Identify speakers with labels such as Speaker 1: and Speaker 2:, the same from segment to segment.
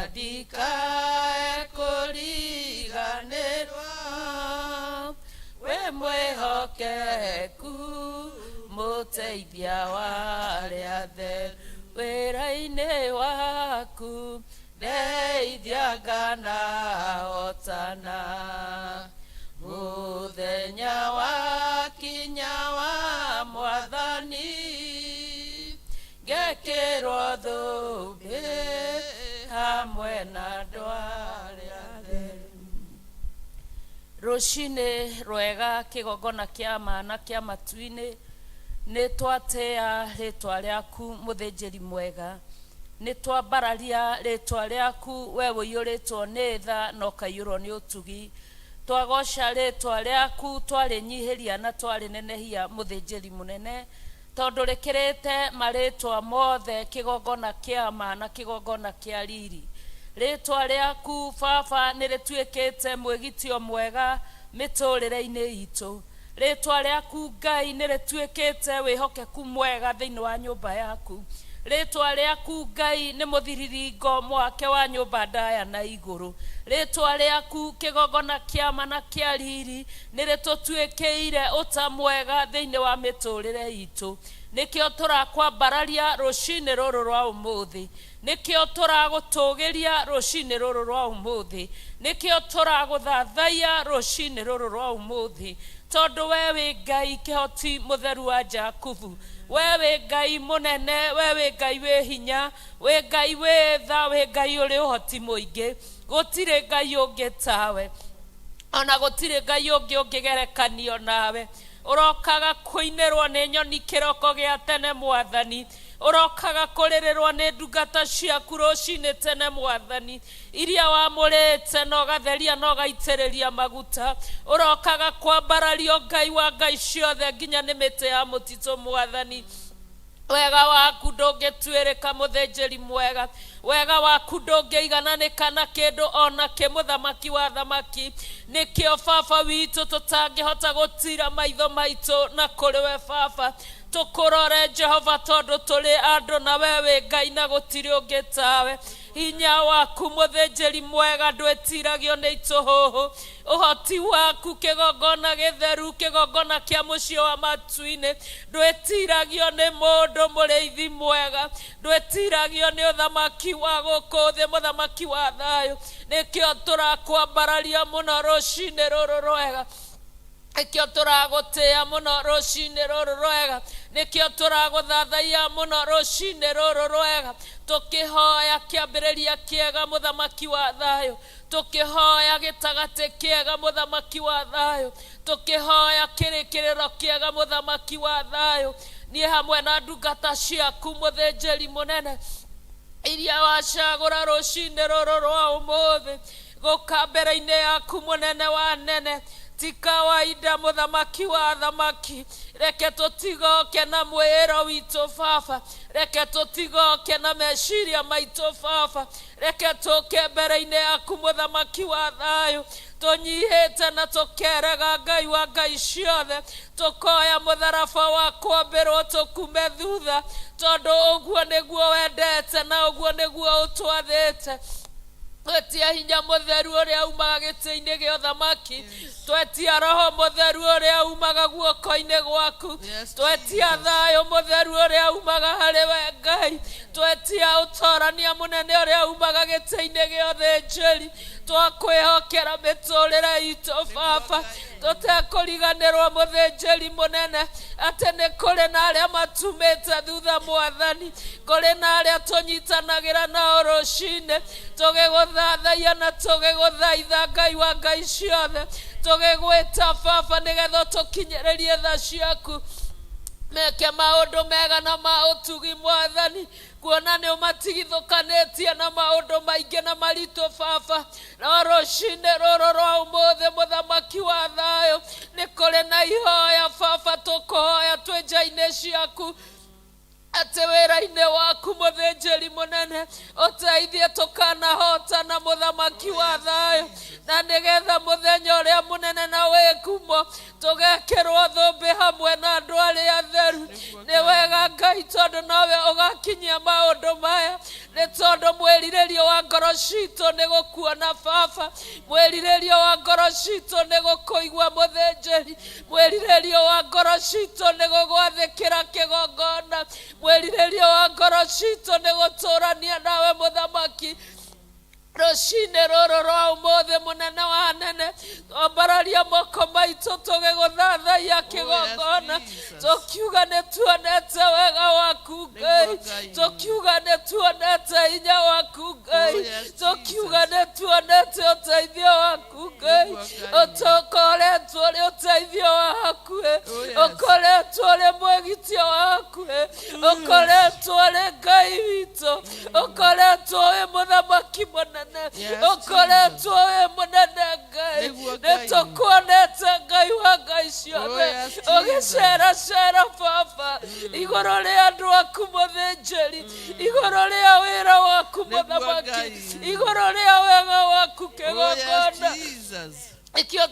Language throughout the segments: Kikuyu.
Speaker 1: Ndikae kũriganĩrwo, wĩ mwĩhokeku, mũteithia wa arĩa atheru. Wĩra-inĩ waku ndeithia nganahotana. Mũthenya wakinya wa Mwathani, ngekĩrwo thũmbĩ hamwe na andũ arĩa atheru. Rũcinĩ rwega kĩgongona kĩa ma na kĩa matu-inĩ, nĩ twatĩa rĩtwa rĩaku mũthĩnjĩri mwega. Nĩ twambararia rĩtwa rĩaku we ũiyũrĩtwo nĩ tha na ũkaiyũrwo nĩ ũtugi. Twagoca rĩtwa rĩaku, twarĩnyihĩria na twarĩnenehia mũthĩnjĩri mũnene. Tondũ rĩkĩrĩte marĩĩtwa mothe, kĩgongona kĩa ma na kĩgongona kĩa riri. Rĩĩtwa rĩaku, Baba, nĩrĩtuĩkĩte mwĩgitio mwega mĩtũũrĩre-inĩ itũ. Rĩĩtwa rĩaku, Ngai, nĩrĩtuĩkĩte wĩhokeku mwega thĩinĩ wa nyũmba yaku. Rĩĩtwa rĩaku, Ngai, nĩ mũthiriringo mwake wa nyũmba ndaya na igũrũ. Rĩĩtwa rĩaku, kĩgongona kĩa ma na kĩa riri, nĩ rĩtũtuĩkĩire ũta mwega thĩinĩ wa mĩtũũrĩre itũ. Nĩkĩo tũrakwambararia rũcinĩ rũrũ rwa ũmũthĩ. Nĩkĩo tũragũtũgĩria rũcinĩ rũrũ rwa ũmũthĩ. Nĩkĩo tũragũthathaiya rũcinĩ rũrũ rwa ũmũthĩ. Tondũ we wĩ Ngai kĩhoti mũtheru wa Jakubu. We wĩ Ngai mũnene, we wĩ Ngai wĩ hinya, wĩ Ngai wĩ tha, wĩ Ngai ũrĩ ũhoti mũingĩ. Gũtirĩ Ngai ũngĩ tawe. Ona gũtirĩ Ngai ũngĩ ũngĩgerekanio nawe. Ũrokaga kũinĩrwo nĩ nyoni kĩroko gĩa tene Mwathani. Ũrokaga kũrĩrĩrwo nĩ ndungata ciaku rũcinĩ tene Mwathani, iria wamũrĩte na ũgatheria na ũgaitĩrĩria maguta. Ũrokaga kwambarario Ngai wa ngai ciothe nginya nĩ mĩtĩ ya mũtitũ Mwathani. Wega waku ndũngĩtuĩrĩka mũthĩnjĩri mwega. Wega waku ndũngĩigananĩka na kĩndũ o na kĩ mũthamaki wa athamaki. Nĩkĩo Baba witũ tũtangĩhota gũtiira maitho maitũ na kũrĩ we Baba. Tũkũrore Jehova tondũ tũrĩ andũ na we wĩ Ngai na gũtirĩ ũngĩ tawe. Hinya waku mũthĩnjĩri mwega ndwĩtiragio nĩ itũhũhũ. Ũhoti waku kĩgongona gĩtheru, kĩgongona kĩa mũciĩ wa matu-inĩ, ndwĩtiragio nĩ mũndũ mũrĩithi mwega, ndwĩtiragio nĩ ũthamaki wa gũkũ thĩ, mũthamaki wa thayũ. Nĩkĩo tũrakwambararia mũno rũcinĩ rũrũ rwega. Nĩkĩo tũragũtĩĩa mũno rũcinĩ rũrũ rwega. Nĩkĩo tũragũthathaiya mũno rũcinĩ rũrũ rwega. Tũkĩhoya kĩambĩrĩria kĩega mũthamaki wa thayũ. Tũkĩhoya gĩtagatĩ kĩega mũthamaki wa thayũ. Tũkĩhoya kĩrĩkĩrĩro kĩega mũthamaki wa thayũ. Niĩ hamwe na ndungata ciaku mũthĩnjĩri mũnene iria wacagũra rũcinĩ rũrũ rwa ũmũthĩ. Gũka mbere-inĩ yaku mũnene wa anene, ti kawaida mũthamaki wa athamaki. Reke tũtigoke na mwĩĩro witũ Baba, reke tũtigoke na meciria maitũ Baba, reke tũke mbere-inĩ yaku mũthamaki wa thayũ, tũnyihĩte na tũkerega Ngai wa ngai ciothe, tũkoya mũtharaba wa kwambĩrwo tũkume thutha, tondũ ũguo nĩguo wendete na ũguo nĩguo ũtwathĩte. Twetia hinya mũtheru ũrĩa umaga gĩtĩ-inĩ gĩa ũthamaki. Twetia roho mũtheru ũrĩa umaga guoko-inĩ gwaku. Twetia thayũ mũtheru ũrĩa umaga harĩ we Ngai. Twetia ũtorania mũnene ũrĩa umaga gĩtĩ-inĩ gĩa ũthĩnjĩri. Twakwĩhokera mĩtũrĩre itũ Baba. Tũtekũriganĩrwo mũthĩnjĩri mũnene atĩ nĩ kũrĩ na arĩa matumĩte thutha Mwathani. Kũrĩ na arĩa tũnyitanagĩra nao rũcinĩ tũgĩgũthathaiya na tũgĩgũthaitha Ngai wa ngai ciothe, tũgĩgwĩta Baba nĩgetha ũtũkinyĩrĩrie tha ciaku. Meke maũndũ mega na ma ũtugi Mwathani, kuona nĩ ũmatigithũkanĩtie na maũndũ maingĩ na maritũ Baba. No rũcinĩ rũrũ rwa ũmũthĩ mũthamaki wa thayũ, nĩ kũrĩ na ihoya Baba tũkũhoya twĩ nja-inĩ ciaku, atĩ wĩra-inĩ waku mũthĩnjĩri mũnene ũteithie tũkanahotana mũthamaki wa thayũ. Na nĩgetha mũthenya ũrĩa mũnene na wĩ ngumo tũgekĩrwo thũmbĩ hamwe na andũ arĩa atheru. Nĩ wega Ngai, tondũ nowe ũgakinyia maũndũ maya, nĩ tondũ mwĩrirĩrio wa ngoro citũ nĩ gũkuona Baba, mwĩrirĩrio wa ngoro citũ nĩ gũkũigua mũthĩnjĩri, mwĩrirĩrio wa ngoro citũ nĩ gũgwathĩkĩra kĩgongona, mwĩrirĩrio wa ngoro citũ nĩ gũtũrania nawe mũthamaki. Rũcinĩ rũrũ rwa ũmũthĩ, mũnene wa anene, twambararia moko maitũ tũgĩgũthathaia kĩgongona,
Speaker 2: Jesus.
Speaker 1: Tũkiuga nĩ tuonete wega waku Ngai,
Speaker 2: Nĩguo Ngai.
Speaker 1: Tũkiuga nĩ tuonete hinya waku Ngai,
Speaker 2: Oh, yes,
Speaker 1: tũkiuga
Speaker 2: Jesus.
Speaker 1: nĩ tuonete ũteithio waku Ngai.
Speaker 2: Nĩguo Ngai.
Speaker 1: Ũtũkoretwo ũrĩ ũteithio wa hakuhĩ,
Speaker 2: Oh, yes.
Speaker 1: ũkoretwo ũrĩ mwĩgitio wa hakuhĩ, ũkoretwo ũrĩ Ngai witũ, ũkoretwo wĩ mũthamaki mũnene,
Speaker 2: Yes,
Speaker 1: ũkoretwo wĩ mũnene Ngai.
Speaker 2: Nĩguo
Speaker 1: Nĩ
Speaker 2: Ngai.
Speaker 1: tũkuonete Ngai wa ngai ciothe,
Speaker 2: Oh, yes, Jesus.
Speaker 1: ũgĩceracera Baba igũrũ rĩa andũ aku mũthĩnjĩri, igũrũ rĩa wĩra waku
Speaker 2: Nĩguo
Speaker 1: mũthamaki,
Speaker 2: Ngai.
Speaker 1: Igũrũ rĩa wega waku
Speaker 2: Oh, yes,
Speaker 1: kĩgongona.
Speaker 2: Jesus.
Speaker 1: Ikĩo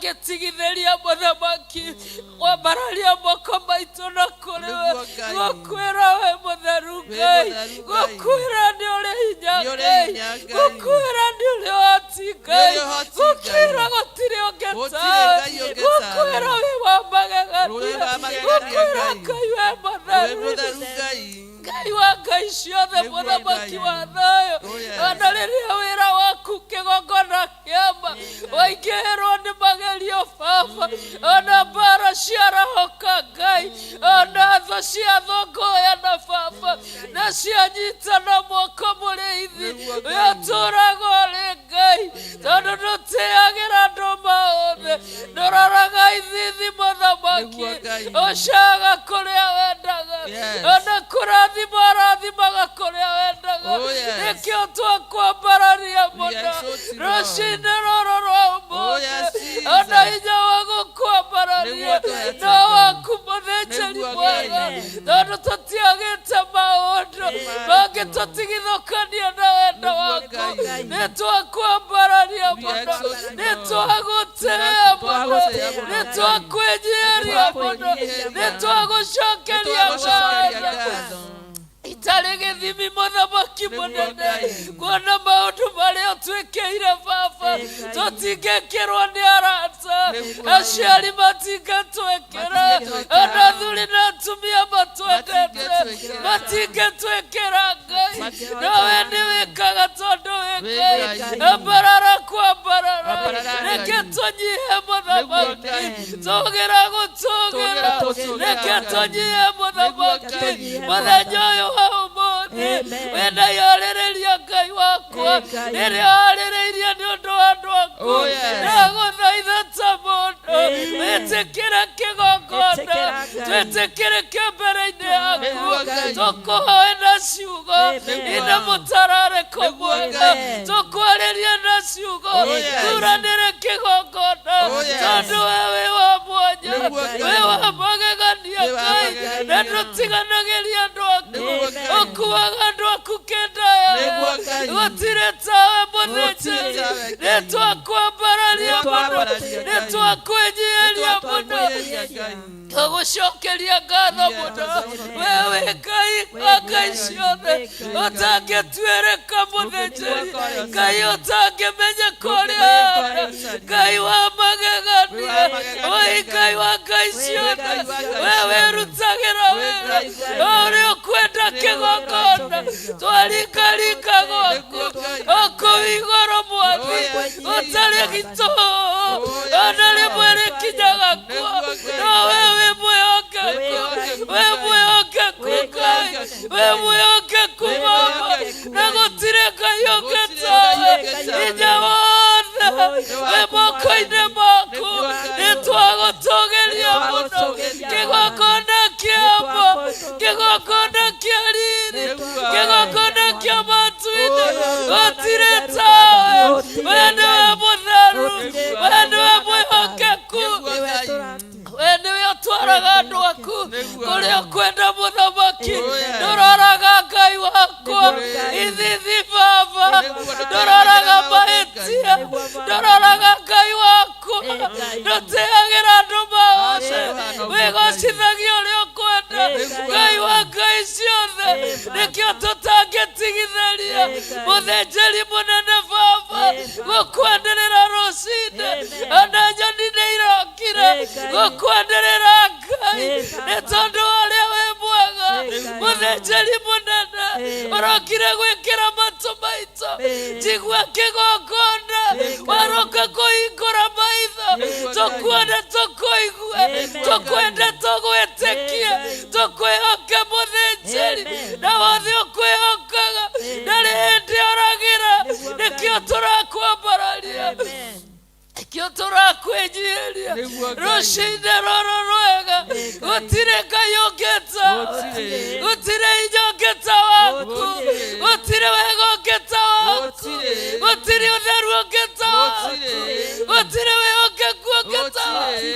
Speaker 1: tũtangĩtigithĩria mũthamaki kwambararia moko maitũ na kũrĩ we,
Speaker 2: Nĩguo Ngai.
Speaker 1: Gũkwĩra we mũtheru
Speaker 2: Wĩ
Speaker 1: Ngai,
Speaker 2: mũtheru Ngai.
Speaker 1: Gũkwĩra nĩ ũrĩ hinya
Speaker 2: Nĩ ũrĩ
Speaker 1: Ngai,
Speaker 2: hinya Ngai.
Speaker 1: Gũkwĩra nĩ ũrĩ ũhoti Ngai,
Speaker 2: Nĩ ũrĩ ũhoti
Speaker 1: gũkwĩra
Speaker 2: Ngai.
Speaker 1: Gũtirĩ ũngĩ
Speaker 2: Gũtirĩ
Speaker 1: tawe,
Speaker 2: Ngai ũngĩ tawe.
Speaker 1: Gũkwĩra wĩ wa magegania,
Speaker 2: Wĩ wa magegania
Speaker 1: gũkwĩra
Speaker 2: Ngai.
Speaker 1: Ngai we
Speaker 2: Wĩ
Speaker 1: mũtheru,
Speaker 2: mũtheru Ngai.
Speaker 1: Ngai wa ngai ciothe,
Speaker 2: Nĩguo
Speaker 1: mũthamaki
Speaker 2: Ngai.
Speaker 1: Wa thayũ.
Speaker 2: Oh, yes.
Speaker 1: Ona rĩrĩa wĩra waku kĩgongona kĩama waingĩhĩrwo nĩ magerio Baba, ona mbara ciarahũka Ngai, ona thũ ciathũngũyana Baba na cianyitana moko mũrĩithi,
Speaker 2: Nĩguo
Speaker 1: we
Speaker 2: Ngai.
Speaker 1: ũtũũraga ũrĩ Ngai, tondũ ndũtĩagĩra andũ maothe, ndũroraga ithithi mũthamaki,
Speaker 2: Nĩguo Ngai.
Speaker 1: Ũcaga kũrĩa wendaga,
Speaker 2: Yes.
Speaker 1: Ona kũrathima ũrathimaga kũrĩa wendaga.
Speaker 2: Oh, yes.
Speaker 1: Nĩkĩo twakwambararia mũno
Speaker 2: exalt you, Lord.
Speaker 1: Rũcinĩ rũrũ rwa
Speaker 2: Oh,
Speaker 1: ũmũthĩ,
Speaker 2: yes, Jesus.
Speaker 1: Ona hinya wa gũkwambararia
Speaker 2: Nĩguo tũhete
Speaker 1: no
Speaker 2: Ngai.
Speaker 1: Waku mũthĩnjĩri
Speaker 2: Nĩguo
Speaker 1: mwega,
Speaker 2: Ngai.
Speaker 1: Tondũ tũtiagĩte maũndũ mangĩtũtigithũkania na wendo
Speaker 2: Nĩguo
Speaker 1: waku.
Speaker 2: Ngai.
Speaker 1: Nĩ twakwambararia
Speaker 2: We
Speaker 1: mũno,
Speaker 2: exalt you,
Speaker 1: nĩ
Speaker 2: Lord.
Speaker 1: twagũtĩĩa mũno,
Speaker 2: Twagũtĩĩa mũno,
Speaker 1: nĩ
Speaker 2: Ngai.
Speaker 1: twakwĩnyiihĩria mũno, nĩ twagũcokeria
Speaker 2: Nĩtwagũcokeria
Speaker 1: ngatho
Speaker 2: ngatho.
Speaker 1: Itarĩ gĩthimi mũthamaki
Speaker 2: Nĩguo
Speaker 1: mũnene,
Speaker 2: Ngai.
Speaker 1: Kuona maũndũ marĩa ũtwĩkĩire Baba, tũtingĩkĩrwo nĩ arata,
Speaker 2: Nĩguo.
Speaker 1: Aciari matingĩtwĩkĩra,
Speaker 2: Matingĩtwĩkĩra.
Speaker 1: Ona athuri na atumia matwendete
Speaker 2: Matingĩtwĩkĩra.
Speaker 1: Matingĩtwĩkĩra Ngai,
Speaker 2: Matingĩtwĩkĩra.
Speaker 1: No we nĩ wĩkaga tondũ wĩ
Speaker 2: Wĩ
Speaker 1: Ngai.
Speaker 2: Ngai.
Speaker 1: Ambarara kwambarara,
Speaker 2: Ambarara
Speaker 1: Reke
Speaker 2: Ngai.
Speaker 1: tũnyihe mũthamaki,
Speaker 2: Ngai.
Speaker 1: Tũgĩra gũtũgĩra,
Speaker 2: Tũgĩra gũtũgĩra
Speaker 1: Reke
Speaker 2: Ngai.
Speaker 1: tũnyihe mũthamaki
Speaker 2: Ngai.
Speaker 1: Mũthenya ũyũ wa ũmũthĩ,
Speaker 3: Amen.
Speaker 1: Wĩna yarĩrĩria Ngai wakwa,
Speaker 3: Ngai.
Speaker 1: Rĩrĩa warĩrĩirie nĩ ũndũ wa andũ aku,
Speaker 2: Oh, yes.
Speaker 1: Ndagũthaitha ta mũndũ,
Speaker 3: Amen.
Speaker 1: Wĩtĩkĩre kĩgongona,
Speaker 3: Ĩtĩkĩra Ngai.
Speaker 1: Twĩtĩkĩre kĩmbere-inĩ yaku,
Speaker 2: Nĩguo Ngai.
Speaker 1: Tũkũhoe na ciugo
Speaker 3: Amen.
Speaker 1: ina mũtararĩko
Speaker 2: Nĩguo
Speaker 1: mwega,
Speaker 3: Ngai.
Speaker 1: Tũkwarĩrie na ciugo,
Speaker 2: Oh, yes.
Speaker 1: thuranĩre kĩgongona,
Speaker 2: Oh, yes.
Speaker 1: Tondũ we wĩ wa mwanya,
Speaker 2: Nĩguo
Speaker 1: Wĩ
Speaker 2: Ngai.
Speaker 1: wa magegania
Speaker 2: Wĩ wa
Speaker 1: Ngai,
Speaker 2: magegania.
Speaker 1: Na ndũtiganagĩria andũ aku,
Speaker 2: Nĩguo Ngai.
Speaker 1: Ũkuaga andũ aku kĩndaya,
Speaker 2: Nĩguo Ngai.
Speaker 1: Gũtirĩ tawe mũthĩnjĩri,
Speaker 2: Gũtirĩ tawe
Speaker 1: Nĩ
Speaker 2: Ngai.
Speaker 1: twakwambararia mũno,
Speaker 2: Nĩtwakwambararia
Speaker 1: Nĩ
Speaker 2: Ngai.
Speaker 1: twakwĩnyiihĩria mũno,
Speaker 2: Nĩtwakwĩnyiihĩria Ngai.
Speaker 1: Tũgũcokeria ngatho mũno, we wĩ Ngai wa ngai ciothe, Ũtangĩtuĩrĩka mũthĩnjĩri, Ngai ũtangĩmenyeka ũrĩa ũhana, Ngai wa magegania, Oi Ngai wa ngai ciothe, we wĩrutagĩra wĩra ũrĩa ũkwenda kĩgongona, Twaringaringa gwaku o kũu igũrũ mwathi, Gũtarĩ gĩtũũ ona rĩmwe rĩkinyaga kuo, no we wĩ mwĩhokeku, wĩ mwĩhokeku Ngai, wĩ mwĩhokeku Baba, na gũtirĩ Ngai ũngĩ tawe, hinya wothe wĩ moko-inĩ maku, nĩ twagũtũgĩria mũno, kĩgongona kĩamo, kĩgongona kĩa riri, kĩgongona kĩa matu-inĩ, gũtirĩ tawe, we nĩwe mũtheru, we nĩwe mwĩhokeku, we nĩwe ũtwaraga andũ aku kũrĩa ũkwenda mũthamaki, ndũroraga Ngai wakwa ithithi Baba, ndũroraga mahĩtia, Ndũroraga Ngai wakwa, ndũtĩagĩra andũ maothe, wĩgocithagia ũrĩa ũkwenda. Ngai wa ngai ciothe, nĩkĩo tũtangĩtigithĩria mũthĩnjĩri mũnene baba gũkwanĩrĩra rũcinĩ, ona nyoni nĩ irokire gũkwanĩrĩra Ngai, nĩ tondũ wa ũrĩa wĩ mwega. Mũthĩnjĩri mũnene ũrokire gwĩkĩra matũ maitũ, njigua kĩgongona, waroka kũhingũra maitho, tũkuone, tũkũigue, tũkwende, tũgwĩtĩkie, tũkwĩhoke mũthĩnjĩri, na wothe ũkwĩhokaga ndarĩ hĩndĩ oragĩra. Nĩkĩo tũrakwambararia, nĩkĩo tũrakwĩnyihiria rũcinĩ rũrũ rwega. Gũtirĩ Ngai ũngĩ tawe, gũtirĩ hinya ũngĩ ta waku, gũtirĩ wega ũngĩ ta waku, gũtirĩ ũtheru ũngĩ ta waku, gũtirĩ wĩhokeku ũngĩ ta waku.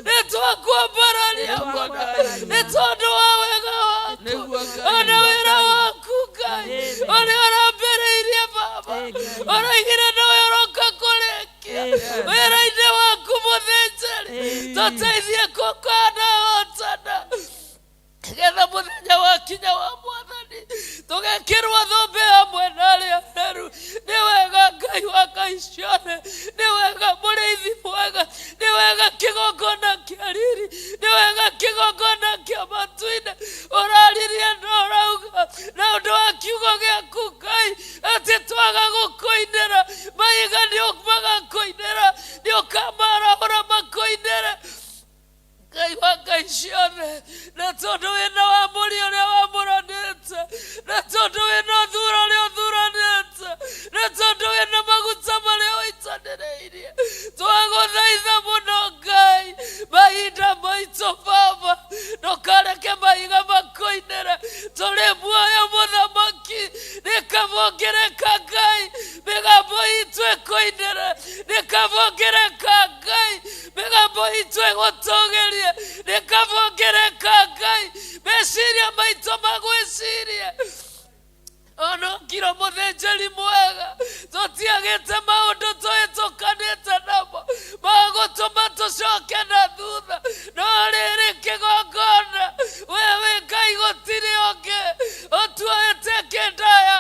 Speaker 1: Nĩ twakwambararia mũno nĩ tondũ wa wega waku ona wĩra waku Ngai ũrĩa ũrambĩrĩirie baba, ũroigire nĩwe ũroka kũrĩkia wĩra-inĩ waku. Mũthĩnjĩri, tũteithie kũkanahotana getha mũthenya wakinya wa mwathani tũgekĩrwo thũmbĩ hamwe na arĩa atheru. Nĩ wega Ngai wa ngai ciothe, nĩ wega mũrĩithi mwega, nĩ wega kĩgongona kĩa riri, nĩ wega kĩgongona kĩa matu-inĩ. Ũraririe na ũrauga na ũndũ wa kiugo gĩaku Ngai atĩ twaga gũkũinĩra mahiga nĩ magakũinĩra, nĩ ũkamarahũra makũinĩre. Ngai wa ngai ciothe, na tondũ wĩna wa mũri ũrĩa wamũranĩte, na tondũ wĩna ũthura ũrĩa ũthuranĩte, na tondũ wĩna maguta marĩa ũitanĩrĩirie, twagũthaitha mũno Ngai mahinda maitũ baba, ndũkareke mahiga makũinĩre tũrĩ muoyo. Mũthamaki, nĩkabongereka Ngai mĩgambo itũ ĩkũinĩre, nĩkabongereka Ngai mĩgambo itũ ĩgũtũgĩrie, nĩkabongereka Ngai meciria maitũ magwĩcirie. Onokiro mũthĩnjĩri mwega, tũtiagĩte maũndũ tũhĩtũkanĩte namo magũtũma tũcoke na thutha, no rĩrĩ kĩgongona we wĩ Ngai, gũtirĩ ũngĩ ũtuoete kĩndaya,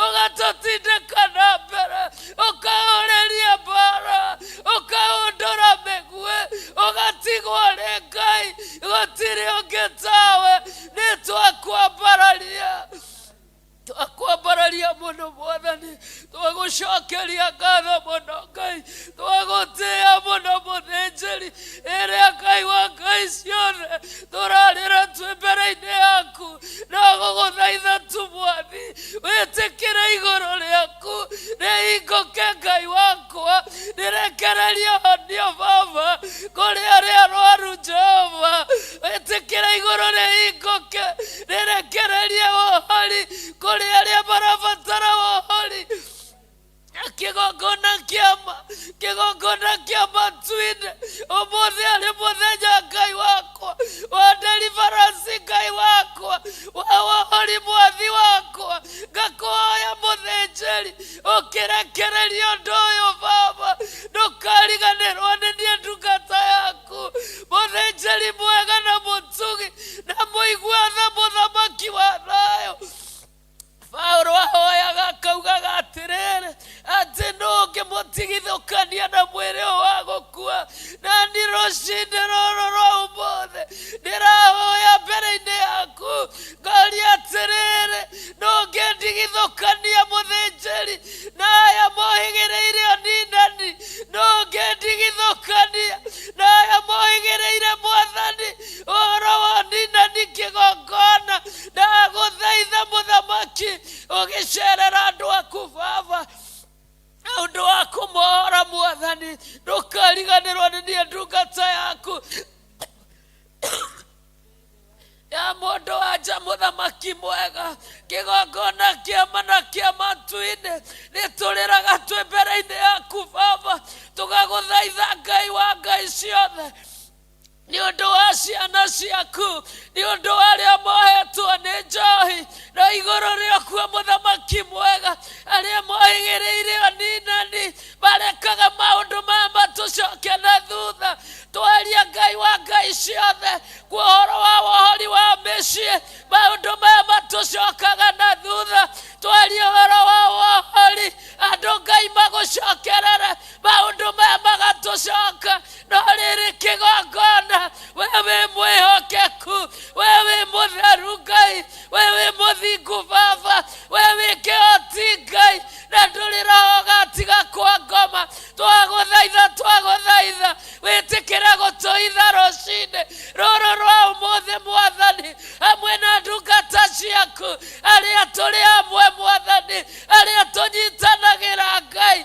Speaker 1: ũgatũtindĩka na mbere, ũkahũrĩria mbara, ũkahũndũra mĩguĩ, ũgatigwo nĩ Ngai, gũtirĩ ũngĩ tawe. Nĩ twakwambararia, twakwambararia mũno mwathani, twagũcokeria ngatho mũno Ngai, twagũtĩĩa mũno mũthĩnjĩri ĩrĩa Ngai wa ngai ciothe tũrarĩra twĩ mbere-inĩ yaku, no gũgũthaitha tu mwathi wĩtĩkĩre igũrũ rĩaku rĩhingũke Ngai wakwa, rĩrekererie honio baba kũrĩ arĩa arwaru. Jehova, wĩtĩkĩre igũrũ rĩhingũke, rĩrekererie wohori kũrĩ arĩa marabatara wohori. Kĩgongona kĩama, kĩgongona kĩa matu-inĩ, ũmũthĩ arĩ mũthenya Ngai wakwa wa deliverance, Ngai wakwa wa wohori, mwathi wakwa, ngakũhoya mũthĩnjĩri ũkĩrekereria ũndũ ũyũ baba, ndũkariganĩrwo nĩ niĩ ndungata yaku, mũthĩnjĩri mwega na mũtugi na mũigua tha, mũthamaki wa thayũ. Paulo ahoyaga akaugaga atĩrĩrĩ, atĩ nũ ũngĩmũtigithũkania na mwĩrĩ ũyũ wa gũkua? Na ni rũcinĩ rũrũ rwa ũmũthĩ ndĩrahoya mbere-inĩ yaku, ngaria atĩrĩrĩ, nũ ũngĩndigithũkania mũthĩnjĩri na aya mohĩgĩrĩire oninani? Nũ ũngĩndigithũkania na aya mohĩgĩrĩire mwathani ũhoro wa oninani kĩgongona? Ndagũthaitha mũthamaki ũgĩcerera andũ aku baba na ũndũ wa kũmohora mwathani, ndũkariganĩrwo nĩ niĩ ndungata yaku ya mũndũ wanja. Mũthamaki mwega, kĩgongona kĩama na kĩa matu-inĩ, nĩ tũrĩraga twĩ mbere-inĩ yaku baba, tũgagũthaitha Ngai wa ngai ciothe. Nĩ ũndũ wa ciana ciaku, nĩ ũndũ wa arĩa mohetwo nĩ njohi na igũrũ rĩakuo, mũthamaki mwega, arĩa mohĩgĩrĩire aninani marekaga maũndũ maya matũcoke na thutha. Twaria, Ngai wa ngai ciothe, kuohoro wa wohori wa mĩciĩ, maũndũ maya matũcokaga na thutha. Twaria ũhoro wa wohori andũ, Ngai, magũcokerere, maũndũ maya magatũcoka. No rĩrĩ, kĩgongona, we wĩ mwĩhokeku, we wĩ mũtheru Ngai, we wĩ mũthingu Baba, we wĩ kĩhoti Ngai, na ndũrĩ roho gatiga kwa ngoma. Twagũthaitha, twagũthaitha, wĩtĩkĩre gũtũitha rũcinĩ rũrũ rwa ũmũthĩ, Mwathani, hamwe na ndungata ciaku arĩa tũrĩ hamwe, Mwathani, arĩa tũnyitanagĩra, Ngai,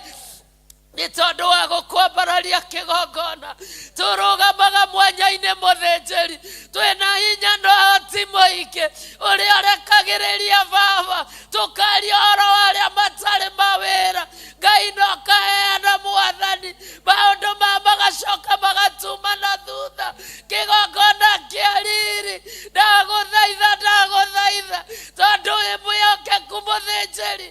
Speaker 1: nĩ tondũ wa gũkwambararia kĩgongona. Tũrũgamaga mwanya-inĩ, mũthĩnjĩri, twĩna hinya na ũhoti mũingĩ ũrĩa ũrekagĩrĩria Baba. Tũkaria ũhoro wa arĩa matarĩ mawĩra, Ngai, no kaheana, Mwathani, maũndũ ma magacoka magatuma na thutha. Kĩgongona kĩa riri, ndagũthaitha, ndagũthaitha, tondũ wĩ mwĩhokeku, mũthĩnjĩri,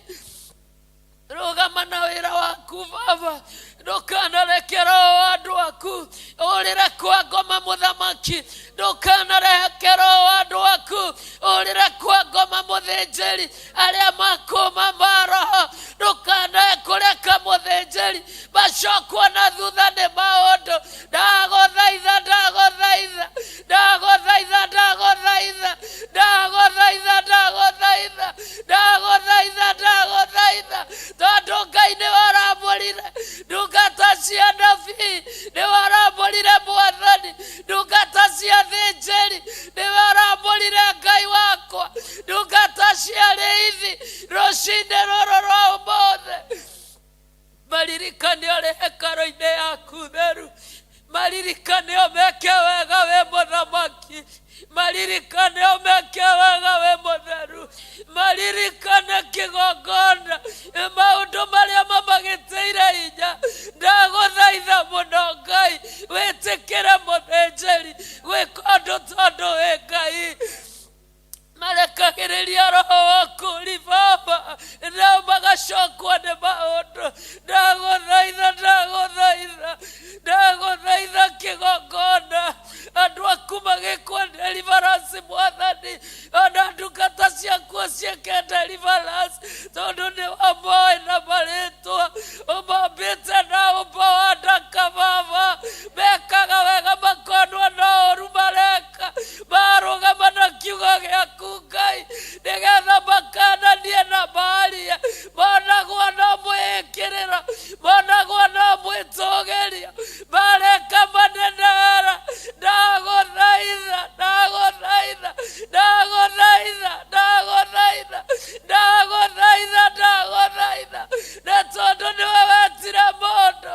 Speaker 1: rũgama na wĩra waku, Baba. Ndũkanareke roho wa andũ aku ũrĩre kwa ngoma, mũthamaki. Ndũkanareke roho wa andũ aku ũrĩre kwa ngoma, mũthĩnjĩri, arĩa makũma maroho. Ndũkanae kũreka, mũthĩnjĩri, macokwo na thutha nĩ maũndũ. Ndagũthaitha, ndagũthaitha, ndagũthaitha, ndagũthaitha, ndagũthaitha, ndagũthaitha, ndagũthaitha, ndagũthaitha, tondũ Ngai, nĩ waramũrire ndungata cia nabii, nĩ waramũrire, Mwathani, ndungata cia thĩnjĩri, nĩ waramũrire, Ngai wakwa, ndungata cia rĩithi. Rũcinĩ rũrũ rwa ũmũthĩ, maririkane ũrĩ hekarũ-inĩ yaku theru, maririkane ũmeke wega wĩ mũthamaki, maririkane ũmeke wega wĩ mũtheru, maririkane kĩgongona, maũndũ marĩa mamagĩtĩire hinya. Ndagũthaitha mũno, Ngai, wĩtĩkĩre mũthĩnjĩri gwĩka ũndũ, tondũ wĩ Ngai. Marekagĩrĩria roho waku ri, Baba, nao magacokwo nĩ maũndũ. Ndagũthaitha, ndagũthaitha, ndagũthaitha, kĩgongona, andũ aku magĩkwo deliverance, Mwathani, ona ndungata ciaku ciĩke deliverance, tondũ nĩ wamoĩ na marĩtwa, ũmambĩte na ũmbo wa ndaka, Baba. Mekaga wega makonwo na ũru mareka, marũgama na kiugo gĩaku, Ngai, nĩgetha makananie na marie, monagwo no mwĩkĩrĩro, monagwo no mwĩtũgĩrio, mareka manenera. Ndagũthaitha, ndagũthaitha, ndagũthaitha, ndagũthaitha, ndagũthaitha, ndagũthaitha, na tondũ nĩwe wetire mũndũ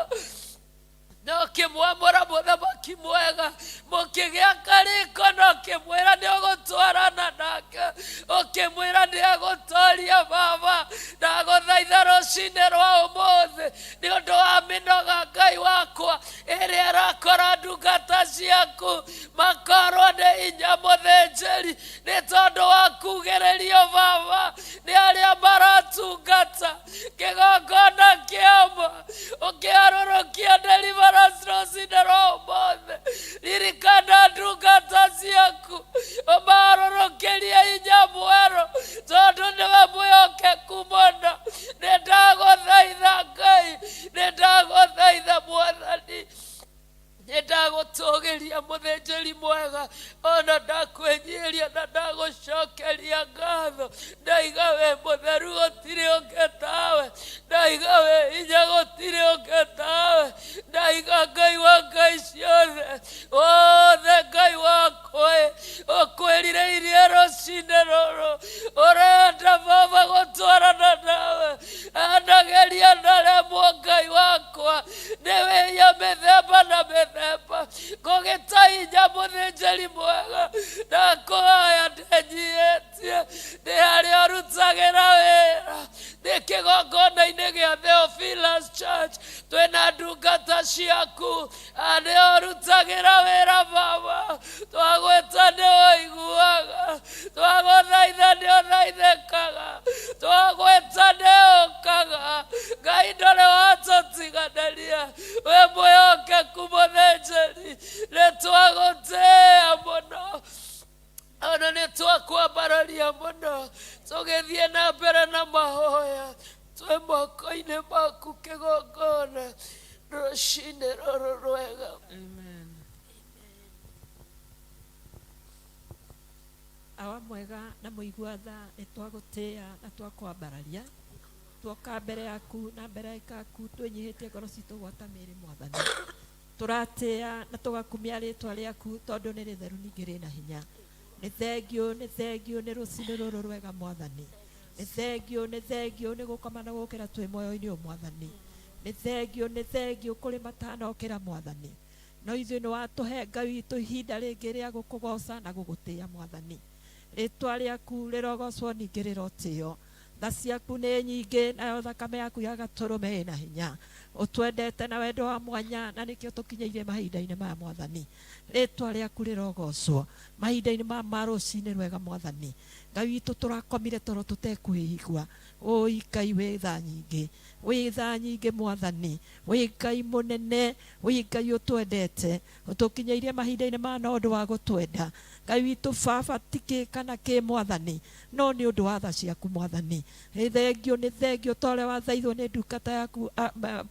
Speaker 1: na ũkĩmwamũra, mũthamaki mwega, mũkĩgĩa karĩko, na ũkĩmwĩra nĩ ũgũtwarana nake, ũkĩmwĩra nĩ egũtoria. Baba, ndagũthaitha rũcinĩ rwa ũmũthĩ, nĩ ũndũ wa mĩnoga, Ngai wakwa, ĩrĩa ĩrakora ndungata ciaku, makorwo nĩ hinya, mũthĩnjĩri, nĩ tondũ wa kugĩrĩrio, Baba, nĩ arĩa maratungata kĩgongona kĩama, ũkĩharũrũkia deliverance rũcinĩ rwa ũmũthĩ. Ririkana ndungata ciaku, ũmaharũrũkĩrie hinya mwerũ, tondũ nĩwe mwĩhokeku mũno. Nĩ ndagũthaitha, Ngai, nĩ ndagũthaitha, Mwathani, nĩ ndagũtũgĩria, mũthĩnjĩri mwega, ona ndakwĩnyiria na ndagũcokeria ngatho. Ndaiga wĩ mũtheru, gũtirĩ ũngĩ tawe. Ndaiga wĩ hinya, gũtirĩ ũngĩ tawe. Ndaiga Ngai wa ngai ciothe wothe, Ngai wakwa, ũkwĩrirĩirie rũcinĩ rũrũ, ũrenda, Baba, gũtwarana nawe. Anageria naremwo, Ngai wakwa, nĩ wĩia mĩthemba na mĩthemba, ngũgĩta hinya, mũthĩnjĩri mwega. Ndakũhoya, ndĩnyiĩtie, ndĩ harĩa ũrutagĩra wĩra. Ndĩ kĩgongona-inĩ gĩa Theophilus Church, twĩna ndungata ciaku arĩa ũrutagĩra wĩra Baba. Twagwĩta nĩ ũiguaga, twagũthaitha nĩ ũthaithĩkaga, twagwĩta nĩ ũkaga. Ngai ndũrĩ watũtiganĩria, wĩ mwĩhokeku mũthĩnjĩri, nĩ twagũtĩĩa mũno ona nĩ twakwambararia mũno. Tũgĩthiĩ na mbere na mahoya, twĩ moko-inĩ maku kĩgongona rũcinĩ rũrũ rwega.
Speaker 2: Amen.
Speaker 3: Awa mwega na mũigua tha, nĩ twagũtĩĩa na twakwambararia. Tuoka mbere yaku na mbere ya ikaku twĩnyihĩtie ngoro citũ gwata mĩĩrĩ Mwathani. Tũratĩĩa na tũgakumia rĩtwa rĩaku tondũ nĩ rĩtheru ningĩ rĩna hinya. Nĩ thengiũ, nĩ thengiũ nĩ rũcinĩ rũrũ rwega Mwathani. Nĩ thengiũ, nĩ thengiũ nĩ gũkoma na gũkĩra twĩ muoyo-inĩ ũyũ Mwathani. Nĩ thengiũ, nĩ thengiũ kũrĩ matanokĩra Mwathani. No ithuĩ nĩ watũhe Ngai witũ ihinda rĩngĩ rĩa gũkũgoca na gũgũtĩĩa Mwathani. Rĩtwa rĩaku rĩrogocwo ningĩ rĩrotĩo. Tha ciaku nĩ nyingĩ, nayo thakame yaku ya gatũrũme ĩna hinya. Ũtwendete na wendo wa mwanya, na nĩkĩo tũkinyĩire mahinda-inĩ maya Mwathani. Rĩtwa rĩaku rĩrogocwo mahinda-inĩ maya ma rũcinĩ rwega Mwathani. Ngai witũ, tũrakomire toro tũtekwĩigua. Ũi Ngai wĩ tha nyingĩ, wĩ tha nyingĩ Mwathani, wĩ Ngai mũnene, wĩ Ngai ũtwendete, ũtũkinyĩirie mahinda-inĩ maya na ũndũ wa gũtwenda. Ngai witũ Baba, ti kĩ kana kĩ Mwathani, no nĩ ũndũ wa tha ciaku Mwathani. Nĩ thengio, nĩ thengio ta ũrĩa wathaithwo nĩ ndungata yaku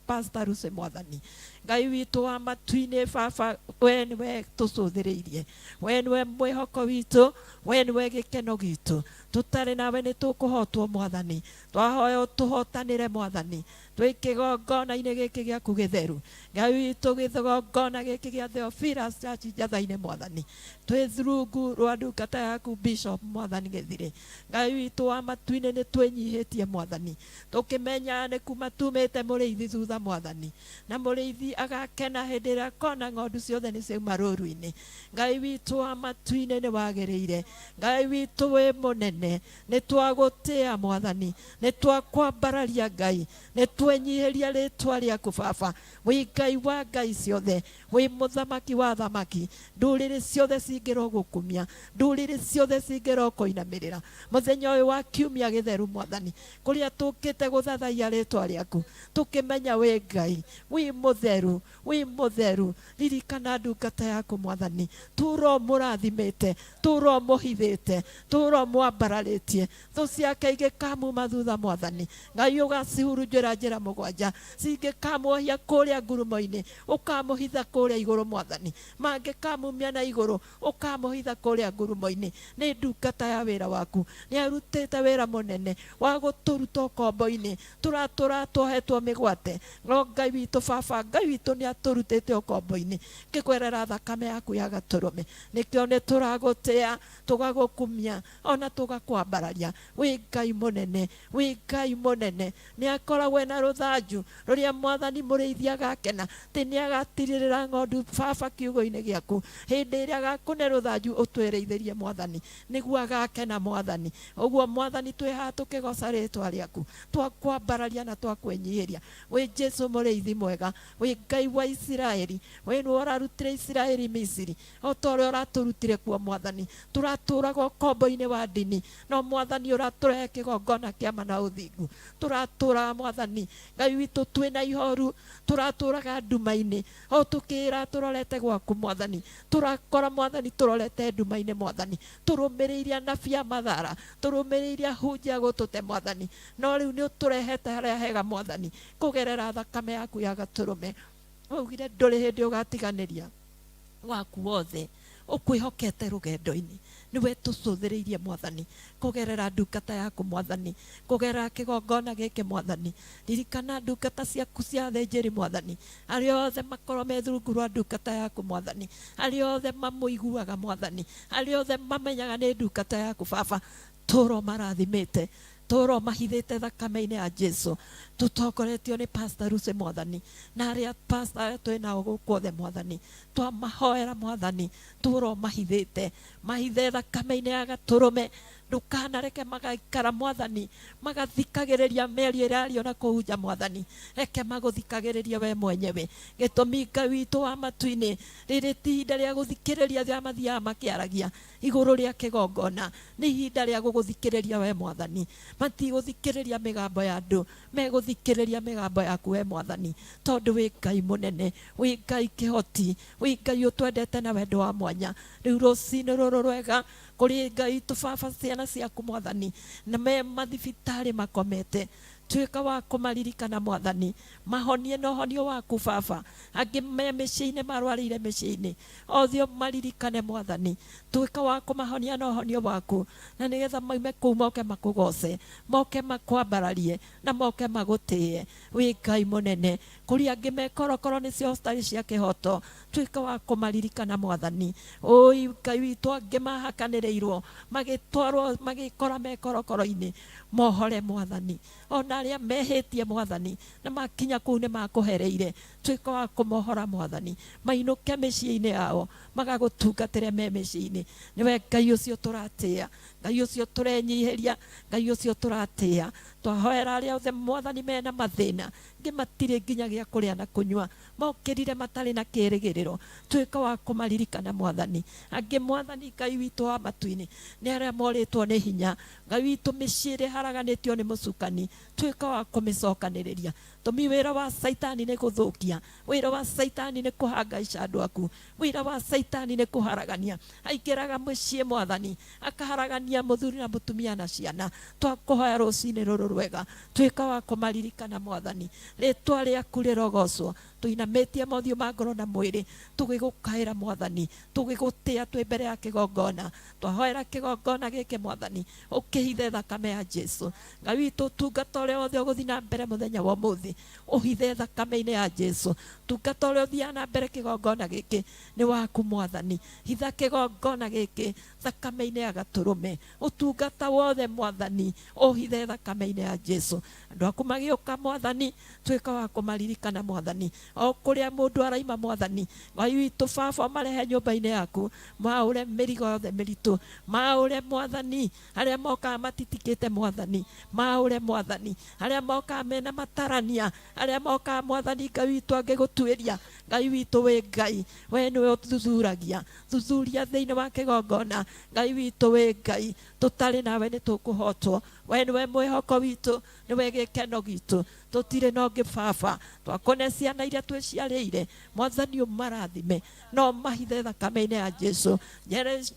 Speaker 3: Pastor Lucy Mwathani. Ngai witũ wa matu-inĩ Baba, we nĩwe tũcũthĩrĩirie, we nĩwe mwĩhoko witũ, we nĩwe gĩkeno gitũ. Tũtarĩ nawe nĩ tũkũhotwo Mwathani. Twahoya ũtũhotanĩre Mwathani, twĩ kĩgongona-inĩ gĩkĩ gĩaku gĩtheru. Ngai witũ, kĩgongona gĩkĩ gĩa Theophilus Church Njatha-inĩ Mwathani, twĩ rungu rwa ndungata yaku Bishop Mwathani Gĩthirĩ. Ngai witũ wa matu-inĩ, nĩ twĩnyihĩtie Mwathani, tũkĩmenya nĩ kuma tumĩte mũrĩithi thutha Mwathani, na mũrĩithi agakena hĩndĩ ĩrĩa akona ng'ondu ciothe nĩ ciauma rũru-inĩ. Ngai witũ wa matu-inĩ, nĩ wagĩrĩire. Ngai witũ wĩ mũnene, nĩ twagũtĩĩa Mwathani, nĩ twakwambararia Ngai, nĩ twenyihĩria rĩtwa rĩaku Baba. Wĩ Ngai wa ngai ciothe, wĩ mũthamaki wa athamaki. Ndũrĩrĩ ciothe cingĩrogũkumia, ndũrĩrĩ ciothe cingĩrokũinamĩrĩra mũthenya ũyũ wa kiumia gĩtheru Mwathani, kũrĩa tũkĩte gũthathaiya rĩtwa rĩaku, tũkĩmenya wĩ Ngai, wĩ mũtheru, wĩ mũtheru. Ririkana ndungata yaku Mwathani, tũra ũmũrathimĩte, tũra ũmũhithĩte, tũra ũmwambararĩtie. Thũ ciake igĩkamuma thutha Mwathani, Ngai ũgacihurunjĩra njĩra mũgwanja. Cingĩkamuohia kũrĩa ngurumo-inĩ, ũkamũhitha kũrĩa igũrũ Mwathani. Mangĩkamumia na igũrũ, ũkamũhitha kũrĩa ngurumo-inĩ. Nĩ ndungata ya wĩra waku, nĩ arutĩte wĩra mũnene wa gũtũruta ũkombo-inĩ. Tũratũra tuohetwo mĩgwate, no Ngai witũ Baba, Ngai witũ nĩ atũrutĩte ũkombo-inĩ kĩkwerera thakame yaku ya gatũrũme. Nĩkĩo nĩ tũragũtĩa, tũgagũkumia, ona tũgakwambararia. Wĩ Ngai mũnene, wĩ Ngai mũnene. Nĩ akoragwo ena rũthanju rũrĩa Mwathani mũrĩithi agakena, atĩ nĩ agatirĩrĩra ng'ondu Baba kiugo-inĩ gĩaku. Hĩndĩ ĩrĩa agakũne rũthanju ũtwĩrĩithĩrie Mwathani, nĩguo agakena Mwathani. Ũguo Mwathani twĩ haha tũkĩgoca rĩtwa rĩaku, twakwambararia na twakwĩnyihĩria. Wĩ Jesu mũrĩithi mwega, wĩ Ngai wa Isiraeli, wĩ nĩwe ũrarutire Isiraeli Misiri, o ta ũrĩa ũratũrutire kuo Mwathani. Tũratũraga ũkombo-inĩ wa ndini, no Mwathani ũratũrehe kĩgongona kĩa ma na ũthingu. Tũratũraga Mwathani Ngai witũ twĩna ihoru, tũratũraga nduma-inĩ, o tũkĩĩra tũrorete gwaku Mwathani. Tũrakora Mwathani tũrorete nduma-inĩ Mwathani, tũrũmĩrĩire anabii a mathara, tũrũmĩrĩire ahunjia gũtũte Mwathani, no rĩu nĩ ũtũrehete harĩa hega Mwathani, kũgerera thakame yaku ya gatũrũme. Waugire ndũrĩ hĩndĩ ũgatiganĩria waku wothe ũkwĩhokete rũgendo-inĩ. Nĩwe tũcũthĩrĩirie Mwathani, kũgerera ndungata yaku Mwathani, kũgerera kĩgongona gĩkĩ Mwathani. Ririkana ndungata ciaku cia athĩnjĩri Mwathani, arĩa othe makorwo me rungu rwa ndungata yaku Mwathani, arĩa othe mamũiguaga Mwathani, arĩa othe mamenyaga nĩ ndungata yaku Baba, tũra ũmarathimĩte, tũra ũmahithĩte thakame-inĩ ya Jesu. Tũtongoretio nĩ Pastor Lucy Mwathani, na arĩa pastor arĩa twĩ nao gũkũ othe Mwathani, twamahoera Mwathani, tũra ũmahithĩte, mahithe thakame-inĩ ya gatũrũme. Ndũkanareke magaikara Mwathani magathikagĩrĩria mĩario ĩrario na kũu nja Mwathani, reke magũthikagĩrĩrie we mwenyewe. Gĩtũmi Ngai witũ wa matu-inĩ, rĩrĩ ti ihinda rĩa gũthikĩrĩria arĩa mathiaga makĩaragia igũrũ rĩa kĩgongona, nĩ ihinda rĩa gũgũthikĩrĩria we Mwathani. Matigũthikĩrĩria mĩgambo ya andũ, megũthikĩrĩria mĩgambo yaku we Mwathani, tondũ wĩ Ngai mũnene, wĩ Ngai kĩhoti, wĩ Ngai ũtwendete na wendo wa mwanya. Rĩu rũcinĩ rũrũ rwega kũrĩ Ngai tũbaba ciana ciaku Mwathani, na me mathibitarĩ makomete, tuĩka wa kũmaririkana Mwathani, mahonie na ũhonio waku Baba. Angĩ me mĩciĩ-inĩ marwarĩire mĩciĩ-inĩ, othe ũmaririkane Mwathani, tuĩka wa kũmahonia na ũhonio waku, na nĩgetha maume kũu moke makũgoce, moke makwambararie, na moke magũtĩe. Wĩ Ngai mũnene. Kũrĩ angĩ me korokoro nĩcio hospital cia kĩhoto, tuĩka wa kũmaririkana Mwathani. Ũi Ngai witũ, angĩ mahakanĩrĩirwo magĩtwarwo magĩkora me korokoro-inĩ, mohore Mwathani. Ona arĩa mehĩtie Mwathani na makinya kũu nĩ makũhereire, tuĩka wa kũmohora Mwathani, mainũke mĩciĩ-inĩ yao magagũtungatĩre me mĩciĩ-inĩ. Nĩwe Ngai ũcio tũratĩĩa, Ngai ũcio tũrenyihĩria, Ngai ũcio tũratĩĩa. Twahoera arĩa othe Mwathani mena mathĩna, angĩ matirĩ nginya gĩa kũrĩa na kũnyua, mokĩrire matarĩ na kĩĩrĩgĩrĩro, tuĩka wa kũmaririkana Mwathani. Angĩ Mwathani Ngai witũ wa matu-inĩ nĩ arĩa morĩtwo nĩ hinya, Ngai witũ mĩciĩ ĩrĩa ĩharaganĩtio nĩ mũcukani, tuĩka wa kũmĩcokanĩrĩria. Tũmi wĩra wa Saitani nĩ gũthũkia, wĩra wa Saitani nĩ kũhangaica andũ aku, wĩra wa Saitani nĩ kũharagania. Aingĩraga mũciĩ Mwathani akaharagania mũthuri na mũtumia na ciana. Twakũhoya rũcinĩ rũrũ rwega, tuĩka wa kũmaririkana Mwathani. Rĩtwa rĩaku rĩrogocwo. Tũinamĩtie mothiũ ma ngoro na mwĩrĩ tũgĩgũkaĩra Mwathani, tũgĩgũtĩa twĩ mbere ya kĩgongona. Twahoera kĩgongona gĩkĩ Mwathani, ũkĩhithe thakame ya Jesu. Ngai witũ, ũtungata ũrĩa wothe ũgũthiĩ na mbere mũthenya wa ũmũthĩ, ũhithe thakame-inĩ ya Jesu. Ũtungata ũrĩa ũthiaga na mbere kĩgongona gĩkĩ nĩ waku Mwathani. Hitha kĩgongona gĩkĩ thakame-inĩ ya gatũrũme. Ũtungata wothe Mwathani ũhithe thakame-inĩ ya Jesu. Andũ aku magĩũka Mwathani, tuĩka wa kũmaririkana Mwathani. O kũrĩa mũndũ araima Mwathani, Ngai witũ Baba, ũmarehe nyũmba-inĩ yaku, maũre mĩrigo yothe mĩritũ, maũre Mwathani arĩa mokaga matitikĩte Mwathani, maũre Mwathani arĩa mokaga mena matarania, arĩa mokaga Mwathani Ngai witũ angĩgũtuĩria. Ngai witũ wĩ Ngai, we nĩwe ũthuthuragia, thuthuria thĩinĩ wa kĩgongona. Ngai witũ wĩ Ngai, tũtarĩ nawe nĩ tũkũhotwo. We nĩwe mwĩhoko witũ, nĩwe gĩkeno gitũ, tũtirĩ na ũngĩ Baba. Twakũne ciana iria twĩciarĩire Mwathani, ũmarathime no mahithe thakame-inĩ ya Jesu.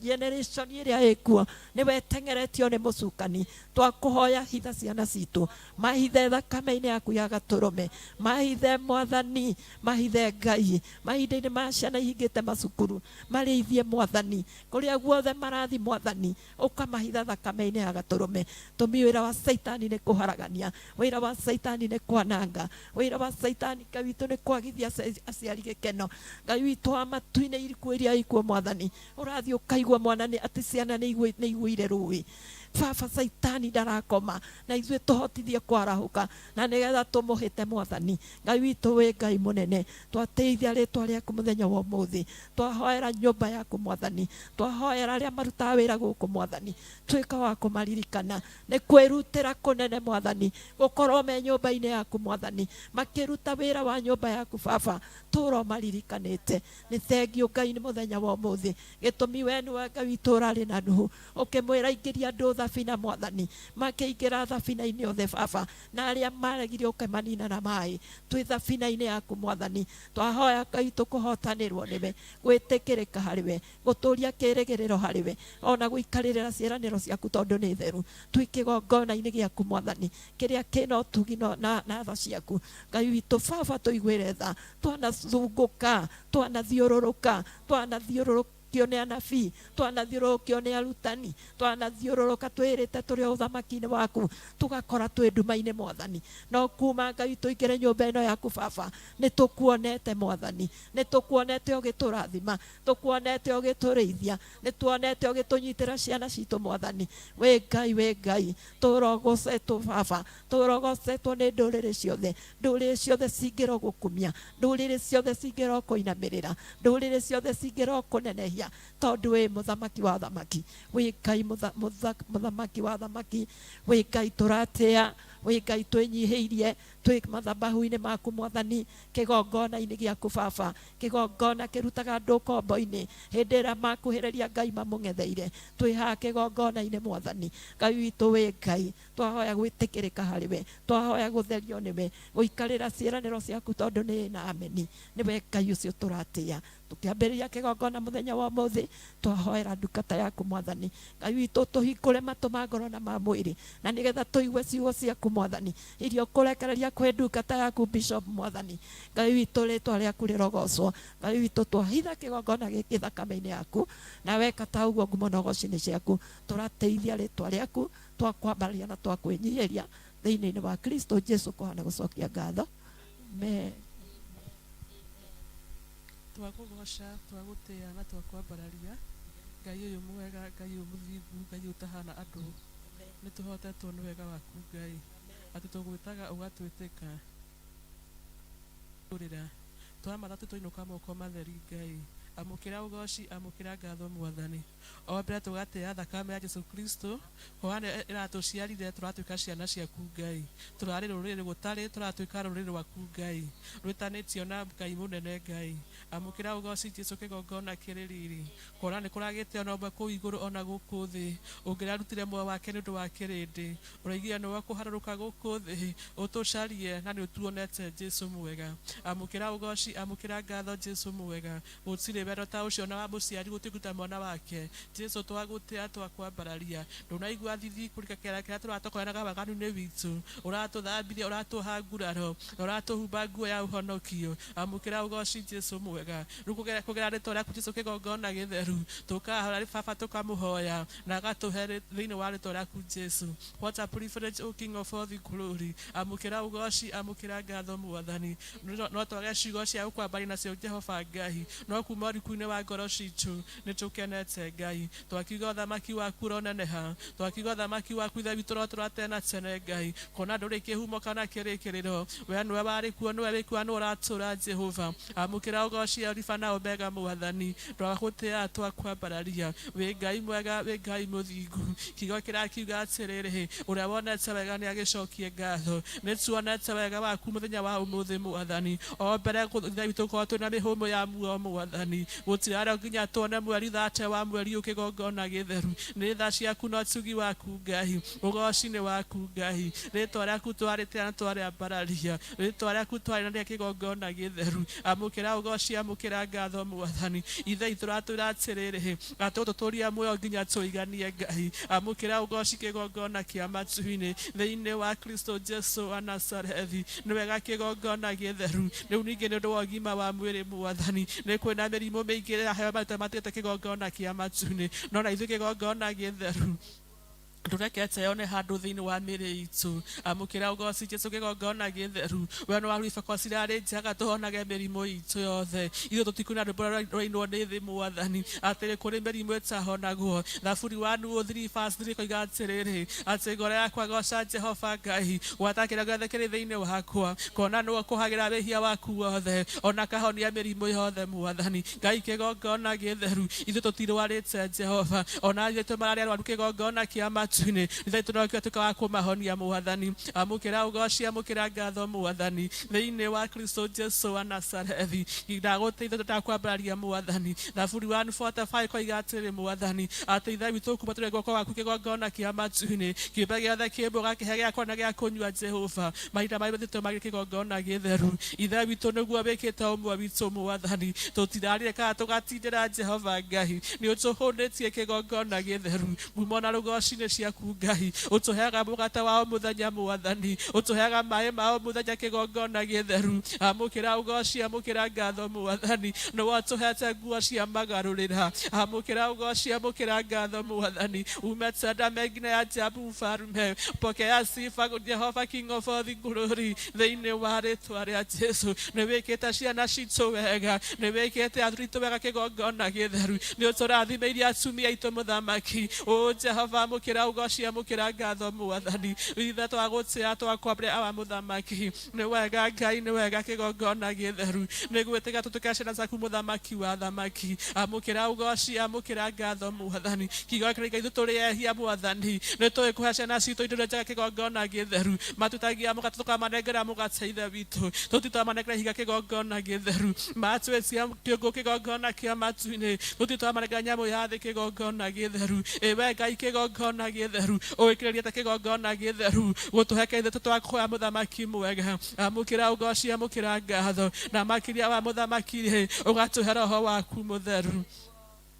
Speaker 3: Generation ĩrĩa ĩkuo nĩwe ĩteng'eretio nĩ mũcukani, twakũhoya hitha ciana citũ, mahithe thakame-inĩ yaku ya gatũrũme, mahithe Mwathani, mahithe Ngai. Mahinda-inĩ ma ciana ihingĩte macukuru, marĩithie Mwathani, kũrĩa guothe marathi Mwathani, ũkamahitha thakame-inĩ ya gatũrũme. Tũmi wĩra wa Saitani nĩ kũharagania, wĩra wa Saitani nĩ kwananga, wĩra wa Saitani Ngai witũ nĩ kwagithia aciari gĩkeno. Ngai witũ wa matu-inĩ, ikuũ iria ikuo Mwathani, ũrathiĩ ũkaigua mwana nĩ atĩ ciana nĩ igũire rũĩ. Baba, Saitani ndarakoma, na ithuĩ tũhotithie kwarahũka na nĩgetha tũmũhĩte Mwathani. Ngai witũ wĩ Ngai mũnene, twatĩithia rĩtwa rĩaku mũthenya wa ũmũthĩ. Twahoera nyũmba yaku Mwathani, twahoera arĩa marutaga wĩra gũkũ Mwathani, tuĩka wa kũmaririkana. Nĩ kwĩrutĩra kũnene Mwathani gũkorwo me nyũmba-inĩ yaku Mwathani, makĩruta wĩra wa nyũmba yaku Baba, tũra ũmaririkanĩte. Nĩ thengiũ Ngai nĩ mũthenya wa ũmũthĩ, gĩtũmi we nĩwe Ngai witũ ũrarĩ na Nuhu, ũkĩmwĩra ingĩria andũ thabina Mwathani, makĩingĩra thabina-inĩ othe Baba, na arĩa maregire ũkĩmanina na maĩ. Twĩ thabina-inĩ yaku Mwathani, twahoya Ngai tũkũhotanĩrwo nĩwe, gwĩtĩkĩrĩka harĩ we, gũtũria kĩĩrĩgĩrĩro harĩ we, ona gũikarĩrĩra ciĩranĩro ciaku tondũ nĩ theru. Twĩ kĩgongona-inĩ gĩaku Mwathani, kĩrĩa kĩna ũtugi na tha ciaku. Ngai witũ Baba, tũiguĩre tha. Twanacungũka, twanathiũrũrũka, twanathiũrũrũkio nĩ anabii, twanathiũrũrũkio nĩ arutani, twanathiũrũrũka twĩrĩte tũrĩ o ũthamaki-inĩ waku, tũgakora twĩ nduma-inĩ Mwathani. No kuma Ngai tũingĩre nyũmba ĩno yaku Baba, nĩ tũkuonete Mwathani, nĩ tũkuonete ũgĩtũrathima, tũkuonete ũgĩtũrĩithia, nĩ tuonete ũgĩtũnyitĩra ciana citũ Mwathani. Wĩ Ngai, wĩ Ngai, tũrogocetwo Baba, tũrogocetwo nĩ ndũrĩrĩ ciothe. Ndũrĩrĩ ciothe cingĩrogũkumia, ndũrĩrĩ ciothe cingĩrokũinamĩrĩra, ndũrĩrĩ ciothe cingĩrokũnenehia. Tũrakwambararia tondũ wĩ mũthamaki wa thamaki, wĩ Ngai mũthamaki wa thamaki, wĩ Ngai tũratĩa, wĩ Ngai twĩnyihĩirie, twĩ mathabahu-inĩ maku Mwathani, kĩgongona-inĩ gĩaku Baba, kĩgongona kĩrutaga andũ ũkombo-inĩ hĩndĩ ĩrĩa makuhĩrĩria Ngai mamũng'etheire. Twĩ haha kĩgongona-inĩ Mwathani Ngai witũ, wĩ Ngai twahoya gwĩtĩkĩrĩka harĩ we, twahoya gũtherio nĩwe, gũikarĩra ciĩranĩro ciaku tondũ nĩ na ameni. Nĩwe Ngai ũcio tũratĩa. Tũkĩambĩrĩria kĩgongona mũthenya wa ũmũthĩ, twahoera ndungata yaku Mwathani Ngai witũ, tũhingũre matũ ma ngoro na ma mwĩrĩ, na nĩgetha tũigue ciugo ciaku Mwathani, iria ũkũrekereria kwĩ ndungata yaku Bishop Mwathani Ngai witũ, rĩtwa rĩaku rĩrogocwo. Ngai witũ, twahitha kĩgongona gĩkĩ thakame-inĩ yaku, na weka ta ũguo ngumo na ũgoci nĩ ciaku. Tũratĩithia rĩtwa rĩaku, twakwambararia na twakwĩnyihĩria thĩinĩ wa Kristo Jesu, kũhana gũcokia ngatho. Amen.
Speaker 2: Twakũgoca, twagũtĩa na twakwambararia, Ngai ũyũ mwega, Ngai ũyũ mũthingu, Ngai ũyũ ũtahana andũ. Nĩ tũhotetwo nĩ wega waku Ngai, atĩ tũgwĩtaga ũgatwĩtĩka rĩra twamatha tũtũinũka moko matheri. Ngai, amũkĩra ũgoci, amũkĩra ngatho Mwathani. O mbere tũgatĩa thakame ya Jesu Kristo, kuona nĩ ĩratũciarire tũratuĩka ciana ciaku Ngai. Tũrarĩ rũrĩrĩ gũtarĩ, tũratuĩka rũrĩrĩ rwaku Ngai, rwĩtanĩtio na Ngai mũnene. Ngai, amũkĩra ũgoci Jesu, kĩgongona kĩrĩ riri, kuona nĩ kũragĩte ona ũmwe kũu igũrũ ona gũkũ thĩ ũngĩrarutire muoyo wake nĩ ũndũ wa kĩrĩndĩ. Ũraigire nĩwe kũharũrũka gũkũ thĩ ũtũcarie, na nĩ ũtuonete Jesu mwega. Amũkĩra ũgoci, amũkĩra ngatho Jesu mwega. Gũtirĩ wendo ta ũcio na wa mũciari gũtuĩka mwana wake. Jesu, twagũtĩa, twakwambararia. Ndũnaigua thithi kũrika kĩara kĩrĩa tũratokoranaga waganu-inĩ witũ, ũratũthambirie, ũratũha nguraro na ũratũhumba nguo ya ũhonokio. Amũkĩra ũgoci Jesu mwega. Rĩu kũgera rĩtwa rĩaku Jesu, kĩgongona gĩtheru, tũkahora Baba, tũkamũhoya na agatũhe thĩinĩ wa rĩtwa rĩaku Jesu. What a privilege, O King of all the glory. Amũkĩra ũgoci, amũkĩra ngatho Mwathani. No twage ciugo cia gũkwambaria nacio Jehova Ngai, no kuma ũriku-inĩ wa ngoro citũ nĩ tũkenete Ngai. Twakiuga ũthamaki waku ũroneneha, twakiuga ũthamaki waku Ithe witũ ũrotũra tene na tene Ngai, kuona ndũrĩ kĩhumo kana kĩrĩkĩrĩro. We nĩwe warĩ kuo, nĩwe wĩ kuo na nĩwe ũratũra Jehova. Amũkĩra ũgoci Alifa na Omega Mwathani. Twagũtĩa, twakwambararia, wĩ Ngai mwega, wĩ Ngai mũthingu. Kiugo kĩrakiuga atĩrĩrĩ, ũrĩa wonete wega nĩ agĩcokie ngatho. Nĩ tuonete wega waku mũthenya wa ũmũthĩ Mwathani. O mbere Ithe witũ gũkorwo twĩna mĩhũmũ ya muoyo Mwathani, gũtirarĩ nginya tuone mweri 30 wa mweri ũyũ kĩgongona gĩtheru. Nĩ tha ciaku na ũtugi waku Ngai, ũgoci nĩ waku Ngai. Rĩtwa rĩaku twarĩtĩa na twarĩambararia, rĩtwa rĩaku twarĩnania kĩgongona gĩtheru. Amũkĩra ũgoci, amũkĩra ngatho Mwathani. Ithe witũ ũratwĩra atĩrĩrĩ, atĩ ũtũtũria muoyo nginya tũiganie Ngai. Amũkĩra ũgoci kĩgongona kĩa matu-inĩ thĩinĩ wa Kristo Jesu wa Nazarethi. Nĩ wega kĩgongona gĩtheru. Rĩu ningĩ nĩ ũndũ wa ũgima wa mwĩrĩ Mwathani, nĩ kwĩna mĩrimũ mĩingĩ ĩraheo maruta matigĩte kĩgongona kĩa matu-inĩ, no na ithuĩ kĩgongona gĩtheru ndũrekete yone handũ thĩinĩ wa mĩrĩ itũ. Amũkĩra ũgoci Jesu, kĩgongona gĩtheru. We nĩ waru ibako cirarĩ njega tũhonage mĩrimũ itũ yothe. Ithuĩ tũtikuina rwĩmbo rũrainwo nĩ thĩ Mwathani, atĩrĩ kũrĩ mĩrimũ ĩtahonagwo. Thaburi 103 verse 3 koiga atĩrĩrĩ, atĩ ngoro yakwa goca Jehova Ngai, gwata kĩrĩa gĩothe kĩrĩ thĩinĩ wakwa, kuona nĩwe ũkũhagĩra wĩhia waku wothe ona kahonia mĩrimũ yothe Mwathani Ngai. Kĩgongona gĩtheru, ithuĩ tũtirwarĩte Jehova, ona ithuĩ mararĩ arwaru kĩgongona kĩa matu-inĩ, ithuĩ tũnokĩo tuĩka wa kũmahonia Mwathani. Amũkĩra ũgoci, amũkĩra ngatho Mwathani, thĩinĩ wa Kristo Jesu wa Nazarethi. Ndagũteithia, ndakwambararia Mwathani. Thaburi 145 koiga atĩrĩ Mwathani, atĩ Ithe witũ kuma tũrĩ guoko gwaku kĩgongona kĩa matu-inĩ, kĩũmbe gĩothe kĩ muoyo gakĩhe gĩakwa na gĩa kũnyua Jehova. Mahinda marĩa methĩtwo marĩ kĩgongona gĩtheru, Ithe witũ nĩguo wĩkĩte ũmwe witũ Mwathani. Tũtirarire kana tũgatindĩra Jehova Ngai, nĩ ũtũhũnĩtie kĩgongona gĩtheru. Ngumo na rũgoci nĩ ciaku Ngai. Ũtũheaga mũgate wa o mũthenya Mwathani, ũtũheaga maĩ ma o mũthenya kĩgongona gĩtheru. Amũkĩra ũgoci, amũkĩra ngatho Mwathani. Nĩwe ũtũhete nguo cia magarũrĩra. Amũkĩra ũgoci, amũkĩra ngatho Mwathani. Umetenda mengi na ya ajabu mfalme. Pokea sifa Jehova, King of all the glory, thĩinĩ wa rĩtwa rĩa Jesu. Nĩ wĩkĩte ciana citũ wega, nĩ wĩkĩte athuri itũ wega kĩgongona gĩtheru. Nĩ ũtũrathimĩirie atumia aitũ mũthamaki. O Jehova, amũkĩra Ũgoci, amũkĩra ngatho Mwathani. Ithe twagũtĩa, twakwambĩra awa mũthamaki. Nĩ wega Ngai, nĩ wega kĩgongona gĩtheru. Nĩ gwĩtĩka tũtuĩke ciana ciaku mũthamaki wa athamaki. Amũkĩra ũgoci, amũkĩra ngatho Mwathani. Kiugo kĩrĩa ithuĩ tũrĩ ehia Mwathani. Nĩ tũĩ kũhe ciana citũ indo iria njega kĩgongona gĩtheru. Matwĩtagia mũgate tũkamanengera mũgate Ithe witũ. Tũtitwamanengera ihiga kĩgongona gĩtheru. Matwĩtia kĩũngũ kĩgongona kĩa matu-inĩ. Tũtitwamanengera nyamũ ya thĩ kĩgongona gĩtheru. Ĩwe Ngai kĩgongona gĩtheru. Ũĩkĩrĩrie ta kĩgongona gĩtheru. Gũtũhe ithe tũtwakũhoya mũthamaki mwega. Amũkĩra ũgoci, amũkĩra ngatho. Na makĩria wa mũthamaki rĩ, ũgatũhe roho waku mũtheru.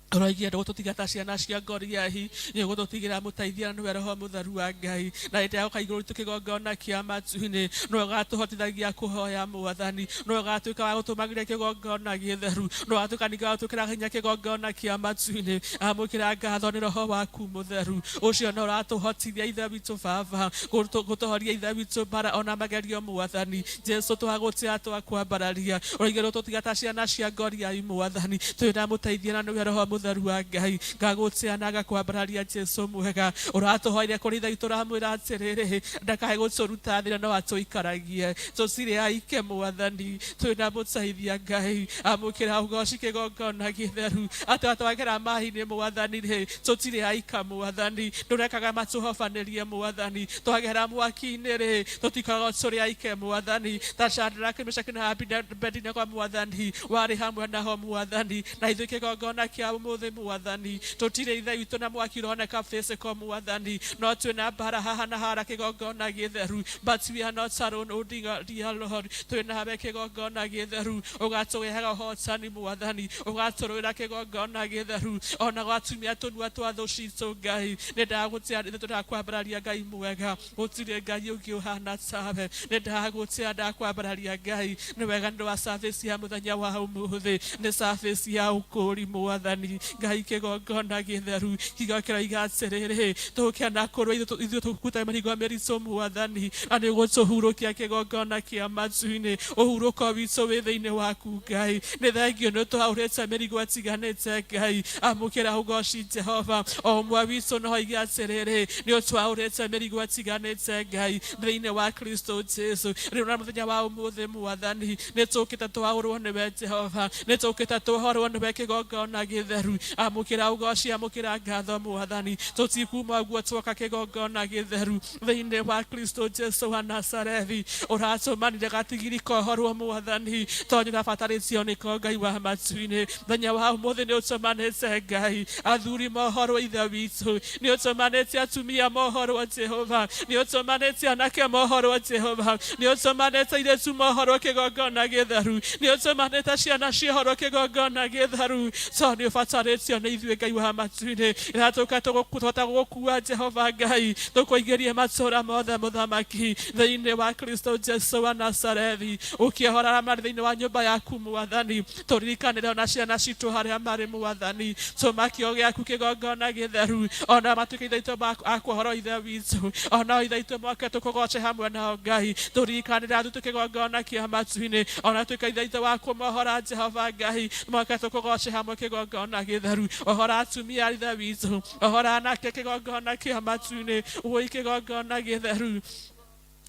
Speaker 2: Ũroigie ndũgũtũtiga ta ciana cia ngoriahi, nĩ ũgũtũtigĩra mũteithia na nĩwe roho mũtheru wa Ngai. Na hĩndĩ ya gũka igũrũ ritũ kĩgongona kĩa matu-inĩ, nĩwe ũgatũhotithagia kũhoya Mwathani, nĩwe ũgatuĩka wa gũtũmagĩria kĩgongona gĩtheru, nĩwe ũgatuĩka ningĩ wa gũtwĩkĩra hinya kĩgongona kĩa matu-inĩ. Amũkĩra ngatho nĩ roho waku mũtheru, ũcio no ũratũhotithia Ithe witũ Baba, gũtũhoria Ithe witũ mbara ona magerio Mwathani. Jesu twagũtĩa, twakwambararia. Ũroiga ndũgũtũtiga ta ciana cia ngoriai Mwathani. Twĩna mũteithia na nĩwe roho mũtheru wa Ngai. Ngagũtĩa na ngakwambararia Jesu mwega. Ũratũhoire kũrĩ Ithe witũ ũramwĩra atĩrĩrĩ, ndakae gũtũruta thĩna no atũikaragie. Tũtirĩ aike Mwathani, twĩna mũteithia Ngai. Amũkĩra ũgoci kĩgongona gĩtheru. Atĩ twagera maĩ-inĩ Mwathani rĩ, tũtirĩ aika Mwathani. Ndũrekaga matũhobanĩrie Mwathani. Twagera mwaki-inĩ rĩ, tũtikoragwo tũrĩ aike Mwathani. Ta Shadrach, Meshach na Abednego Mwathani, warĩ hamwe nao Mwathani. Na ithuĩ kĩgongona kĩa ũmũthĩ Mwathani, tũtirĩ Ithe witũ na mwaki ũroneka physical Mwathani, no twĩna mbara haha na hara kĩgongona gĩtheru. But we are not alone, oh dear Lord. Twĩnawe kĩgongona gĩtheru, ũgatũheaga ũhotani Mwathani, ũgatũrũĩra kĩgongona gĩtheru, ona gwatumia tũnua twa thũ citũ Ngai. Nĩ ndagũtĩa ithe tũrakwambararia Ngai mwega, gũtirĩ Ngai ũngĩ ũhana tawe. Nĩ ndagũtĩa, ndakwambararia Ngai. Nĩ wega nĩ ũndũ wa service ya mũthenya wa ũmũthĩ, nĩ service ya ũkũũri Mwathani. Ngai kĩgongona gĩtheru, kiugo kĩroiga atĩrĩrĩ, tũgũkena kũrũa ithuĩ tũkuĩte mĩrigo mĩritũ Mwathani, na nĩ ũgũtũhurũkia kĩgongona kĩa matu-inĩ. Ũhurũko witũ wĩ thĩinĩ waku Ngai. Nĩ thengio nĩ ũtwaũrĩte mĩrigo ĩtiganĩte Ngai. Amũkĩra ũgoci Jehova. O ũmwe witũ no oige atĩrĩrĩ, nĩ ũtwaũrĩte mĩrigo ĩtiganĩte Ngai, thĩinĩ wa Kristo Jesu. Rĩu na mũthenya wa ũmũthĩ Mwathani, nĩ tũkĩte twaũrwo nĩwe Jehova, nĩ tũkĩte tuohorwo nĩwe kĩgongona gĩtheru. Amũkĩra ũgoci, amũkĩra ngatho Mwathani. Tũtikuma ũguo tuoka kĩgongona gĩtheru thĩinĩ wa Kristo Jesu wa Nazarethi. Ũratũmanire gatigiri kohorwo Mwathani, tondũ nĩũrabatarĩtio nĩko Ngai wa matu-inĩ. Mũthenya wa ũmũthĩ nĩ ũtũmanĩte Ngai, athuri mohorwo Ithe witũ, nĩ ũtũmanĩte atumia mohorwo Jehova, nĩ ũtũmanĩte anake mohorwo Jehova, nĩ ũtũmanĩte airĩtu mohorwo kĩgongona gĩtheru, nĩ ũtũmanĩte ciana ciohorwo kĩgongona gĩtheru, tondũ nĩ ũbatarĩtio nĩ ithuĩ Ngai wa matu-inĩ. Rĩrĩa tũka tũhota gũgũkua Jehova Ngai, tũkũingĩrie matũũra mothe mũthamaki thĩinĩ wa Kristo Jesu wa Nazarethi. Ũkĩohora arĩa marĩ thĩinĩ wa nyũmba yaku Mwathani, tũririkanĩre ona ciana citũ harĩa marĩ Mwathani. Tũma kĩo gĩaku kĩgongona gĩtheru, ona matuĩke Ithe witũ akuohorwo Ithe witũ, ona Ithe witũ moke tũkũgoce hamwe nao Ngai. Tũririkanĩre athuri kĩgongona kĩa matu-inĩ, ona tuĩke Ithe witũ wa kũmohora Jehova Ngai, moke tũkũgoce hamwe kĩgongona gĩtheru. Ohora atumia Ithe witũ, ohora anake kĩgongona kĩa matu-inĩ, wũi kĩgongona gĩtheru.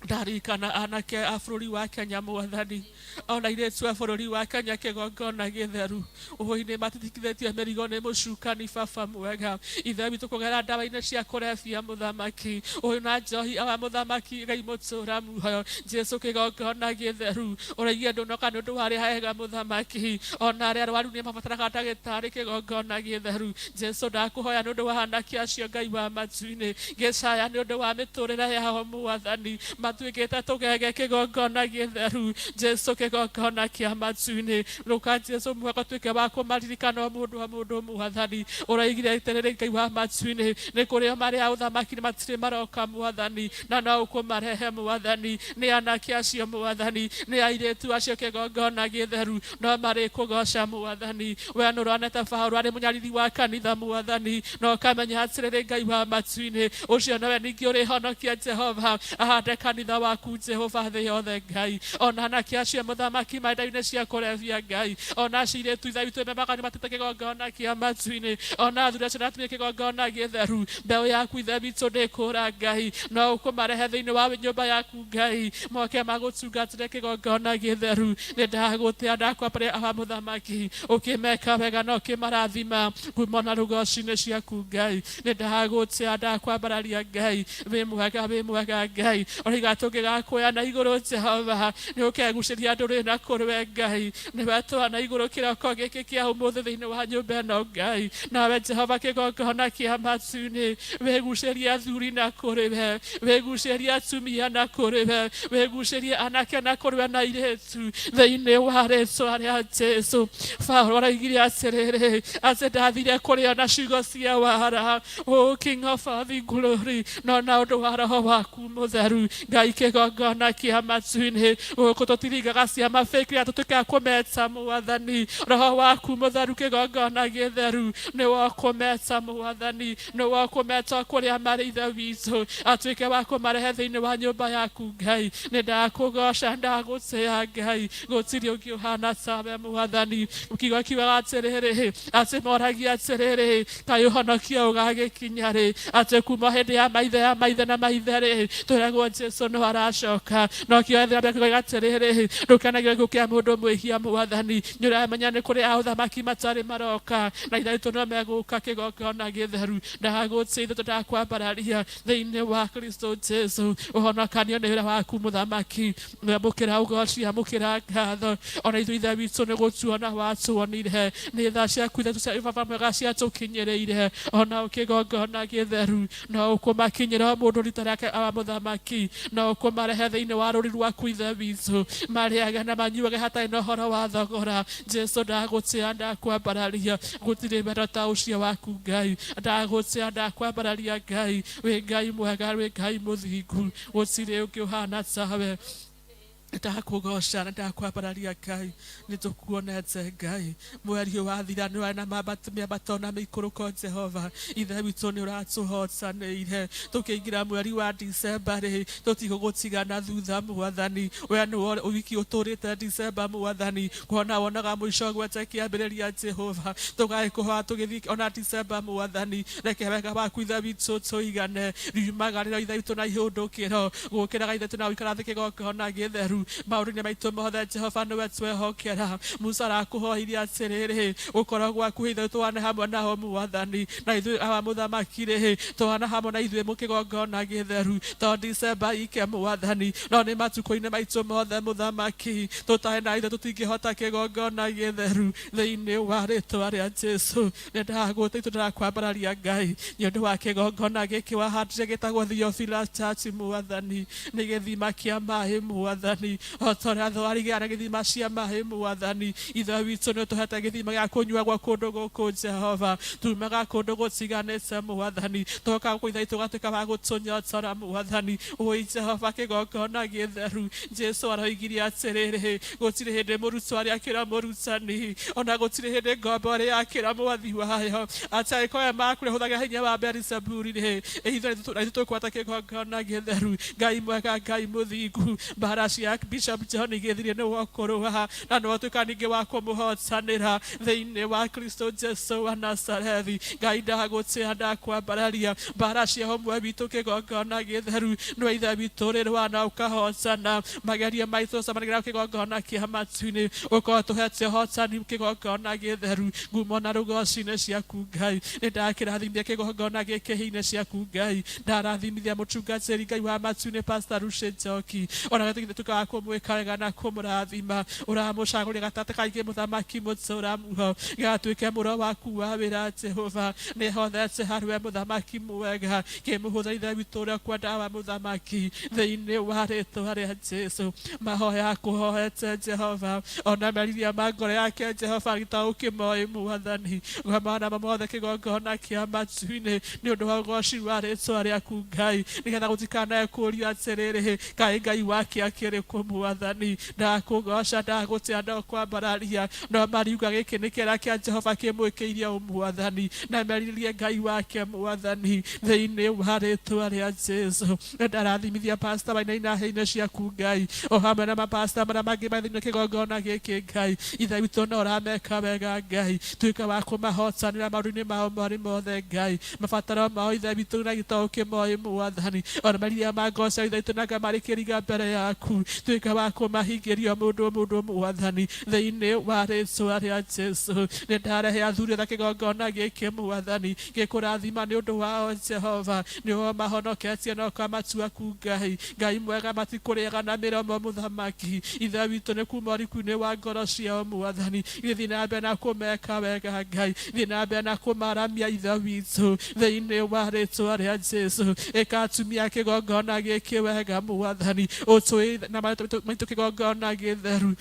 Speaker 2: Ndarikana anake a bũrũri wa Kenya Mwathani, ona airĩtu a bũrũri wa Kenya kĩgongona gĩtheru. Ũi nĩ matitikithĩtio mĩrigo nĩ mũcukani Baba mwega. Ithe witũ kũgera ndawa-inĩ cia kũrebia mũthamaki, ũyũ na njohi awa mũthamaki Ngai mũtũra muoyo. Jesu kĩgongona gĩtheru, ũraigire ndũnoka nĩ ũndũ wa arĩa ega mũthamaki, ona arĩa arwaru nĩ mabataraga ndagĩtarĩ kĩgongona gĩtheru. Jesu ndakũhoya nĩ ũndũ wa anake acio Ngai wa matu-inĩ, ngĩcaya nĩ ũndũ wa mĩtũrĩre yao Mwathani, matuĩkĩte tũgege kĩgongona gĩtheru. Jesu kĩgongona kĩa matu-inĩ, rũka Jesu mwega ũtuĩke wa kũmaririkana o mũndũ o mũndũ Mwathani. Ũroigire atĩrĩrĩ Ngai wa matu-inĩ, nĩ kũrĩ o marĩ a ũthamaki na matirĩ maroka Mwathani, na no ũkũmarehe Mwathani. Nĩ anake acio Mwathani, nĩ airĩtu acio kĩgongona gĩtheru, no marĩkũgoca Mwathani. We nĩ ũronete Paũlũ arĩ mũnyariri wa kanitha Mwathani, na ũkamenya atĩrĩrĩ Ngai wa matu-inĩ, ũcio nowe ningĩ ũrĩhonokia Jehova ahande kanitha. Kanitha waku Jehova thĩ yothe Ngai. Ona anake acio mũthamaki maenda-inĩ cia kũrebia Ngai, ona acio airĩtu ithe witũ memaga nĩ matete kĩgongona kĩa matu-inĩ, ona athuri acio na atumia kĩgongona gĩtheru. Mbeũ yaku ithe witũ ndĩkũra Ngai, no ũkũmarehe thĩinĩ wa nyũmba yaku Ngai, moke magũtungatĩre kĩgongona gĩtheru. Nĩ ndagũtĩa ndakwambararia awa mũthamaki, ũkĩmeka wega na ũkĩmarathima ngumo na rũgoci-inĩ ciaku Ngai. Nĩ ndagũtĩa ndakwambararia Ngai, wĩ mwega wĩ mwega Ngai. Ũroiga tũngĩgakuoya na igũrũ Jehova, nĩ ũkegucĩria ndũrĩrĩ na kũrĩ we Ngai. Nĩwe twa na igũrũ kĩroko gĩkĩ kĩa ũmũthĩ thĩinĩ wa nyũmba ĩno Ngai. Nawe Jehova kĩgongona kĩa matu-inĩ, wĩgucĩrie athuri na kũrĩ we, wĩgucĩrie atumia na kũrĩ we, wĩgucĩrie anake na kũrĩ we na airĩtu thĩinĩ wa rĩtwa rĩa Jesu. Paulo aroigire atĩrĩrĩ, atĩ ndathire kũrĩo na ciugo cia wara, O King of all the glory, no na ũndũ wa roho waku mũtheru Ngai kĩgongona kĩa matu-inĩ. Gũkũ tũtiringaga ciama fake rĩrĩa tũtuĩkaga kũmeta mwathani. Roho waku mũtheru kĩgongona gĩtheru nĩwe ũkũmeta mwathani, nĩwe ũkũmeta kũrĩa marĩ ithe witũ, atuĩke wa kũmarehe thĩinĩ wa nyũmba yaku Ngai. Nĩ ndakũgoca ndagũtĩa Ngai, gũtirĩ ũngĩ ũhana tawe mwathani. Kiugo kiugaga atĩrĩrĩ, atĩ moragia atĩrĩrĩ, kaĩ ũhonokio ũgagĩkinya rĩ? Atĩ kuma hĩndĩ ya maithe ya maithe na maithe rĩ, twĩragwo Jesu no aracoka. No kĩo ethĩra kiugo atĩrĩrĩ, ndũkenagio gĩkuũ kĩa mũndũ mwĩhia mwathani. Nĩ ũramenya nĩ kũrĩ a ũthamaki matarĩ maroka, na ithe witũ no megũka kĩgongona gĩtheru. Ndagũtĩa ithe tũtakwambararia thĩinĩ wa Kristo Jesu. Ũhonokanio nĩ wĩra waku mũthamaki. Amũkĩra ũgoci, amũkĩra ngatho. Ona ithuĩ ithe witũ nĩ gũtuona watuonire, nĩ tha ciaku ithe cia baba mwega ciatũkinyĩrĩire. Ona ũkĩgongona gĩtheru, no ũkũmakinyĩra o mũndũ rita rĩake awa mũthamaki, no ũkũmarehe thĩinĩ wa rũri rwaku ithe witũ, marĩage na manyuage hatarĩ na ũhoro wa thogora. Jesu ndagũtĩa ndakwambararia, gũtirĩ wendo ta ũcio waku Ngai. Ndagũtĩa ndakwambararia Ngai, wĩ Ngai mwega, wĩ Ngai mũthingu, gũtirĩ ũngĩ ũhana tawe. Ndakũgoca na ndakwambararia Ngai, nĩ tũkuonete Ngai. Mweri ũyũ wathira nĩ ũrarĩ na mĩambato na mĩikũrũko Jehova. Ithe witũ nĩ ũratũhotanĩire. Tũkĩingĩra mweri wa Disemba rĩ, tũtigũgũtiga na thutha mwathani. We nĩwe wiki ũtũrĩte Disemba mwathani, kuona wonaga mũico gwete kĩambĩrĩria Jehova. Tũgagĩkũhoya tũgĩthiĩ ona Disemba mwathani, reke wega waku ithe witũ tũigane. Riumagarĩro ithe witũ na ihũndũkĩro, gũkĩraga ithe witũ na gũikara thĩ kĩgongona gĩtheru. Maũndũ-inĩ maitũ mothe Jehova nĩwe twehokera. Musa arakũhoirie atĩrĩrĩ, gũkorwo gwaku ithe witũ wane hamwe nao mwathani, na ithuĩ awa mũthamaki rĩ, twana hamwe na ithuĩ mũkĩgongona gĩtheru. To Disemba ike mwathani, no nĩ matukũ-inĩ maitũ mothe mũthamaki, tũtarĩ na ithe tũtingĩhota kĩgongona gĩtheru. Thĩinĩ wa rĩtwa rĩa Jesu, nĩ ndagũtĩa ndĩrakwambararia Ngai nĩ ũndũ wa kĩgongona gĩkĩ wahandire gĩtagwo Theophilus Church mwathani. Nĩ gĩthima kĩa maĩ mwathani, o ta ũrĩa thwariga na gĩthima cia maĩ mwathani. Ithe witũ nĩ ũtũhete gĩthima gĩa kũnyuagwo kũndũ gũkũ Jehova. Tumaga kũndũ gũtiganĩte mwathani, tũgoka gũkũ ithe witũ ũgatuĩka wa gũtũnyotora mwathani. Ũi Jehova kĩgongona gĩtheru. Jesu aroigire atĩrĩrĩ, gũtirĩ hĩndĩ mũrutwo arĩ akĩra mũrutani, ona gũtirĩ hĩndĩ ngombo ĩrĩ yakĩra mwathi wayo. Atĩ angĩkorwo aya makũrĩa hũthagĩra hinya wa Beelizebuli rĩ, ithuĩ na ithuĩ tũkwata kĩgongona gĩtheru. Ngai mwega, Ngai mũthingu, mbara cia Bishop John Gĩthiri nĩwe ũkũrũa na nĩwe ũtuĩka ningĩ wa kũmũhotanĩra thĩinĩ wa Kristo Jesu wa Nazarethi. Ngai ndagũtĩa ndakwambararia, mbara cia ũmwe witũ kĩgongona gĩtheru nĩwe ithe witũ ũrĩrũa na ũkahotana. Magerio maitũ ũcemanagia kĩgongona kĩa matu-inĩ, ũkorwo tũhete ũhotani kĩgongona gĩtheru. Ngumo na rũgoci-inĩ ciaku Ngai. Nĩ ndakĩrathimithia kĩgongona gĩkĩ hinya ciaku Ngai. Ndarathimithia mũtungatĩri Ngai wa matu-inĩ Pastor Lucy Njoki, ona gatuĩka wa kũmwĩka wega na kũmũrathima. Ũramũcagũria gatagatĩ ka aingĩ mũthamaki mũtũra muo, gatuĩke mũro waku wa wĩra Jehova. Nĩhothete harĩ we mũthamaki mwega, kĩmũhũthĩra ithe witũ ũrĩa ũkwenda wa mũthamaki thĩinĩ wa rĩtwa rĩa Jesu. Mahoya akũhoete Jehova, ona meriria ma ngoro yake Jehova gĩtaũkĩmoĩ mwathani. Gomana mothe kĩgongona kĩa matu-inĩ nĩ ũndũ wa ũgoci wa rĩtwa rĩaku Ngai, nĩgetha gũtikanae kũũrio atĩrĩrĩ, kaĩ Ngai wake akĩrĩ kũ? Ũrĩkũ Mwathani? Ndakũgoca, ndagũtĩa, ndakwambararia. No mariuga gĩkĩ nĩ kĩara kĩa Jehova kĩmwĩkĩirie ũ Mwathani, na merirĩrie Ngai wake Mwathani, thĩinĩ wa rĩtwa rĩa Jesu. Ndarathimithia Pastor Wainaina hĩ-inĩ ciaku Ngai, o hamwe na mapasta marĩa mangĩ me thĩinĩ kĩgongona gĩkĩ Ngai. Ithe witũ, no ũrameka wega Ngai, tuĩka wa kũmahotanĩra maũndũ-inĩ mao marĩ mothe Ngai, mabataro mao Ithe witũ na gĩtaũ kĩmoĩ Mwathani, ona meriria ma ngoro ciao Ithe witũ na marĩ kĩriga mbere yaku, tuĩka wa kũmahingĩria mũndũ mũndũ Mwathani, thĩinĩ wa rĩtwa rĩa Jesu. Nĩ ndarehe athuri othe kĩgongona gĩkĩ Mwathani, gĩkũrathima nĩ ũndũ wao Jehova, nĩo mahonoketie na ũkamatua ku Ngai. Ngai mwega, matikũrĩaga na mĩromo Mũthamaki Ithe witũ, nĩ kuma ũriku-inĩ wa ngoro ciao Mwathani. Gĩthiĩ na mbere na kũmeka wega Ngai, thiĩ na mbere na kũmaramia Ithe witũ, thĩinĩ wa rĩtwa rĩa Jesu. Ĩka atumia kĩgongona gĩkĩ wega Mwathani, ũtũĩ na maitũ kĩgongona gĩtheru,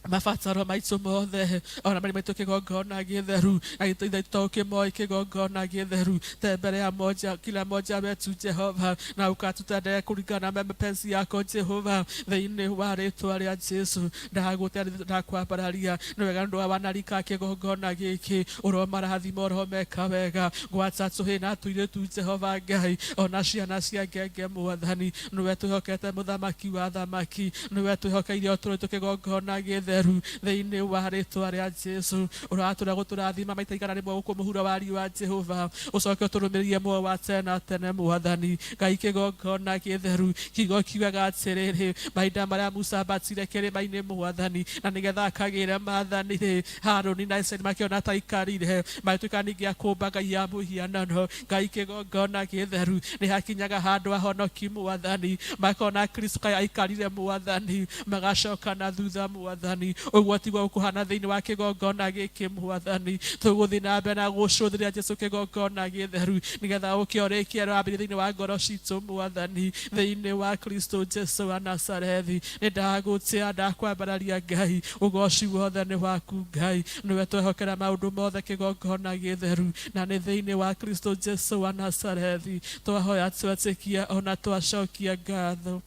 Speaker 2: mabataro maitũ mothe ona marĩ maitũ kĩgongona gĩtheru, agĩtũitha tũkĩmoĩ kĩgongona gĩtheru te mbere ya moja kila moja wetu Jehova, na ũkatũtendee kũringana na mapenzi yako Jehova, thĩinĩ wa rĩtwa rĩa Jesu. Ndagũte, ndakwambararia. Nĩ wega nĩ ũndũ wa wanarika kĩgongona gĩkĩ, ũromarathima, ũromeka wega, gwata tũhĩ na tũirĩtu Jehova Ngai, ona ciana cia ngenge Mwathani. Nĩwe twĩhokete, Mũthamaki wa thamaki, nĩwe twĩhokeire ũtũũro witũ kĩgongona gĩtheru, thĩinĩ wa rĩtwa rĩa Jesu. Ũratũra gũtũrathima maita 100 gũkũ mũhuro wa riũa Jehova, ũcoke ũtũrũmĩrĩrie muoyo wa tene na tene Mwathani Ngai. Kĩgongona gĩtheru, kiugo kiugaga atĩrĩrĩ, mahinda marĩa Musa ambatire kĩrĩma-inĩ Mwathani, na nĩgetha akagĩre maathani rĩ, Harũni na Isiraeli makĩona ta aikarire, magĩtuĩka ningĩ a kũũmba ngai ya mũhianano. Ngai, kĩgongona gĩtheru, nĩ hakinyaga handũ ahonoki Mwathani makona Kristo kaĩ aikarire Mwathani, magacoka na thutha Mwathani. Ũguo tiguo gũkũhana thĩinĩ wa kĩgongona gĩkĩ Mwathani. Tũgũthiĩ na mbere na gũcũthĩrĩria Jesu kĩgongona gĩtheru, nĩgetha ũke ũrĩkie wambĩrĩrie thĩinĩ wa ngoro citũ Mwathani, thĩinĩ wa Kristo Jesu wa Nazarethi. Nĩ ndagũtĩa, ndakwambararia Ngai, ũgoci wothe nĩ waku Ngai, nĩwe twehokera maũndũ mothe kĩgongona gĩtheru, na nĩ thĩinĩ wa Kristo Jesu wa Nazarethi twahoya, twetĩkia ona twacokia ngatho.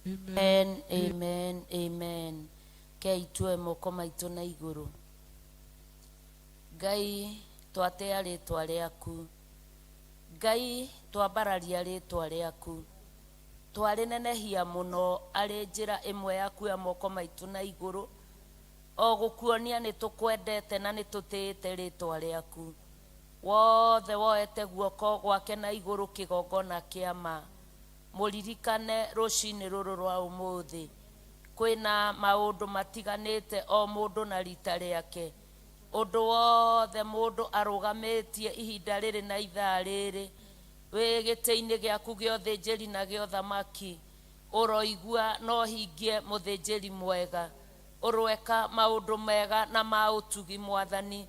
Speaker 2: Amen.
Speaker 1: Amen, amen, amen. Kei tuoe moko maitũ na igũrũ. Ngai, twatĩa rĩtwa rĩaku. Ngai, twambararia rĩtwa rĩaku, twarĩnenehia mũno arĩ njĩra ĩmwe ya kuoya moko maitũ na igũrũ, o gũkuonia nĩ tũkwendete na nĩ tũtĩĩte rĩtwa rĩaku. Wothe woete guoko gwake na igũrũ kĩgongona kĩa ma, mũririkane rũcinĩ rũrũ rwa ũmũthĩ. Kwĩna maũndũ matiganĩte, o mũndũ na rita rĩake. Ũndũ wothe mũndũ arũgamĩtie ihinda rĩrĩ na ithaa rĩrĩ wĩ gĩtĩ-inĩ gĩaku gĩa ũthĩnjĩri na gĩa ũthamaki, ũroigua no hingie mũthĩnjĩri mwega, ũroeka maũndũ mega na ma ũtugi Mwathani,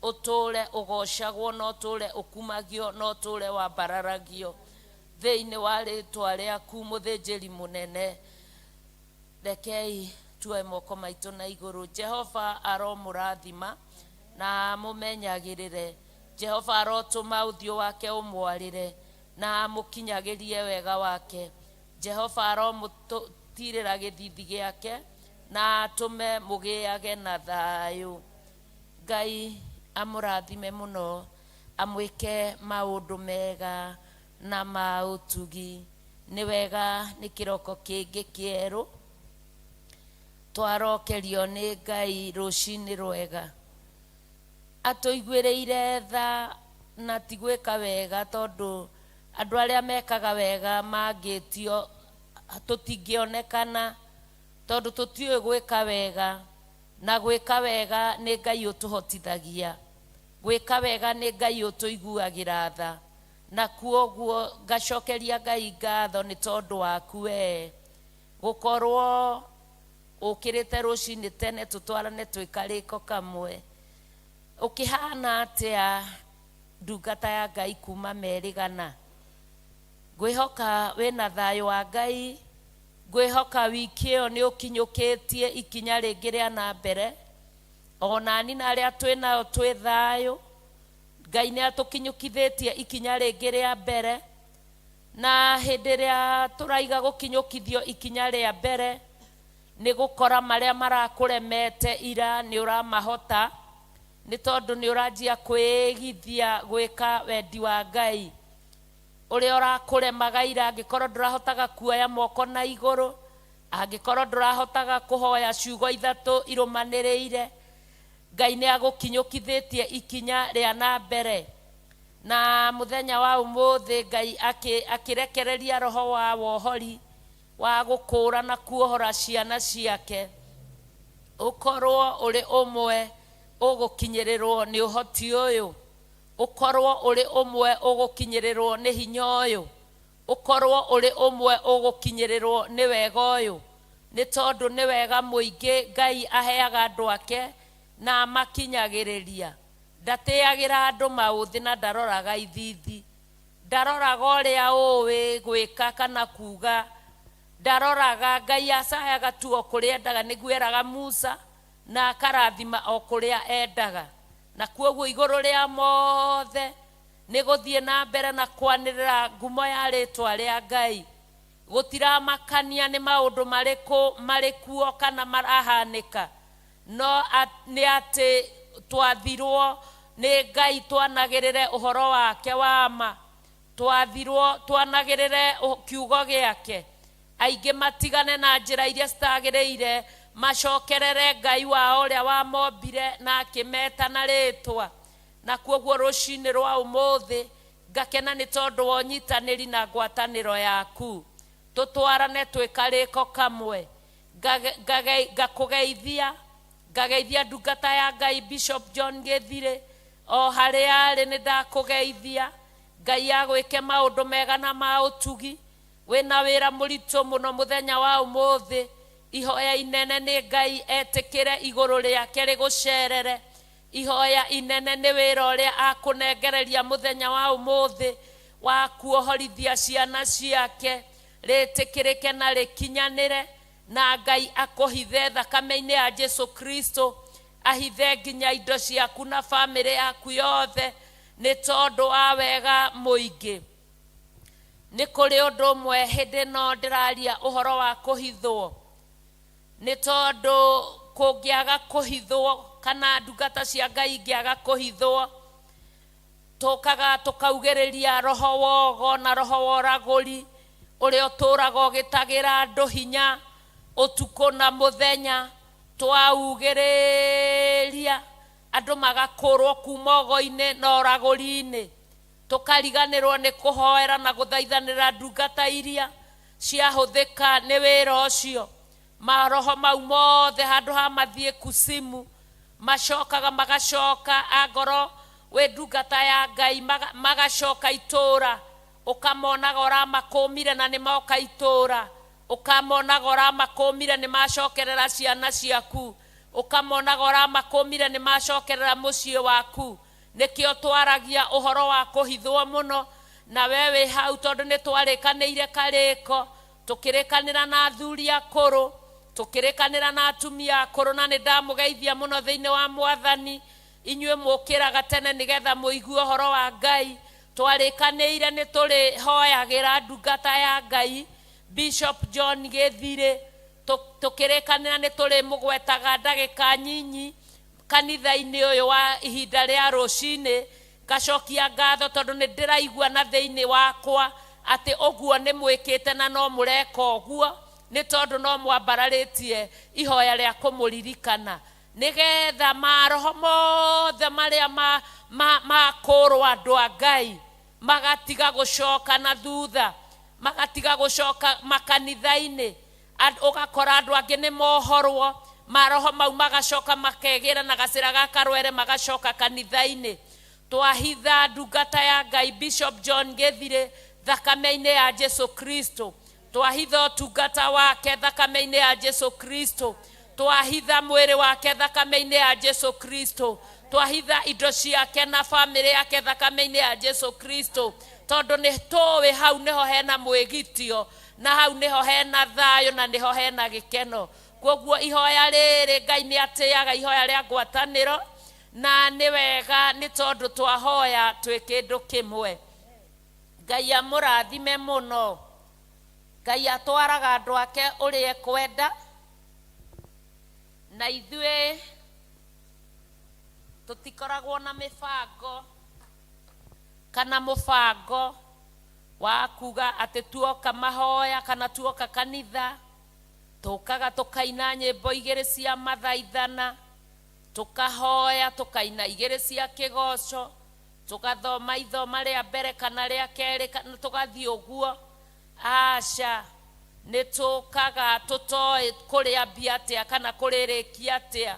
Speaker 1: ũtũũre ũgocagwo na ũtũũre ũkumagio na ũtũũre wambararagio thĩinĩ wa rĩtwa rĩaku, mũthĩnjĩri mũnene. Rekei tuoe moko maitũ na igũrũ. Jehova aromũrathima na mũmenyagĩrĩre. Jehova arotũma ũthiũ wake ũmwarĩre na mũkinyagĩrie wega wake. Jehova aromũtirĩra gĩthithi gĩake na atũme mũgĩage na thayũ. Ngai amũrathime mũno, amwĩke maũndũ mega na ma ũtugi. Nĩ wega, nĩ kĩroko kĩngĩ kĩerũ twarokerio nĩ Ngai. Rũcinĩ rwega, atũiguĩrĩire tha na ti gwĩka wega, tondũ andũ arĩa mekaga wega mangĩtio tũtingĩonekana, tondũ tũtiũĩ gwĩka wega, na gwĩka wega nĩ Ngai ũtũhotithagia gwĩka wega, nĩ Ngai ũtũiguagĩra tha. Na kuoguo ngacokeria Ngai ngatho nĩ tondũ waku wee gũkorwo ũkĩrĩte rũcinĩ tene tũtwarane twĩ karĩko kamwe. Ũkĩhana atĩa, ndungata ya Ngai kuma merĩgana? Ngwĩhoka wĩna thayũ wa Ngai. Ngwĩhoka wiki ĩyo nĩ ũkinyũkĩtie ikinya rĩngĩ rĩa na mbere. Onani na arĩa twĩ nao twĩ thayũ. Ngai nĩ atũkinyũkithĩtie ikinya rĩngĩ rĩa mbere, na hĩndĩ ĩrĩa tũraiga gũkinyũkithio ikinya rĩa mbere. Nĩ gũkora marĩa marakũremete ira nĩ ũramahota, nĩ tondũ nĩ ũranjia kwĩgithia gwĩka wendi wa Ngai. Ũrĩa ũrakũremaga ira, angĩkorwo ndũrahotaga kuoya moko na igũrũ, angĩkorwo ndũrahotaga kũhoya ciugo ithatũ irũmanĩrĩire, Ngai nĩ agũkinyũkithĩtie ikinya rĩa na mbere. Na mũthenya wa ũmũthĩ Ngai akĩrekereria roho wa wohori wa gũkũũra na kuohora ciana ciake. Ũkorwo ũrĩ ũmwe ũgũkinyĩrĩrwo nĩ ũhoti ũyũ, ũkorwo ũrĩ ũmwe ũgũkinyĩrĩrwo nĩ hinya ũyũ, ũkorwo ũrĩ ũmwe ũgũkinyĩrĩrwo nĩ wega ũyũ, nĩ tondũ nĩ wega mũingĩ Ngai aheaga andũ ake na amakinyagĩrĩria. Ndatĩagĩra andũ maũthĩ na ndaroraga ithithi, ndaroraga ũrĩa ũĩ gwĩka kana kuga, ndaroraga. Ngai acayaga tu o kũrĩa endaga, nĩguo eraga Musa, na akarathima o kũrĩa endaga. Na kuoguo igũrũ rĩa mothe nĩ gũthiĩ na mbere na kwanĩrĩra ngumo ya rĩtwa rĩa Ngai. Gũtiramakania nĩ maũndũ marĩkũ marĩ kuo kana marahanĩka, no nĩ atĩ twathirwo nĩ Ngai twanagĩrĩre ũhoro wake wa ma, twathirwo twanagĩrĩre kiugo gĩake. Aingĩ matigane na njĩra iria citagĩrĩire, macokerere Ngai wao ũrĩa wamombire na akĩmeta na rĩtwa. Na kuoguo rũcinĩ rwa ũmũthĩ ngakena nĩ tondũ wa ũnyitanĩri na ngwatanĩro yaku, tũtwarane twĩ karĩko kamwe. Ngakũgeithia, ngageithia ndungata ya Ngai Bishop John Gĩthirĩ o harĩa arĩ, nĩ ndakũgeithia. Ngai agwĩke maũndũ mega na ma ũtugi. Wĩna wĩra mũritũ mũno mũthenya wa ũmũthĩ. Ihoya inene nĩ Ngai etĩkĩre igũrũ rĩake rĩgũcerere. Ihoya inene nĩ wĩra ũrĩa akũnengereria mũthenya wa ũmũthĩ wa kuohorithia ciana ciake rĩtĩkĩrĩke na rĩkinyanĩre, na Ngai akũhithe thakame-inĩ ya Jesu Kristo, ahithe nginya indo ciaku na bamĩrĩ yaku yothe, nĩ tondũ wa wega mũingĩ. Nĩ kũrĩ ũndũ ũmwe hĩndĩ ĩno ndĩraria ũhoro wa kũhithwo, nĩ tondũ kũngĩaga kũhithwo kana ndungata cia Ngai ingĩaga kũhithwo, tũkaga tũkaugĩrĩria roho wogo na roho wa ũragũri ũrĩa ũtũraga ũgĩtagĩra andũ hinya ũtukũ na mũthenya. Twaugĩrĩria andũ magakũrwo kuma ogo-inĩ na ũragũri-inĩ, tũkariganĩrwo nĩ kũhoera na gũthaithanĩra ndungata iria ciahũthĩka nĩ wĩra ũcio. Maroho mau mothe handũ ha mathiĩ kusimu, macokaga magacoka angorwo wĩ ndungata ya Ngai, magacoka itũra, ũkamonaga ũramakũmire na nĩ moka itũra, ũkamonaga ũramakũmire nĩ macokerera ciana ciaku, ũkamonaga ũramakũmire nĩ macokerera mũciĩ waku. Nĩkĩo twaragia ũhoro wa kũhithwo mũno, na we wĩ hau tondũ nĩ twarĩkanĩire karĩko, tũkĩrĩkanĩra na athuri akũrũ, tũkĩrĩkanĩra na atumia akũrũ, na nĩ ndamũgeithia mũno thĩinĩ wa Mwathani. Inyuĩ mũkĩraga tene nĩgetha mũigue ũhoro wa Ngai. Twarĩkanĩire nĩ tũrĩhoyagĩra ndungata ya Ngai Bishop John Gĩthirĩ, tũkĩrĩkanĩra nĩ tũrĩmũgwetaga ndagĩka nyinyi kanitha-inĩ ũyũ wa ihinda rĩa rũcinĩ. Ngacokia ngatho tondũ nĩ ndĩraigua na thĩinĩ wakwa atĩ ũguo nĩ mwĩkĩte na no mũreka ũguo, nĩ tondũ no mwambararĩtie ihoya rĩa kũmũririkana, nĩgetha maroho mothe marĩa makũrwo andũ a Ngai magatiga gũcoka na thutha, magatiga gũcoka makanitha-inĩ. Ũgakora andũ angĩ nĩ mohorwo maroho mau, magacoka makegĩra na gacĩra ga karwere, magacoka kanitha-inĩ. Twahitha ndungata ya Ngai Bishop John Gĩthirĩ thakame-inĩ ya Jesu Kristo, twahitha ũtungata wake thakame-inĩ ya Jesu Kristo, twahitha mwĩrĩ wake thakame-inĩ ya Jesu Kristo, twahitha indo ciake na bamĩrĩ yake thakame-inĩ ya Jesu Kristo, tondũ nĩ tũĩ hau nĩho hena mwĩgitio, na hau nĩho hena thayũ, na nĩho hena gĩkeno. Koguo ihoya rĩrĩ, Ngai nĩ atĩaga ihoya rĩa ngwatanĩro, na nĩ wega nĩ tondũ twahoya twĩ kĩndũ kĩmwe. Ngai amũrathime mũno. Ngai atwaraga andũ ake ũrĩa ekwenda. Na ithuĩ tũtikoragwo na mĩbango kana mũbango wa kuga atĩ tuoka mahoya kana tuoka kanitha, tũkaga tũkaina nyĩmbo igĩrĩ cia mathaithana, tũkahoya, tũkaina igĩrĩ cia kĩgoco, tũgathoma ithoma rĩa mbere kana rĩa kerĩ, kana tũgathiĩ ũguo. Aca, nĩ tũkaga tũtoĩ kũrĩambia atĩa kana kũrĩrĩkia atĩa.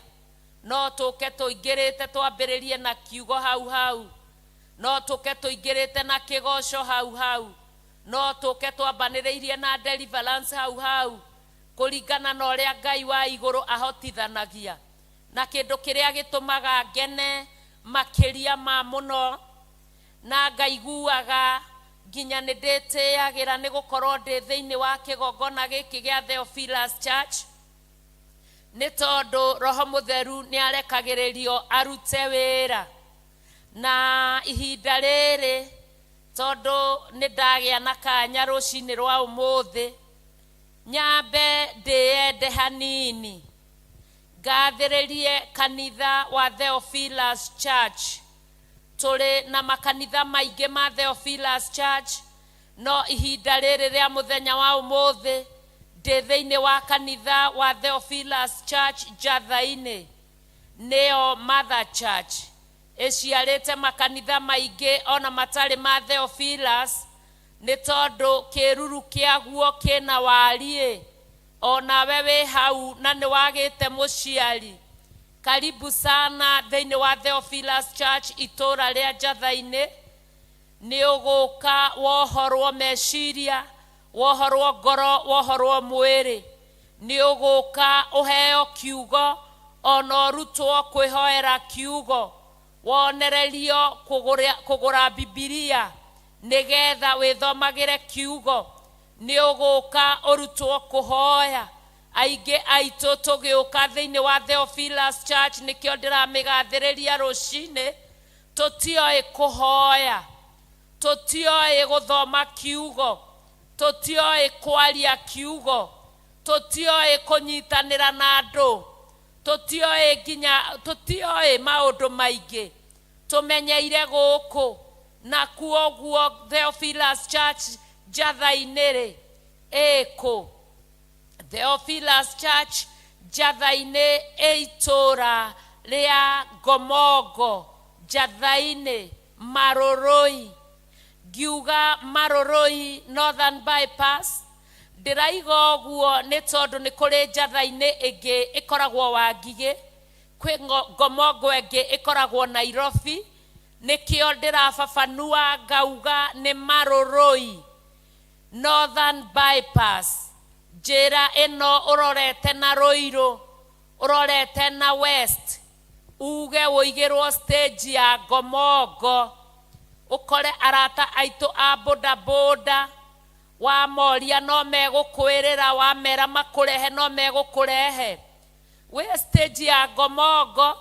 Speaker 1: No tũke tũingĩrĩte twambĩrĩrie na kiugo hau hau, no tũke tũingĩrĩte na kĩgoco hau hau, no tũke twambanĩrĩirie na deliverance hau hau, kũringana na ũrĩa Ngai wa igũrũ ahotithanagia. Na kĩndũ kĩrĩa gĩtũmaga ngene makĩria ma mũno na ngaiguaga nginya nĩ ndĩtĩagĩra nĩ gũkorwo ndĩ thĩinĩ wa kĩgongona gĩkĩ gĩa Theophilus Church, nĩ tondũ Roho Mũtheru nĩ arekagĩrĩrio arute wĩra. Na ihinda rĩrĩ tondũ nĩ ndagĩa na kanya rũcinĩ rwa ũmũthĩ, nyambe ndĩyende hanini, ngathĩrĩrie kanitha wa Theophilus Church. Tũrĩ na makanitha maingĩ ma Theophilus Church, no ihinda rĩrĩ rĩa mũthenya wa ũmũthĩ ndĩ thĩinĩ wa kanitha wa Theophilus Church Njatha-inĩ, nĩyo Mother Church ĩciarĩte makanitha maingĩ ona matarĩ ma Theophilus, nĩ tondũ kĩruru kĩaguo kĩna wariĩ. Onawe wĩ hau na nĩ wagĩte mũciari, karibu sana thĩinĩ wa Theophilus Church itũra rĩa Njatha-inĩ. Nĩ ũgũka wohorwo meciria, wohorwo ngoro, wohorwo mwĩrĩ. Nĩ ũgũka ũheo kiugo, ona ũrutwo kwĩhoera kiugo, wonererio kũgũra Bibilia nĩgetha wĩthomagĩre kiugo. Nĩ ũgũka ũrutwo kũhoya. Aingĩ aitũ tũgĩũka thĩinĩ wa Theophilus Church, nĩkĩo ndĩramĩgathĩrĩria rũcinĩ, tũtioĩ kũhoya, tũtioĩ gũthoma kiugo, tũtioĩ kwaria kiugo, tũtioĩ kũnyitanĩra na andũ, tũtioĩ nginya tũtioĩ maũndũ maingĩ, tũmenyeire gũkũ. Na kuoguo Theophilus Church Njatha-inĩ rĩ, ĩkũ? Theophilus Church Njatha-inĩ ĩ itũra rĩa Ngomongo, Njatha-inĩ, Marũrũi. Ngiuga Marũrũi Northern Bypass, ndĩraiga ũguo nĩ tondũ nĩ kũrĩ Njatha-inĩ ĩngĩ ĩkoragwo Wangigĩ, kwĩ Ngomongo ĩngĩ ĩkoragwo Nairobi, nĩkĩo ndĩrababanua ngauga nĩ Marũrũi Northern Bypass. Njĩra ĩno ũrorete na Ruiru, ũrorete na West, uge ũigĩrwo stage ya Ngomongo, ũkore arata aitũ a boda boda, wamoria no megũkwĩrĩra, wamera makũrehe no megũkũrehe. Wĩ stage ya Ngomongo,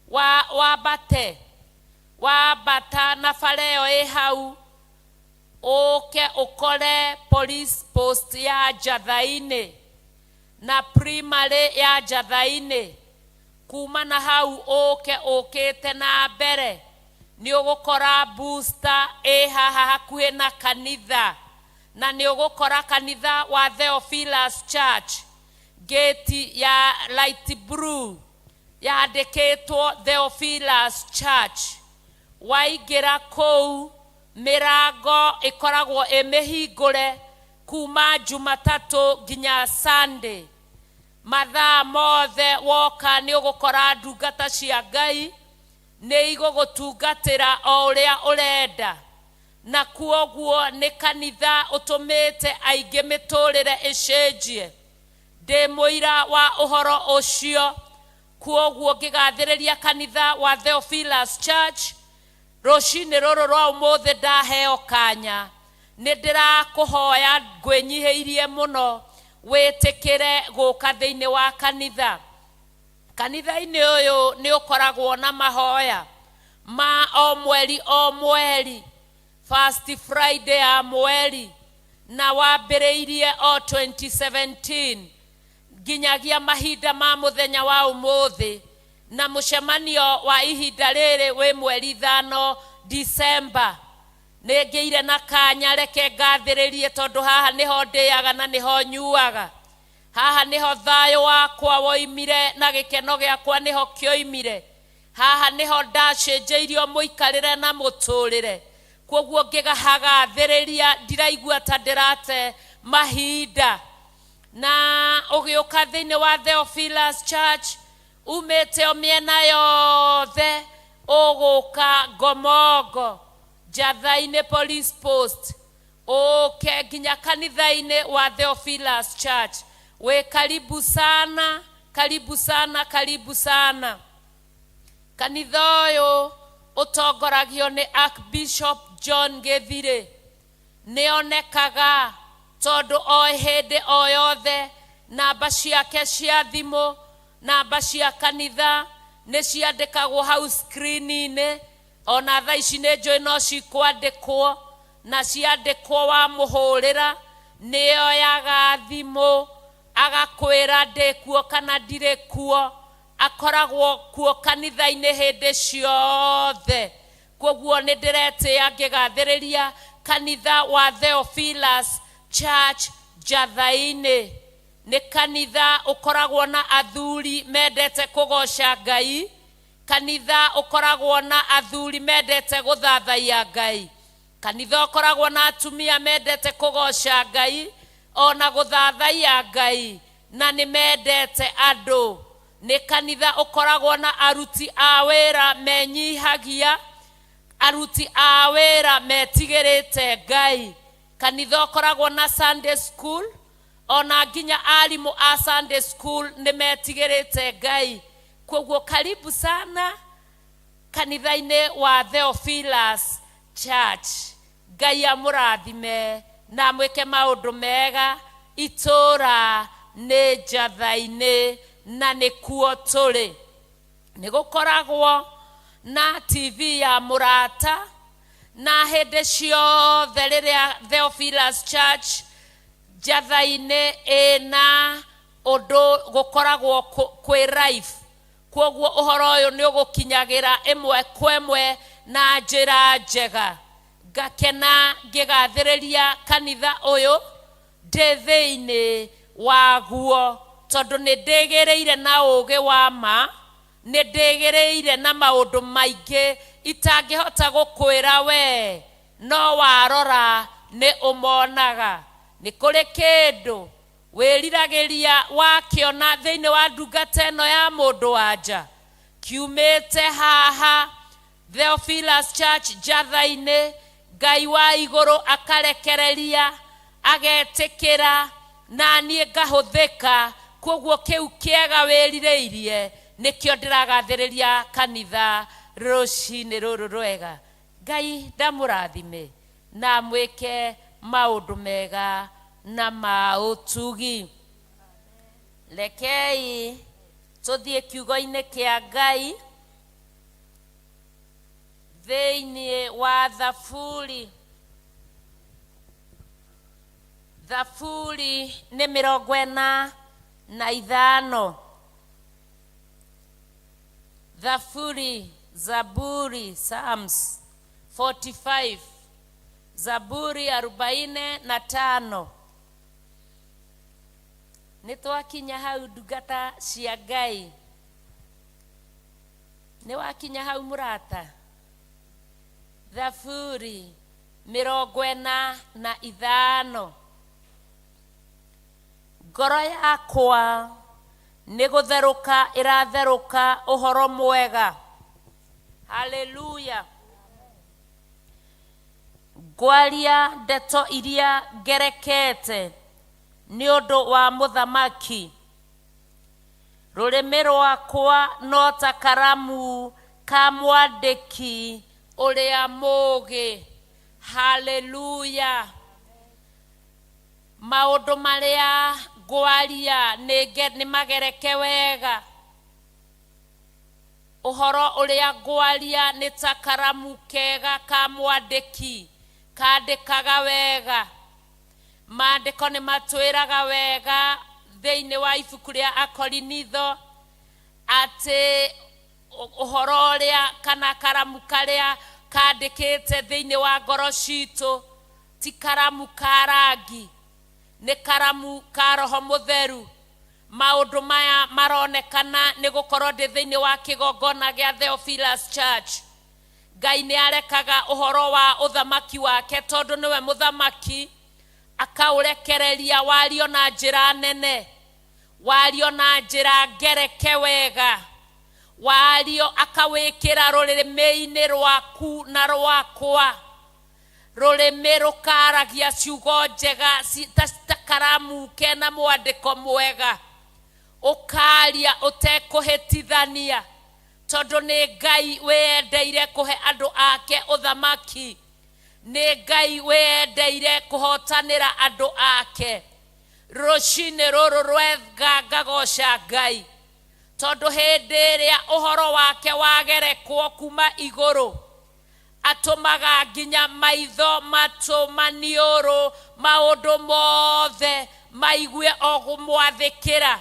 Speaker 1: wa wambate, wambata na bara ĩyo ĩ hau, ũke ũkore police post ya Njatha-inĩ na primary ya Njatha-inĩ. Kuma na hau ũke ũkĩte na mbere, nĩ ũgũkora booster ĩ haha hakuhĩ na kanitha, na nĩ ũgũkora kanitha wa Theophilus Church, gate ya light blue yandĩkĩtwo Theophilus Church. Waingĩra kũu, mĩrango ĩkoragwo ĩ mĩhingũre kuma Jumatatũ nginya Sunday. Mathaa mothe woka nĩ ũgũkora ndungata cia Ngai nĩ igũgũtungatĩra o ũrĩa ũrenda. Na kuoguo nĩ kanitha ũtũmĩte aingĩ mĩtũrĩre ĩcenjie. Ndĩ mũira wa ũhoro ũcio. Kuoguo ngĩgathĩrĩria kanitha wa Theophilus Church rũcinĩ rũrũ rwa ũmũthĩ, ndaheo kanya nĩ ndĩrakũhoya ngwĩnyihĩirie mũno wĩtĩkĩre gũka thĩinĩ wa kanitha. Kanitha-inĩ ũyũ nĩ ũkoragwo na mahoya ma o mweri o mweri, first Friday ya mweri, na wambĩrĩirie o 2017. Nginyagia mahinda ma mũthenya wa ũmũthĩ na mũcemanio wa ihinda rĩrĩ wĩ mweri 5 Disemba. Nĩ ngĩire na kanya reke ngathĩrĩrie tondũ haha nĩho ndĩaga na nĩho nyuaga. Haha nĩho thayũ wakwa woimire na gĩkeno gĩakwa nĩho kĩoimire. Haha nĩho ndacenjeirio mũikarĩre na mũtũrĩre. Kwoguo ngĩhagathĩrĩria ndiraigua ta ndĩrate mahinda. Na ũgĩũka thĩinĩ wa Theophilus Church umĩte o mĩena yothe ũgũka Ngomongo Njatha-inĩ Police Post ũke nginya kanitha-inĩ wa Theophilus Church. Wĩ karibu sana, karibu sana, karibu sana. Kanitha ũyũ ũtongoragio nĩ Archbishop John Gĩthirĩ. Nĩonekaga tondũ o hĩndĩ o yothe namba ciake cia thimũ, namba cia kanitha nĩ ciandĩkagwo hau screen-inĩ. Ona thaa ici nĩ njũĩ no cikwandĩkwo, na ciandĩkwo wamũhũrĩra nĩoyaga thimũ agakwĩra ndĩ kuo kana ndirĩ kuo. Akoragwo kuo kanitha-inĩ hĩndĩ ciothe. Kwoguo nĩ ndĩretĩĩa ngĩgathĩrĩria kanitha wa Theophilus Church Njatha-inĩ. Nĩ kanitha ũkoragwo na athuri mendete kũgoca Ngai, kanitha ũkoragwo na athuri mendete gũthathaiya Ngai, kanitha ũkoragwo na atumia mendete kũgoca Ngai ona gũthathaiya Ngai, na nĩ mendete andũ. Nĩ kanitha ũkoragwo na aruti a wĩra menyihagia, aruti a wĩra metigĩrĩte Ngai. Kanitha ũkoragwo na Sunday school, ona nginya arimũ a Sunday school nĩ metigĩrĩte Ngai. Kwoguo karibu sana kanitha-inĩ wa Theophilus Church. Ngai amũrathime na amwĩke maũndũ mega. Itũra nĩ Njatha-inĩ na nĩkuo tũrĩ. Nĩ gũkoragwo na TV ya mũrata, na hĩndĩ ciothe rĩrĩa Theophilus Church Njatha-inĩ ĩna ũndũ gũkoragwo kwĩ live. Kwoguo ũhoro ũyũ nĩ ũgũkinyagĩra ĩmwe kwa ĩmwe na njĩra njega. Ngakena ngĩgathĩrĩria kanitha ũyũ ndĩ thĩinĩ waguo, tondũ nĩ ndĩgĩrĩire na ũũgĩ wa ma, nĩ ndĩgĩrĩire na maũndũ maingĩ itangĩhota gũkwĩra we, no warora nĩ ũmonaga. Nĩ kũrĩ kĩndũ wĩriragĩria wakĩona thĩinĩ wa ndungata ĩno ya mũndũ wa nja kiumĩte haha Theophilus Church Njatha-inĩ. Ngai wa igũrũ akarekereria agetĩkĩra na niĩ ngahũthĩka. Kwoguo kĩu kĩega wĩrirĩirie nĩkĩo ndĩragathĩrĩria kanitha rũcinĩ rũrũ rwega. Ngai ndamũrathime na amwĩke maũndũ mega na ma ũtugi. Rekei tũthiĩ kiugo-inĩ kĩa Ngai thĩinĩ wa Thaburi. Thaburi nĩ 45. Thaburi, Zaburi, Psalms 45. Zaburi 45. Nĩ twakinya hau ndungata cia Ngai. Nĩ wakinya hau mũrata? Thaburi 45. Ngoro yakwa nĩ gũtherũka ĩratherũka ũhoro mwega. Haleluya. Ngwaria ndeto iria ngerekete nĩ ũndũ wa mũthamaki. Rũrĩmĩ rwakwa no ta karamu ka mwandĩki ũrĩa mũũgĩ. Haleluya. Maũndũ marĩa ngwaria nĩ magereke wega. Ũhoro ũrĩa ngwaria nĩ ta karamu kega ka mwandĩki kandĩkaga wega. Maandĩko nĩ matwĩraga wega Thĩinĩ wa ibuku rĩa Akorinitho atĩ ũhoro ũrĩa kana karamu karĩa kandĩkĩte thĩinĩ wa ngoro citũ ti karamu ka rangi, nĩ karamu ka Roho Mũtheru. Maũndũ maya maronekana nĩ gũkorwo ndĩ thĩinĩ wa kĩgongona gĩa Theophilus Church. Ngai nĩ arekaga ũhoro wa ũthamaki wake, tondũ nĩwe mũthamaki, akaũrekereria wario na njĩra nene, wario na njĩra ngereke wega, wario akawĩkĩra rũrĩmĩ-inĩ rwaku na rwakwa. Rũrĩmĩ rũkaragia ciugo njega ta karamu kena mwandĩko mwega, ũkaria ũtekũhĩtithania, tondũ nĩ Ngai wĩyendeire kũhe andũ ake ũthamaki, nĩ Ngai wĩyendeire kũhotanĩra andũ ake. Rũcinĩ rũrũ rwega ngagoca Ngai, tondũ hĩndĩ ĩrĩa ũhoro wake wagerekwo kuma igũrũ, atũmaga nginya maitho, matũ, maniũrũ, maũndũ mothe maigue o kũmwathĩkĩra,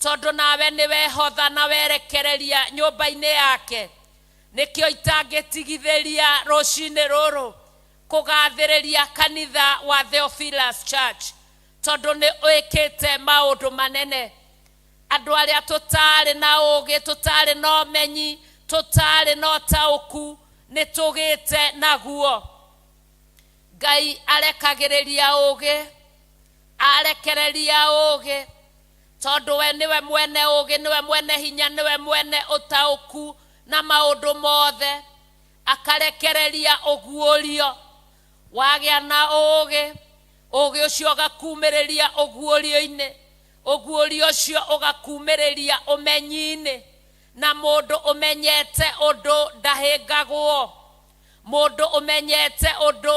Speaker 1: tondũ nawe nĩwehotha na werekereria nyũmba-inĩ yake. Nĩkĩo itangĩtigithĩria rũcinĩ rũrũ kũgathĩrĩria kanitha wa Theophilus Church, tondũ nĩ wĩkĩte maũndũ manene. Andũ arĩa tũtarĩ na ũgĩ, tũtarĩ na ũmenyi, tũtarĩ na ũtaũku, nĩ tũgĩte naguo. Ngai arekagĩrĩria ũgĩ, arekereria ũgĩ, tondũ we nĩwe mwene ũgĩ, nĩwe mwene hinya, nĩwe mwene ũtaũku na maũndũ mothe. Akarekereria ũguũrio. Wagĩa na ũgĩ, ũgĩ ũcio ũgakumĩrĩria ũguũrio-inĩ, ũguũrio ũcio ũgakumĩrĩria ũmenyi-inĩ. Na mũndũ ũmenyete ũndũ ndahĩngagwo, mũndũ ũmenyete ũndũ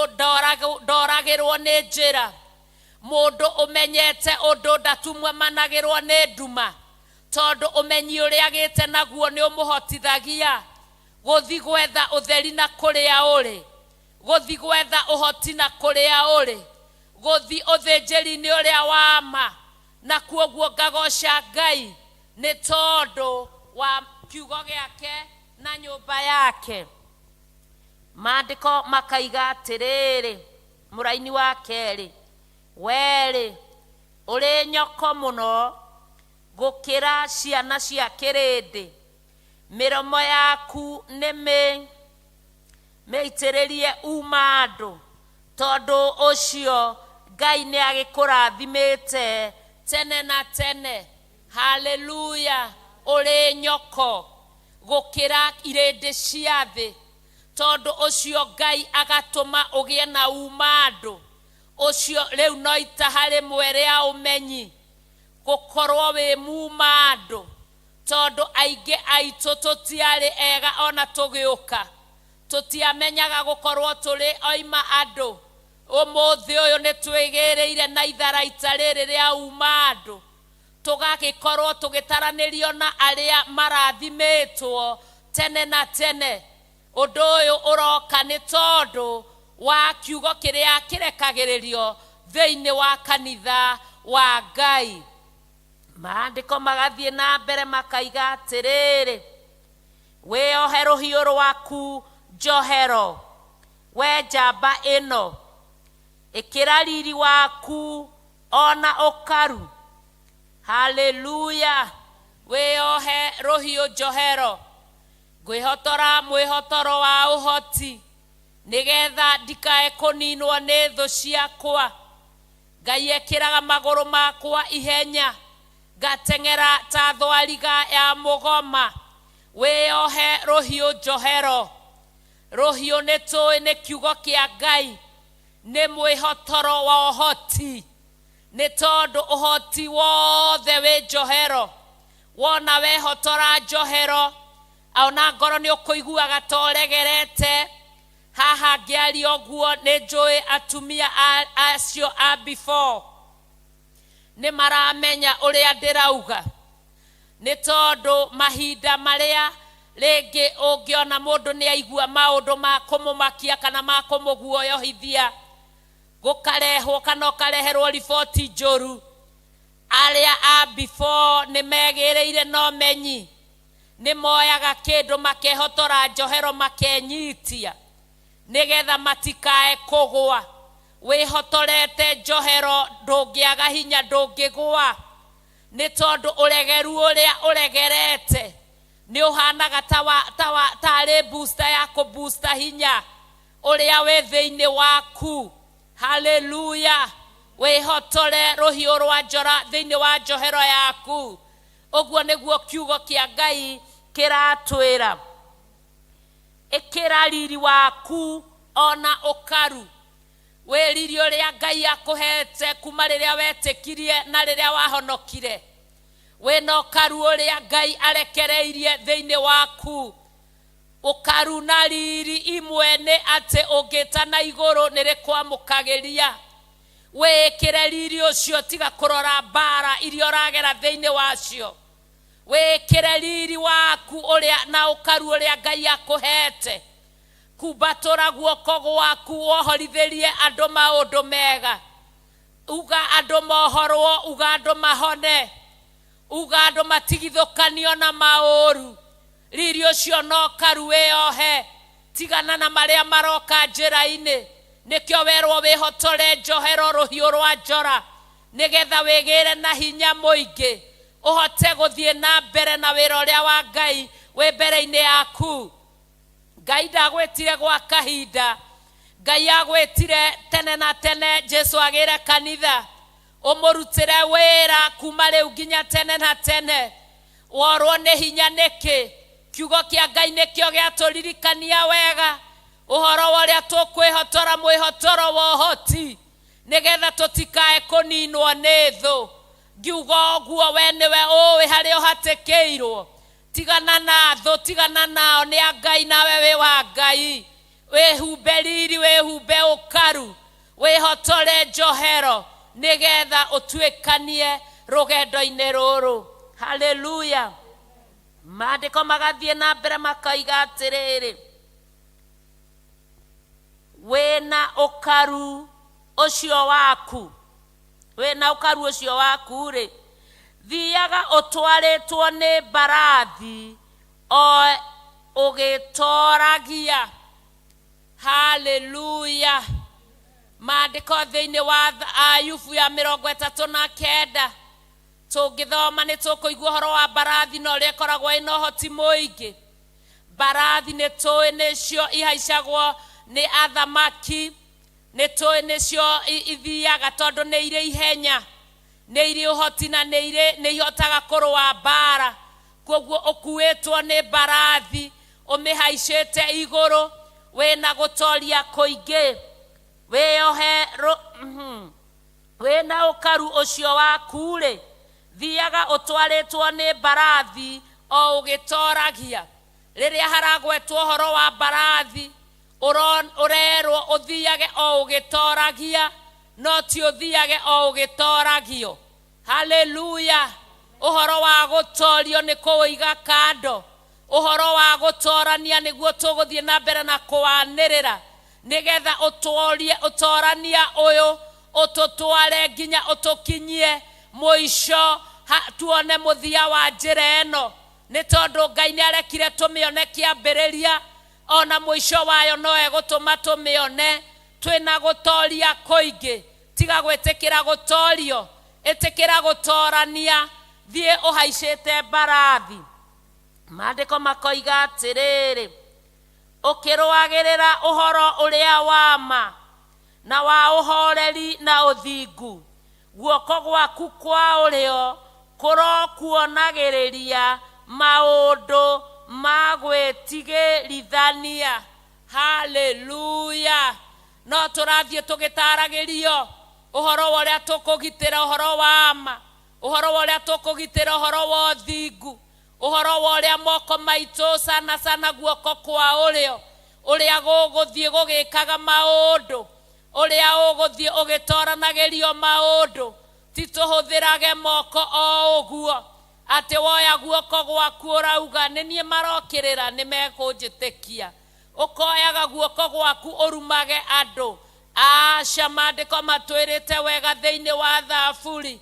Speaker 1: ndoragĩrwo nĩ njĩra, mũndũ ũmenyete ũndũ ndatumũmanagĩrwo nĩ nduma, tondũ ũmenyi ũrĩa agĩte naguo nĩ ũmũhotithagia gũthi gwetha ũtheri na kũrĩa ũrĩ, gũthi gwetha ũhoti na kũrĩa ũrĩ, gũthi ũthĩnjĩri-inĩ ũrĩa wa ma. Na kuoguo ngagoca Ngai nĩ tondũ wa kiugo gĩake na nyũmba yake. Maandĩko makaiga atĩrĩrĩ, mũraini wa kerĩ, werĩ ũrĩ nyoko mũno gũkĩra ciana cia kĩrĩndĩ, mĩromo yaku nĩ mĩitĩrĩrie uma andũ, tondũ ũcio Ngai nĩ agĩkũrathimĩte tene na tene. Haleluya! Ũrĩ nyoko gũkĩra irĩndĩ cia thĩ, tondũ ũcio Ngai agatũma ũgĩe na uma andũ. Ũcio rĩu no itaha rĩmwe rĩa ũmenyi, gũkorwo wĩ muma andũ, tondũ aingĩ aitũ tũtiarĩ ega ona tũgĩũka, tũtiamenyaga gũkorwo tũrĩ oima andũ. Ũmũthĩ ũyũ nĩ twĩgĩrĩire na itharaita rĩrĩ rĩa uma andũ, tũgagĩkorwo tũgĩtaranĩrio na arĩa marathimĩtwo tene na tene. Ũndũ ũyũ ũroka nĩ tondũ wa kiugo kĩrĩa kĩrekagĩrĩrio thĩinĩ wa kanitha wa Ngai. Maandĩko magathiĩ na mbere makaiga atĩrĩrĩ, wĩohe rũhiũ rwaku njohero, we njamba ĩno, ĩkĩra riri waku ona ũkaru. Haleluya! Wĩohe rũhiũ njohero, ngwĩhotora mwĩhotoro wa ũhoti, nĩgetha ndikae kũninwo nĩ thũ ciakwa. Ngai ekĩraga magũrũ makwa ihenya, ngateng'era ta thwariga ya mũgoma. Wĩohe rũhiũ njohero. Rũhiũ nĩ tũĩ nĩ kiugo kĩa Ngai, nĩ mwĩhotoro wa ũhoti, nĩ tondũ ũhoti wothe wĩ njohero. Wona wehotora njohero, ona ngoro nĩ ũkũiguaga ta ũregerete. Haha ngĩaria ũguo nĩ njũĩ atumia acio a before nĩ maramenya ũrĩa ndĩrauga, nĩ tondũ mahinda marĩa rĩngĩ ũngĩona mũndũ nĩ aigua maũndũ ma kũmũmakia kana ma kũmũguoyohithia, gũkarehwo kana ũkareherwo riboti njũru. Arĩa a before nĩ megĩrĩire na ũmenyi, nĩ moyaga kĩndũ makehotora njohero makenyitia nĩgetha matikae kũgũa. Wĩhotorete njohero ndũngĩaga hinya, ndũngĩgũa, nĩ tondũ ũregeru ũrĩa ũregerete nĩ ũhanaga tarĩ booster ya kũbooster hinya ũrĩa wĩ thĩinĩ waku. Haleluya! Wĩhotore rũhiũ rwa njora thĩinĩ wa njohero yaku. Ũguo nĩguo kiugo kĩa Ngai kĩratwĩra. Ĩkĩra riri waku ona ũkaru, wĩriri ũrĩa Ngai akũhete kuma rĩrĩa wetĩkirie na rĩrĩa wahonokire. Wĩna ũkaru ũrĩa Ngai arekereirie thĩinĩ waku. Ũkaru na riri imwe nĩ atĩ ũngĩtana igũrũ nĩ rĩkwamũkagĩria. Wĩkĩre riri ũcio, tiga kũrora mbara iria ũragera thĩinĩ wacio. Wĩkĩre riri waku ũrĩa na ũkaru ũrĩa Ngai akũhete. Kumbatũra guoko gwaku wohorithĩrie andũ maũndũ mega. Uga andũ mohorwo, uga andũ mahone, uga andũ matigithũkanio na maũru. Riri ũcio no karu wĩyohe, tigana na marĩa maroka njĩra-inĩ. Nĩkĩo werwo wĩhotore njohero rũhiũ rwa njora, nĩgetha wĩgĩre na hinya mũingĩ, ũhote gũthiĩ na mbere na wĩra ũrĩa wa Ngai wĩ mbere-inĩ yaku. Ngai ndagwĩtire gwa kahinda, Ngai agwĩtire tene na tene. Jesu agĩre kanitha ũmũrutĩre wĩra kuma rĩu nginya tene na tene. Worwo nĩ hinya nĩkĩ? Kiugo kĩa Ngai nĩkĩo gĩatũririkania wega ũhoro wa ũrĩa tũkwĩhotora mwĩhotoro wa ũhoti, nĩgetha tũtikae kũninwo nĩ thũ. Ngiuga ũguo we nĩwe ũĩ harĩa ũhatĩkĩirwo. Tigana na thũ, tigana nao, nĩ a Ngai nawe wĩ wa Ngai. Wĩhumbe riri, wĩhumbe ũkaru, wĩhotore njohero, nĩgetha ũtuĩkanie rũgendo-inĩ rũrũ. Haleluya! Maandĩko magathiĩ na mbere makoiga atĩrĩrĩ, wĩna ũkaru ũcio waku, wĩna ũkaru ũcio waku rĩ, thiaga ũtwarĩtwo nĩ mbarathi o ũgĩtoragia. Haleluya! Maandĩko thĩinĩ wa Ayubu ya 39 tũngĩthoma nĩ tũkũigua ũhoro wa mbarathi na ũrĩa ĩkoragwo ĩna ũhoti mũingĩ. Mbarathi nĩ tũĩ nĩcio ihaicagwo nĩ athamaki, nĩ tũĩ nĩcio ithiaga tondũ nĩ irĩ ihenya, nĩ irĩ ũhoti na nĩ ihotaga kũrũa mbara. Koguo ũkuĩtwo nĩ mbarathi ũmĩhaicĩte igũrũ, wĩna gũtoria kũingĩ. Wĩyohe wĩna ũkaru ũcio waku rĩ, thiaga ũtwarĩtwo nĩ mbarathi o ũgĩtoragia. Rĩrĩa haragwetwo ũhoro wa mbarathi, ũrerwo ũthiage o ũgĩtoragia, no ti ũthiage o ũgĩtoragio. Haleluya! Ũhoro wa gũtorio nĩ kũũiga kando. Ũhoro wa gũtorania nĩguo tũgũthiĩ na mbere na kũwanĩrĩra, nĩgetha ũtorie ũtorania ũyũ ũtũtware nginya ũtũkinyie mũico, tuone mũthia wa njĩra ĩno. Nĩ tondũ Ngai nĩ arekire tũmĩone kĩambĩrĩria, ona mũico wayo no egũtũma tũmĩone twĩna gũtoria kũingĩ. Tiga gwĩtĩkĩra gũtorio, ĩtĩkĩra gũtorania, thiĩ ũhaicĩte mbarathi. Maandĩko makoiga atĩrĩrĩ, ũkĩrũagĩrĩra ũhoro ũrĩa wa ma na wa ũhoreri na ũthingu, guoko gwaku kwa ũrĩo kũrokuonagĩrĩria maũndũ ma gwĩtigĩrithania. Haleluya! No tũrathiĩ tũgĩtaragĩrio ũhoro wa ũrĩa tũkũgitĩra ũhoro wa ma, ũhoro wa ũrĩa tũkũgitĩra ũhoro wa ũthingu, ũhoro wa ũrĩa moko maitũ sana sana guoko kwa ũrĩo ũrĩa gũgũthiĩ gũgĩkaga maũndũ, ũrĩa ũgũthiĩ ũgĩtoranagĩrio maũndũ. Ti tũhũthĩrage moko o ũguo atĩ woya guoko gwaku ũrauga nĩ niĩ marokĩrĩra nĩ mekũnjĩtĩkia. Ũkoyaga guoko gwaku ũrumage andũ. Aca, maandĩko matwĩrĩte wega thĩinĩ wa Thaburi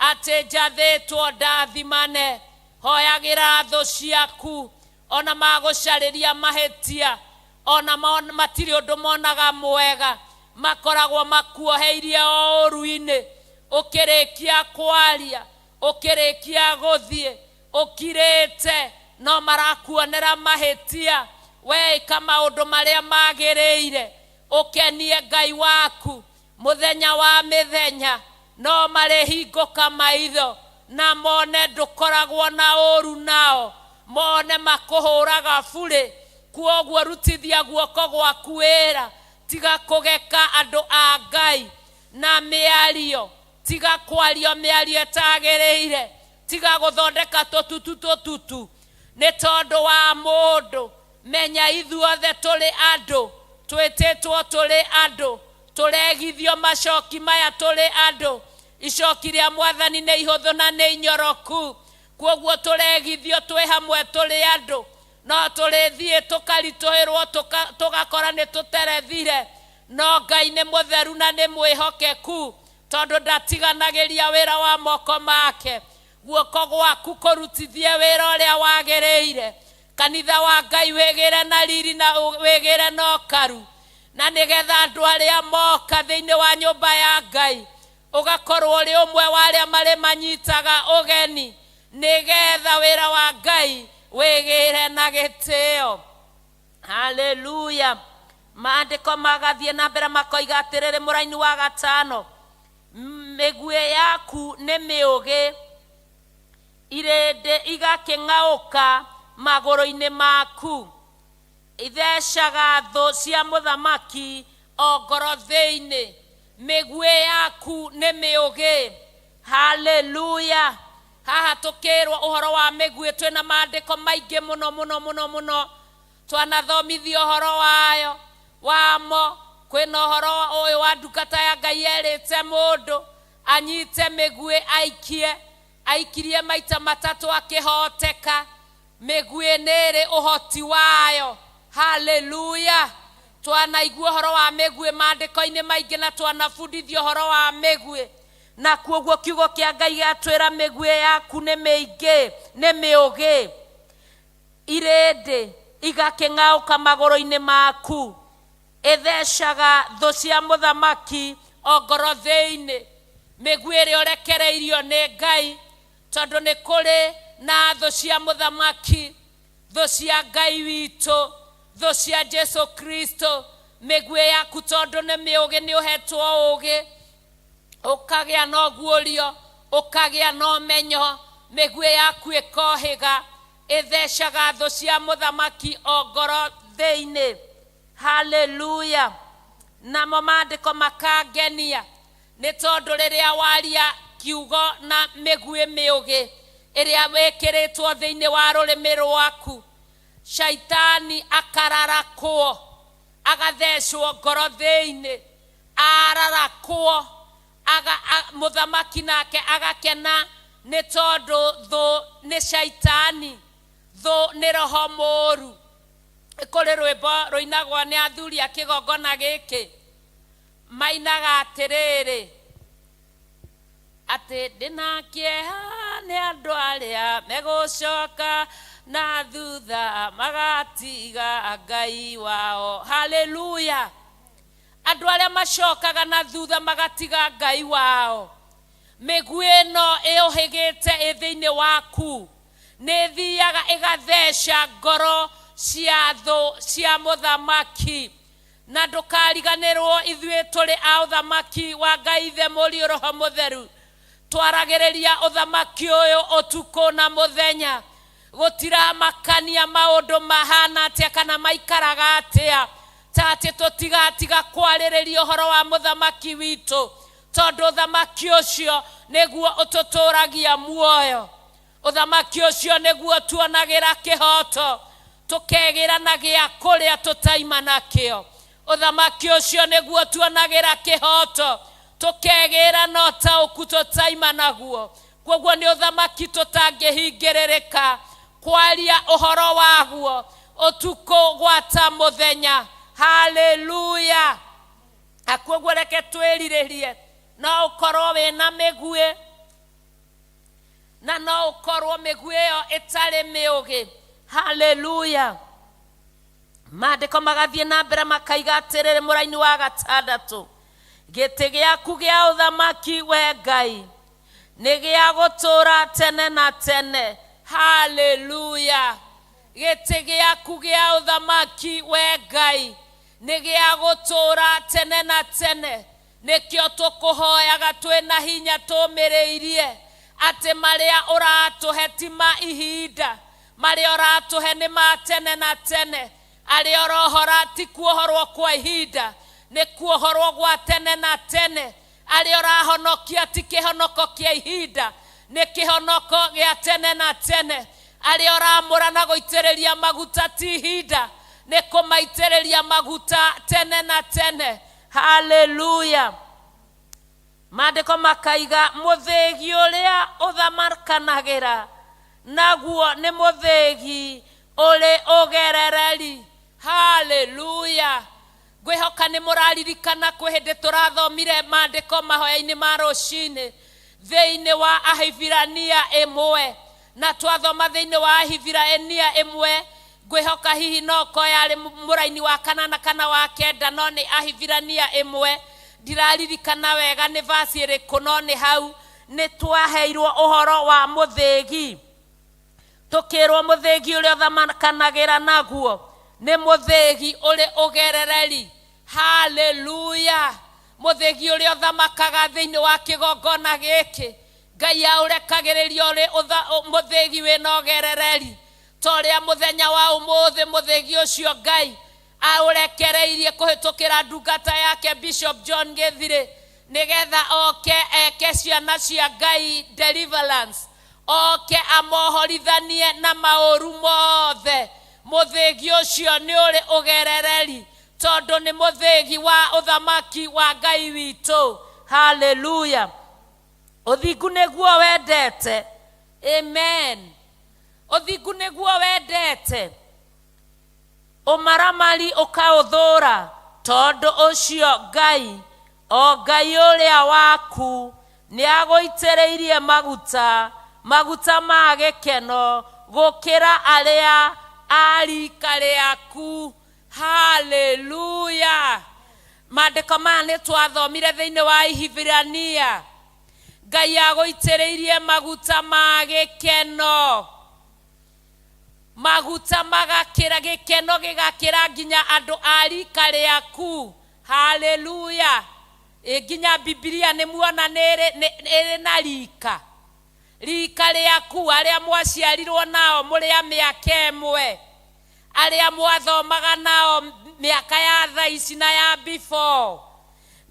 Speaker 1: Atĩ njathĩtwo ndathimane. Hoyagĩra thũ ciaku, ona magũcarĩria mahĩtia, ona matirĩ ũndũ monaga mwega, makoragwo makuoheirie o ũru-inĩ. Ũkĩrĩkia kwaria, ũkĩrĩkia gũthiĩ, ũkirĩte, no marakuonera mahĩtia. We ĩka maũndũ marĩa magĩrĩire, ũkenie Ngai waku mũthenya wa mĩthenya. No marĩhingũka maitho na mone ndũkoragwo na ũru nao, mone makũhũraga burĩ. Kuoguo rutithia guoko gwaku wĩra, tiga kũgeka andũ a Ngai na mĩario, tiga kwario mĩario ĩtagĩrĩire, tiga gũthondeka tũtutu tũtutu nĩ tondũ wa mũndũ. Menya ithuothe tũrĩ andũ, twĩtĩtwo tũrĩ andũ, tũregithio macoki maya tũrĩ andũ. Icoki rĩa Mwathani nĩ ihũthũ na nĩ inyoroku, kuoguo tũregithio twĩ hamwe tũrĩ andũ. No tũrĩthiĩ tũkaritũhĩrwo, tũgakora nĩ tũterethire, no Ngai nĩ mũtheru na nĩ mwĩhokeku, tondũ ndatiganagĩria wĩra wa moko make. Guoko gwaku kũrutithie wĩra ũrĩa wagĩrĩire. Kanitha wa Ngai wĩgĩre na riri na wĩgĩre na ũkaru, na nĩgetha andũ arĩa moka thĩinĩ wa nyũmba ya Ngai ũgakorwo ũrĩ ũmwe wa arĩa marĩ manyitaga ũgeni, nĩgetha wĩra wa Ngai wĩgĩre na gĩtĩo. Haleluya. Maandĩko magathiĩ na mbere makoiga atĩrĩrĩ, mũraini wa gatano, mĩguĩ yaku nĩ mĩũgĩ, irĩndĩ igakĩng'aũka magũrũ-inĩ maku. Ithecaga thũ cia mũthamaki o ngoro thĩinĩ. Mĩguĩ yaku nĩ mĩũgĩ. Haleluya. Haha tũkĩrwo ũhoro wa mĩguĩ, twĩna maandĩko maingĩ mũno mũno mũno mũno, twanathomithio ũhoro wayo wamo. Kwĩna ũhoro ũyũ wa ndungata ya Ngai erĩte mũndũ anyite mĩguĩ aikie, aikirie maita matatũ akĩhoteka. Mĩguĩ nĩ ĩrĩ ũhoti wayo. Haleluya. Twanaigua ũhoro wa mĩguĩ maandĩko-inĩ maingĩ, na twanabundithio ũhoro wa mĩguĩ, na kuoguo kiugo kĩa Ngai gĩatwĩra mĩguĩ yaku nĩ mĩingĩ, nĩ mĩũgĩ, irĩndĩ igakĩng'aũka magũrũ-inĩ maku. Ĩthecaga thũ cia mũthamaki o ngoro thĩinĩ. Mĩguĩ ĩrĩa ũrekereirio nĩ Ngai, tondũ nĩ kũrĩ na thũ cia mũthamaki, thũ cia Ngai witũ, thũ cia Jesu Kristo. Mĩguĩ yaku tondũ nĩ mĩũgĩ, nĩ ũhetwo ũgĩ, ũkagĩa na ũguũrio, ũkagĩa na ũmenyo, mĩguĩ yaku ĩkohĩga, ĩthecaga thũ cia mũthamaki o ngoro thĩinĩ. Haleluya. Namo maandĩko makangenia nĩ tondũ rĩrĩa waria kiugo na mĩguĩ mĩũgĩ ĩrĩa wĩkĩrĩtwo thĩinĩ wa rũrĩmĩ rwaku, shaitani akararakwo, agathecwo ngoro thĩinĩ, ararakwo, mũthamaki nake agakena, nĩ tondũ thũ nĩ shaitani, thũ nĩ roho mũũru. Kũrĩ rwĩmbo rũinagwo nĩ athuri a kĩgongona gĩkĩ, mainaga atĩrĩrĩ, atĩ ndĩna kĩeha nĩ andũ arĩa megũcoka na thutha magatiga Ngai wao. Haleluya. Andũ arĩa macokaga na thutha magatiga Ngai wao, mĩguĩ ĩno ĩũhĩgĩte ĩ thĩinĩ waku nĩ ĩthiaga ĩgatheca ngoro cia thũ cia mũthamaki. Na ndũkariganĩrwo ithuĩ tũrĩ a ũthamaki wa Ngai Ithe, Mũriũ, Roho Mũtheru. Twaragĩrĩria ũthamaki ũyũ ũtukũ na mũthenya. Gũtiramakania maũndũ mahana atĩa kana maikaraga atĩa, ta atĩ tũtigatiga kwarĩrĩria ũhoro wa mũthamaki witũ, tondũ ũthamaki ũcio nĩguo ũtũtũragia muoyo. Ũthamaki ũcio nĩguo tuonagĩra kĩhoto, tũkegĩra na gĩa kũrĩa tũtaima nakĩo. Ũthamaki ũcio nĩguo tuonagĩra kĩhoto, tũkegĩra na ũtaũku tũtaima naguo. Koguo nĩ ũthamaki tũtangĩhingĩrĩrĩka kwaria ũhoro waguo ũtukũ gwata mũthenya. Haleluya. Na koguo reke twĩrirĩrie, no ũkorwo wĩna mĩguĩ. Na no ũkorwo mĩguĩ ĩyo ĩtarĩ mĩũgĩ. Haleluya. Maandĩko magathiĩ na mbere makaiga atĩrĩrĩ, mũraini wa gatandatũ, gĩtĩ gĩaku gĩa ũthamaki we Ngai nĩ gĩa gũtũũra tene na tene. Haleluya. Gĩtĩ gĩaku gĩa ũthamaki we Ngai nĩ gĩa gũtũũra tene na tene. Nĩkĩo tũkũhoyaga twĩna hinya tũmĩrĩirie atĩ marĩa ũratũhe ti ma ihinda, marĩa ũratũhe nĩ ma tene na tene. Arĩa ũrohora ti kuohorwo kwa ihinda, nĩ kuohorwo gwa tene na tene. Arĩa ũrahonokia ti kĩhonoko kĩa ihinda, nĩ kĩhonoko gĩa tene na tene. Arĩa ũramũra na gũitĩrĩria maguta ti ihinda, nĩ kũmaitĩrĩria maguta tene na tene. Haleluya. Maandĩko makaiga mũthĩgi ũrĩa ũthamakanagĩra naguo nĩ mũthĩgi ũrĩ ũgerereri. Haleluya. Ngwĩhoka nĩ mũraririkana kwĩ hĩndĩ tũrathomire maandĩko mahoya-inĩ ma rũcinĩ thĩinĩ wa Ahibirania 1, na twathoma thĩinĩ wa Ahibirania 1, ngwĩhoka hihi no ko yarĩ mũraini wa 8 kana wa 9, no nĩ Ahibirania 1, ndiraririkana wega nĩ vasi ĩrĩkũ, no nĩ hau nĩ twaheirwo ũhoro wa mũthĩgi. Tũkĩrwo mũthĩgi ũrĩa ũthamakanagĩra naguo nĩ mũthĩgi ũrĩ ũgerereri. Haleluya. Mũthĩgi ũrĩa ũthamakaga thĩinĩ wa kĩgongona gĩkĩ, Ngai aũrekagĩrĩria ũrĩ mũthĩgi wĩna ũgerereri. Ta ũrĩa mũthenya wa ũmũthĩ mũthĩgi ũcio Ngai aũrekereirie kũhĩtũkĩra ndungata yake Bishop John Gĩthirĩ, nĩgetha oke eke ciana cia Ngai deliverance, oke amohorithanie na maũru mothe. Mũthĩgi ũcio nĩ ũrĩ ũgerereri, tondũ nĩ mũthĩgi wa ũthamaki wa Ngai witũ. Haleluya. Ũthingu nĩguo wendete. Amen. Ũthingu nĩguo wendete, ũmaramari ũkaũthũra, tondũ ũcio Ngai, o Ngai ũrĩa waku, nĩ agũitĩrĩirie maguta, maguta ma gĩkeno gũkĩra arĩa a rika rĩaku. Haleluya. Maandĩko maya nĩ twathomire thĩinĩ wa Ihibirania. Ngai agũitĩrĩirie maguta ma gĩkeno, maguta magakĩra gĩkeno gĩgakĩra nginya andũ a rika rĩaku. Haleluya. Nginya Bibilia nĩ muona nĩ ĩrĩ na rika, rika rĩaku, arĩa mwaciarirwo nao mũrĩ a mĩaka ĩmwe, arĩa mwathomaga nao mĩaka ya thaa ici na ya before.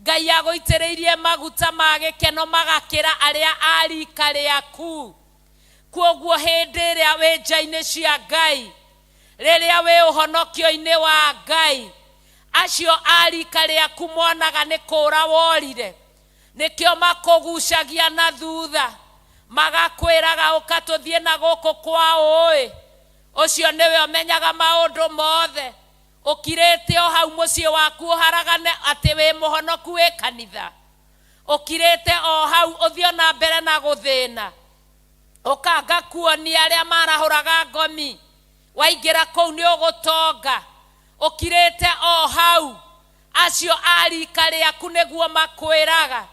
Speaker 1: Ngai agũitĩrĩirie maguta ma gĩkeno magakĩra arĩa a rika rĩaku. Kwoguo hĩndĩ ĩrĩa wĩ nja-inĩ cia Ngai, rĩrĩa wĩ ũhonokio-inĩ wa Ngai, acio a rika rĩaku monaga nĩ kũra worire, nĩkĩo makũgucagia na thutha, magakwĩraga ũka tũthiĩ na gũkũ kwa ũĩ. Ũcio nĩwe ũmenyaga maũndũ mothe. Ũkirĩte o hau mũciĩ waku ũharagane atĩ wĩ mũhonoku wĩ kanitha, ũkirĩte o hau ũthiĩ na mbere na gũthĩna, ũkanga kuonia arĩa marahũraga ngomi, waingĩra kũu nĩ ũgũtonga. Ũkirĩte o hau, acio a rika rĩaku nĩguo makwĩraga.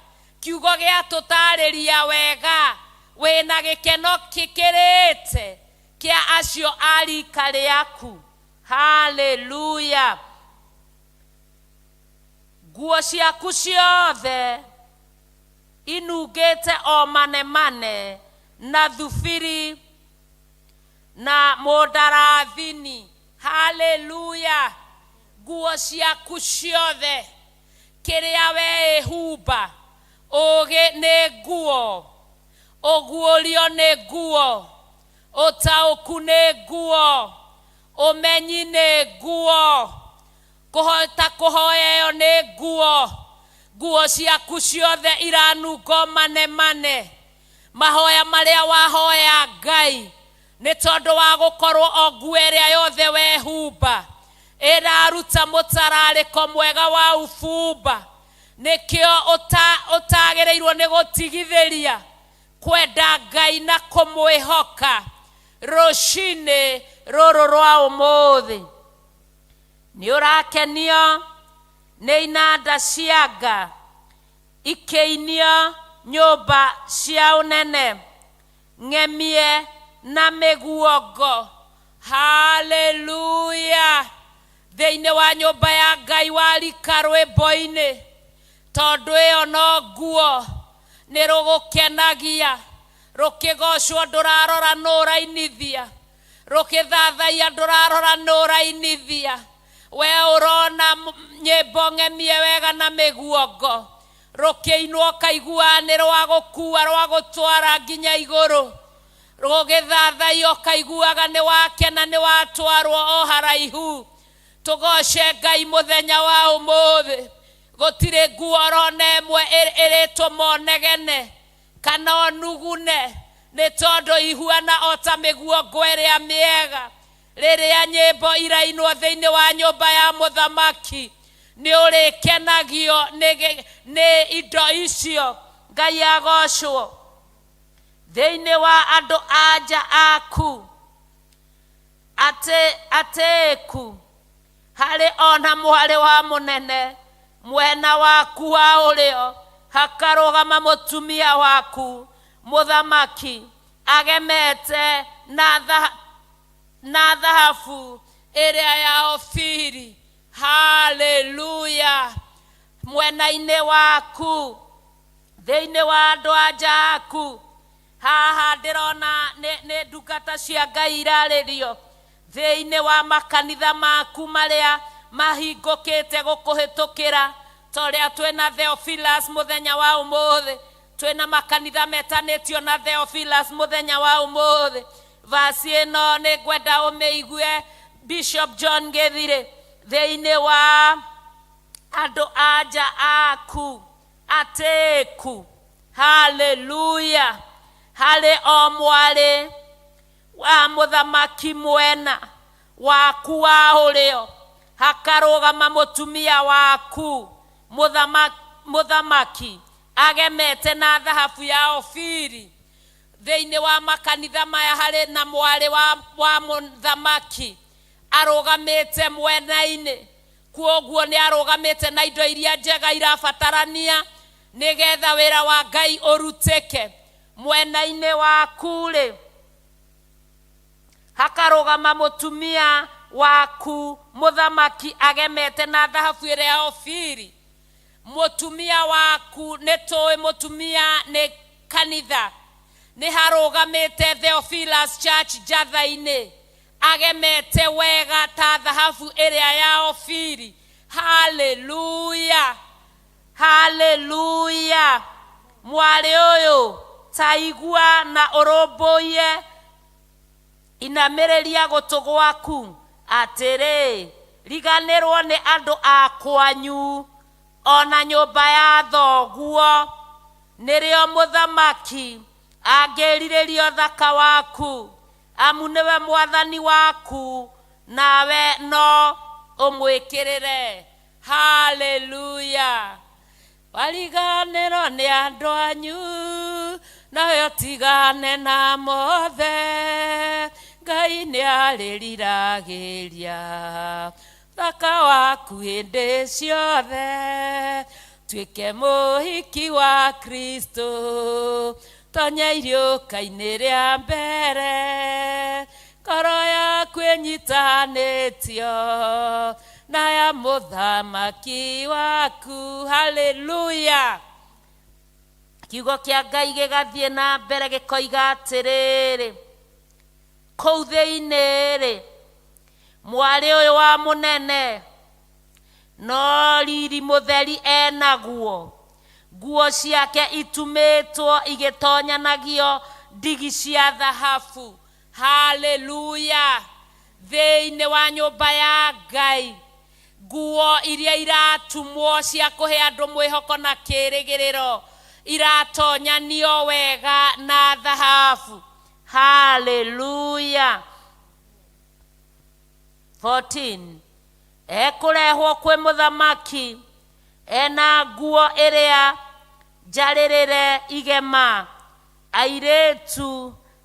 Speaker 1: Kiugo gĩa tũtarĩria wega, wĩna gĩkeno kĩkĩrĩte kĩa acio a rika rĩaku. Haleluya. Nguo ciaku ciothe inungĩte o manemane na thubiri na mũndarathini. Haleluya. Nguo ciaku ciothe, kĩrĩa weĩhumba, ũũgĩ nĩ nguo, ũguũrio nĩ nguo, ũtaũku nĩ nguo, ũmenyi nĩ nguo, kũhota kũhoya ĩyo nĩ nguo. Nguo ciaku ciothe iranungo manemane. Mahoya marĩa wahoya Ngai nĩ tondũ wa gũkorwo o nguo ĩrĩa yothe wehumba ĩraruta mũtararĩko mwega wa ubumba. Nĩkĩo ũtagĩrĩirwo nĩ gũtigithĩria. Kwenda Ngai na kũmwĩhoka rũcinĩ rũrũ rwa ũmũthĩ. Nĩ ũrakenio nĩ inanda cia nga ikĩinio nyũmba cia ũnene, ng'emie na mĩguongo. Haleluya! Thĩinĩ wa nyũmba ya Ngai warika rwĩmbo-inĩ, tondũ ĩyo no nguo nĩ rũgũkenagia. Rũkĩgocwo ndũrarora nũ ũrainithia, rũkĩthathaiya ndũrarora nũ ũrainithia. We ũrona nyĩmbo ng'emie wega na mĩguongo rũkĩinwo, ũkaigua nĩ rwa gũkua, rwa gũtwara nginya igũrũ. Rũgĩthathaiya ũkaiguaga nĩ wakena, nĩ watwarwo o haraihu. Tũgoce Ngai mũthenya wa ũmũthĩ. Gũtirĩ nguo orona ĩmwe ĩrĩtũma ũnegene kana ũnugune, nĩ tondũ ihuana o ta mĩguongo ĩrĩa mĩega. Rĩrĩa nyĩmbo irainwo thĩinĩ wa nyũmba ya mũthamaki, nĩ ũrĩkenagio nĩ indo icio. Ngai agocwo. Thĩinĩ wa andũ anja aku atĩĩku, harĩ ona mwarĩ wa mũnene. Mwena waku wa ũrĩo hakarũgama mũtumia waku mũthamaki, agemete na thahabu ĩrĩa ya Ofiri. Haleluya! Mwena-inĩ waku, thĩinĩ wa andũ anja aku, haha ndĩrona nĩ ndungata cia Ngai irarĩrio. Thĩinĩ wa makanitha maku marĩa mahingũkĩte gũkũhĩtũkĩra, ta ũrĩa twĩna Theophilus mũthenya wa ũmũthĩ, twĩna makanitha metanĩtio na Theophilus mũthenya wa ũmũthĩ. Vasi ĩno nĩ ngwenda ũmĩigue, Bishop John Gĩthirĩ. Thĩinĩ wa andũ anja aku atĩĩku, haleluya, harĩ o mwarĩ wa mũthamaki. Mwena waku wa ũrĩo hakarũgama mũtumia waku mũthamaki, agemete na thahabu ya Ofiri. Thĩinĩ wa makanitha maya harĩ na mwarĩ wa mũthamaki arũgamĩte mwena-inĩ. Kuoguo nĩ arũgamĩte na indo iria njega irabatarania nĩgetha wĩra wa Ngai ũrutĩke. Mwena-inĩ waku rĩ, hakarũgama mũtumia waku mũthamaki, agemete na thahabu ĩrĩa ya Ofiri. Mũtumia waku, nĩ tũĩ mũtumia nĩ kanitha, nĩ harũgamĩte Theophilus Church njatha-inĩ, agemete wega ta thahabu ĩrĩa ya Ofiri. Haleluya, haleluya! Mwarĩ ũyũ, ta igua na ũrũmbũiye, inamĩrĩria gũtũ gwaku atĩrĩ: riganĩrwo nĩ andũ a kwanyu ona nyũmba ya thoguo, nĩrĩo mũthamaki angĩrirĩria ũthaka waku, amu nĩwe mwathani waku, nawe no ũmwĩkĩrĩre. Haleluya! Wariganĩrwo nĩ andũ anyu, nawe ũtigane na mothe, Ngai nĩ arĩriragĩria thaka waku hĩndĩ ciothe. Tuĩke mũhiki wa Kristo, tonya iriũka-inĩ rĩa mbere, ngoro yaku ĩnyitanĩtio na ya mũthamaki waku. Haleluya! Kiugo kĩa Ngai gĩgathiĩ na mbere gĩkoiga atĩrĩrĩ, kũu thĩinĩ-rĩ, mwarĩ ũyũ wa mũnene no riri mũtheri enaguo. Nguo ciake itumĩtwo igĩtonyanagio ndigi cia thahabu. Haleluya! Thĩinĩ wa nyũmba ya Ngai, nguo iria iratumwo cia kũhe andũ mwĩhoko na kĩrĩgĩrĩro iratonyanio wega na thahabu. Haleluya! 14. Ekũrehwo kwĩ mũthamaki ena nguo ĩrĩa njarĩrĩre igema. Airĩtu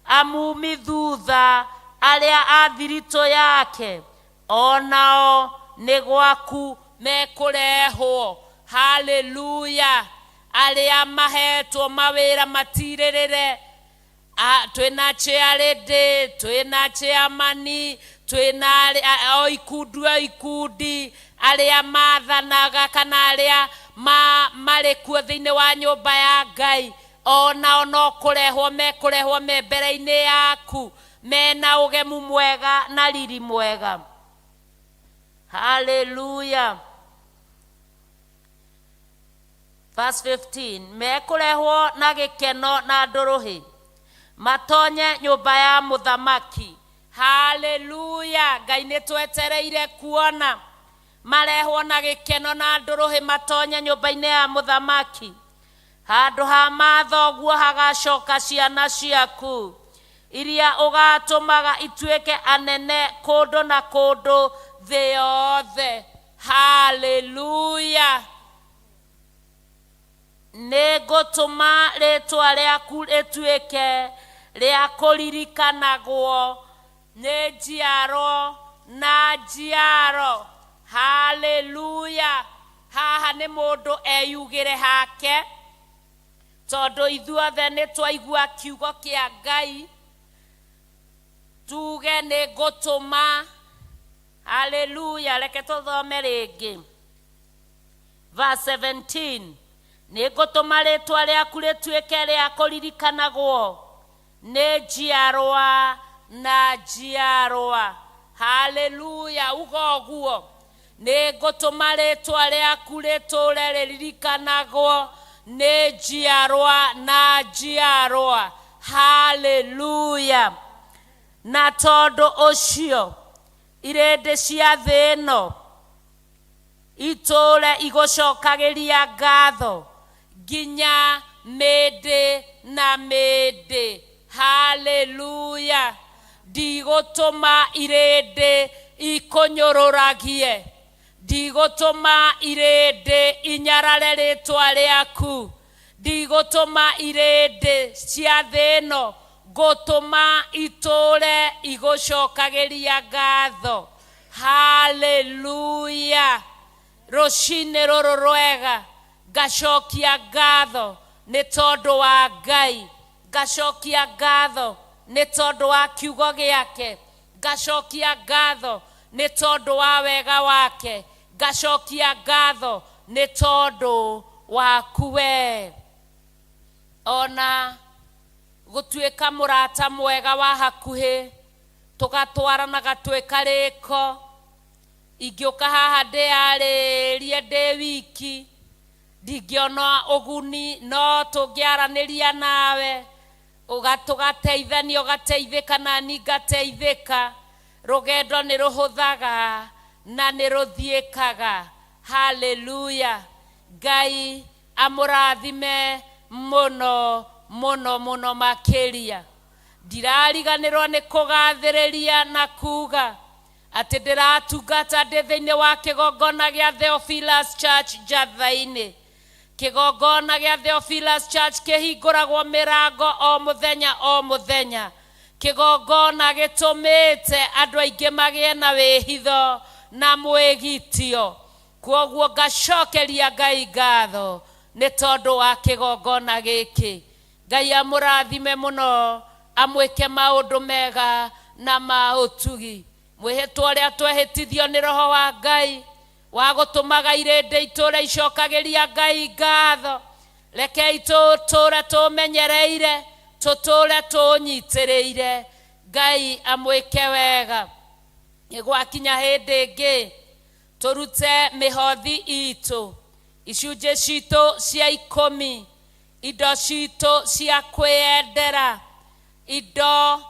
Speaker 1: amumi thutha arĩa a thiritũ yake o nao nĩ gwaku mekũrehwo. Haleluya! Arĩa mahetwo mawĩra matirĩrĩre, twĩna chairlady, twĩna chairman, twĩna o ikundi o ikundi, arĩa mathanaga kana arĩa marĩ kuo thĩinĩ wa nyũmba ya Ngai, o nao no kũrehwo mekũrehwo me mbere-inĩ yaku mena ũgemu mwega na riri mwega. Haleluya! Verse 15, mekũrehwo na gĩkeno na ndũrũhĩ matonye nyũmba ya mũthamaki. Haleluya! Ngai nĩ twetereire kuona marehwo na gĩkeno na ndũrũhĩ matonye nyũmba-inĩ ya mũthamaki. Handũ ha mathoguo hagacoka ciana ciaku iria ũgatũmaga ituĩke anene kũndũ na kũndũ thĩ yothe. Haleluya! Nĩ ngũtũma rĩtwa rĩaku rĩtuĩke rĩa kũririkanagwo nĩ njiaro na njiaro. Haleluya! Haha nĩ mũndũ eyugĩre hake, tondũ ithuothe nĩ twaigua kiugo kĩa Ngai, tuge nĩ ngũtũma. Haleluya! Reke tũthome rĩngĩ verse 17, nĩ ngũtũma rĩtwa rĩaku rĩtuĩke rĩa kũririkanagwo nĩ njiarwa na njiarwa. Haleluya! Uga ũguo, nĩ ngũtũma rĩtwa rĩaku rĩtũre rĩririkanagwo nĩ njiarwa na njiarwa. Haleluya! Na tondũ ũcio irĩndĩ cia thĩ ĩno itũre igũcokagĩria ngatho nginya mĩndĩ na mĩndĩ. Haleluya! Ndigũtũma irĩndĩ ikũnyũrũragie, ndigũtũma irĩndĩ inyarare rĩtwa rĩaku, ndigũtũma irĩndĩ cia thĩ ĩno, ngũtũma itũre igũcokagĩria ngatho. Haleluya! Rũcinĩ rũrũ rwega ngacokia ngatho nĩ tondũ wa Ngai, ngacokia ngatho nĩ tondũ wa kiugo gĩake, ngacokia ngatho nĩ tondũ wa wega wake, ngacokia ngatho nĩ tondũ waku we. Ona gũtuĩka mũrata mwega wa hakuhĩ, tũgatwaranaga twĩ karĩko, ingĩũka haha ndĩyarĩrie ndĩ wiki ndingĩona ũguni, no tũngĩaranĩria nawe tũgateithania, ũgateithĩka na ni ngateithĩka. Rũgendo nĩ rũhũthaga na nĩ rũthiĩkaga. Haleluya! Ngai amũrathime mũno mũno mũno makĩria. Ndirariganĩrwo nĩ kũgathĩrĩria na kuga atĩ ndĩratungata ndĩ thĩinĩ wa kĩgongona gĩa Theophilus Church Njatha-inĩ. Kĩgongona gĩa Theophilus Church kĩhingũragwo mĩrango o mũthenya o mũthenya, kĩgongona gĩtũmĩte andũ aingĩ magĩe na wĩhitho na mwĩgitio. Kwoguo ngacokeria Ngai ngatho nĩ tondũ wa kĩgongona gĩkĩ. Ngai amũrathime mũno, amwĩke maũndũ mega na ma ũtugi. Mwĩhĩtwa ũrĩa twehĩtithio nĩ roho wa Ngai wa gũtũmaga irĩndĩ itũre icokagĩria Ngai ngatho, rekei tũtũre tũmenyereire, tũtũre tũnyitĩrĩire. Ngai amwĩke wega. Nĩ gwakinya hĩndĩ ĩngĩ tũrute mĩhothi itũ, icunjĩ citũ cia 10, indo citũ cia kwĩyendera, indo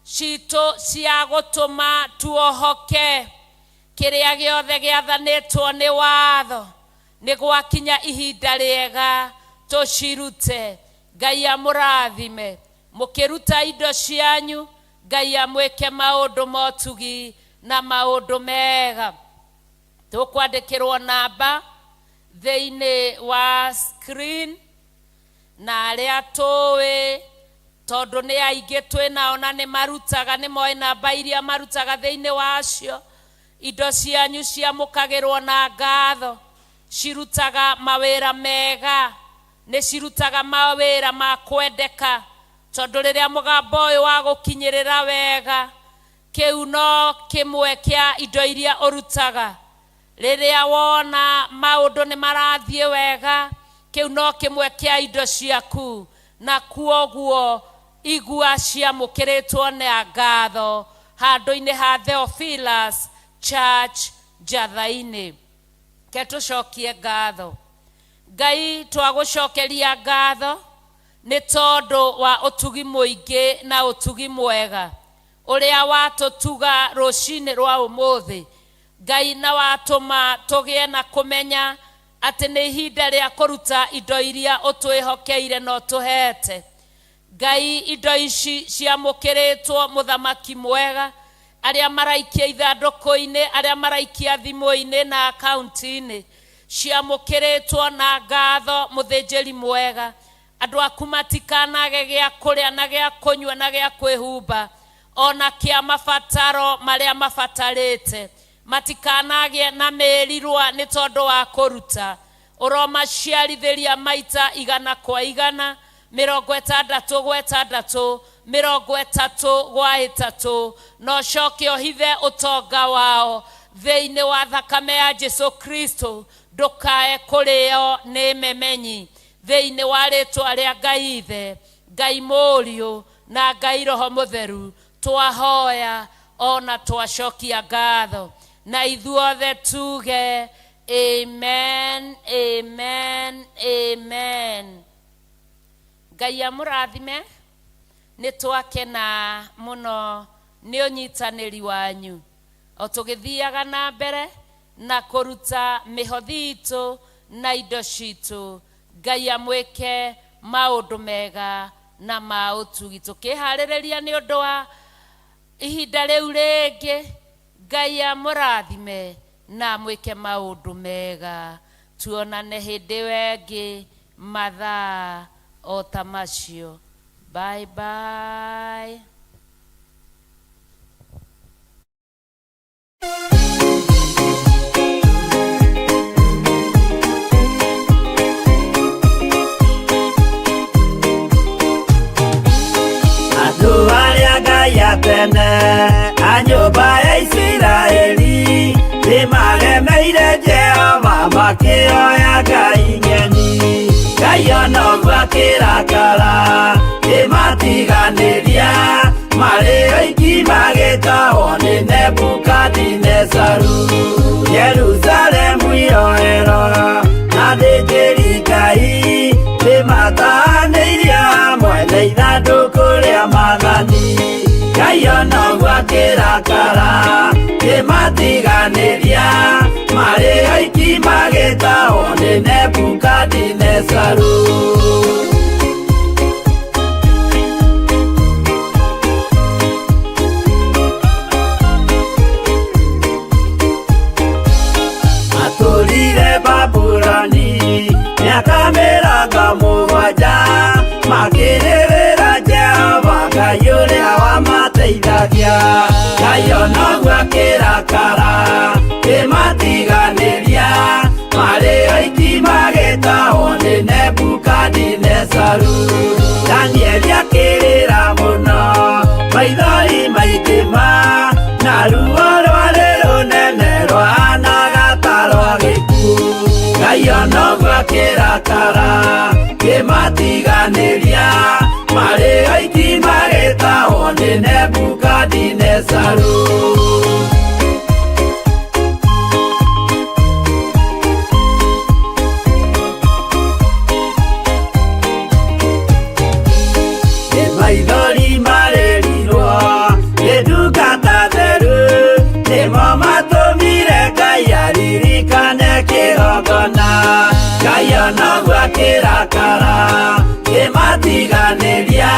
Speaker 1: citũ cia gũtũma tuohoke kĩrĩa gĩothe gĩathanĩtwo nĩ watho. Nĩ gwakinya ihinda rĩega tũcirute. Ngai amũrathime mũkĩruta indo cianyu. Ngai amwĩke maũndũ motugi na maũndũ mega. Tũkwandĩkĩrwo namba thĩinĩ wa screen, na arĩa tũĩ Tondũ nĩ aingĩ twĩ nao na nĩ marutaga, nĩ moĩ namba iria marutaga thĩinĩ wacio. Indo cianyu ciamũkagĩrwo na ngatho, cirutaga mawĩra mega, nĩ cirutaga mawĩra ma kwendeka, tondũ rĩrĩa mũgambo ũyũ wa gũkinyĩrĩra wega, kĩu no kĩmwe kĩa indo iria ũrutaga. Rĩrĩa wona maũndũ nĩ marathiĩ wega, kĩu no kĩmwe kĩa indo ciaku, na kuoguo igua ciamũkĩrĩtwo na ngatho handũ-inĩ ha Theophilus Church Njatha-inĩ. Ke tũcokie ngatho. Ngai, twagũcokeria ngatho nĩ tondũ wa ũtugi mũingĩ na ũtugi mwega ũrĩa watũtuga rũcinĩ rwa ũmũthĩ. Ngai, na watũma tũgĩe na kũmenya atĩ nĩ ihinda rĩa kũruta indo iria ũtwĩhokeire na ũtũhete. Ngai, indo ici ciamũkĩrĩtwo mũthamaki mwega, arĩa maraikia ithandũkũ-inĩ, arĩa maraikia thimũ-inĩ na akaunti-inĩ, ciamũkĩrĩtwo na ngatho mũthĩnjĩri mwega. Andũ aku matikanage gĩa kũrĩa na gĩa kũnyua na gĩa kwĩhumba, ona kĩa mabataro marĩa mabatarĩte, matikanagĩe na mĩrirwa nĩ tondũ wa kũruta. Ũromaciarithĩria maita igana kwa igana, 66 gwa 6, 33 gwa 3, na ũcoke ũhithe ũtonga wao thĩinĩ wa thakame ya Jesu Kristo, ndũkae kũrĩo nĩ memenyi. Thĩinĩ wa rĩtwa rĩa Ngai Ithe, Ngai Mũriũ na Ngai Roho Mũtheru, twahoya ona twacokia ngatho, na ithuothe tuge amen, amen, amen. Ngai amũrathime. Nĩ twakena mũno nĩ ũnyitanĩri wanyu o tũgĩthiaga na mbere na kũruta mĩhothi itũ na indo citũ. Ngai amwĩke maũndũ mega na ma ũtugi. Tũkĩharĩrĩria nĩ ũndũ wa ihinda rĩu rĩngĩ, Ngai amũrathime na amwĩke maũndũ mega. Tuonane hĩndĩ ĩyo ĩngĩ mathaa o ta macio. Bye bye.
Speaker 4: Andũ arĩa Ngai a tene a nyũmba ya Isiraeli nĩmaremeire Jehova, makĩoya ngai ng'eni. Ngai ona ũguo akĩrakara, kĩmatiganĩria marĩ oiki, magĩtahwo nĩ Nebukadinezaru. Jerusalemu iroero na thĩnjĩri Ngai nĩmatahanĩirio hamwe na ithandũkũ rĩa maathani. Ngai ona ũguo akĩrakara, kĩmatiganĩria marĩ oiki, magĩtahwo nĩ Nebukadinezaru. Matũrire Babuloni mĩaka 70, makĩrĩrĩra Jehova Ngai ũrĩa wamateithagia. Ngai ona ũguo akĩrakara, kĩmatiganĩria marĩ oiki, magĩtahwo nĩ Nebukadinezaru. Danieli akĩrĩra mũno, maithori maingĩ ma na ruo rwarĩ rũnene rwahanaga ta rwa gĩkuũ. Ngai ona ũguo akĩrakara, kĩmatiganĩria marĩ oiki, magĩtahwo nĩ Nebukadinezaru. Nĩ maithori marĩrirwo nĩ ndungata theru, nĩmo matũmire Ngai aririkane kĩgongona. Ngai ona ũguo akĩrakara, kĩmatiganĩria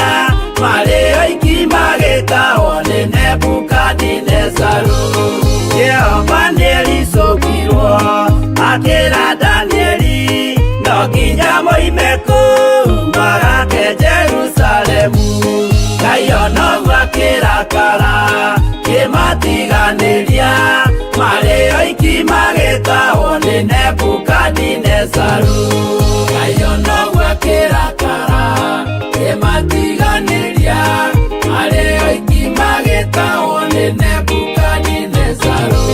Speaker 4: marĩ oiki, magĩtahwo nĩ Nebukadinezaru. Jehova nĩericũkirwo akĩra Danieli, no nginya moime kũu magake Jerusalemu. akĩrakara kĩmatiganĩria marĩ oiki magĩtahwo nĩ Nebukadinezaru. Ngai onoguo akĩrakara kĩmatiganĩria marĩ oiki magĩtahwo nĩ Nebukadinezaru.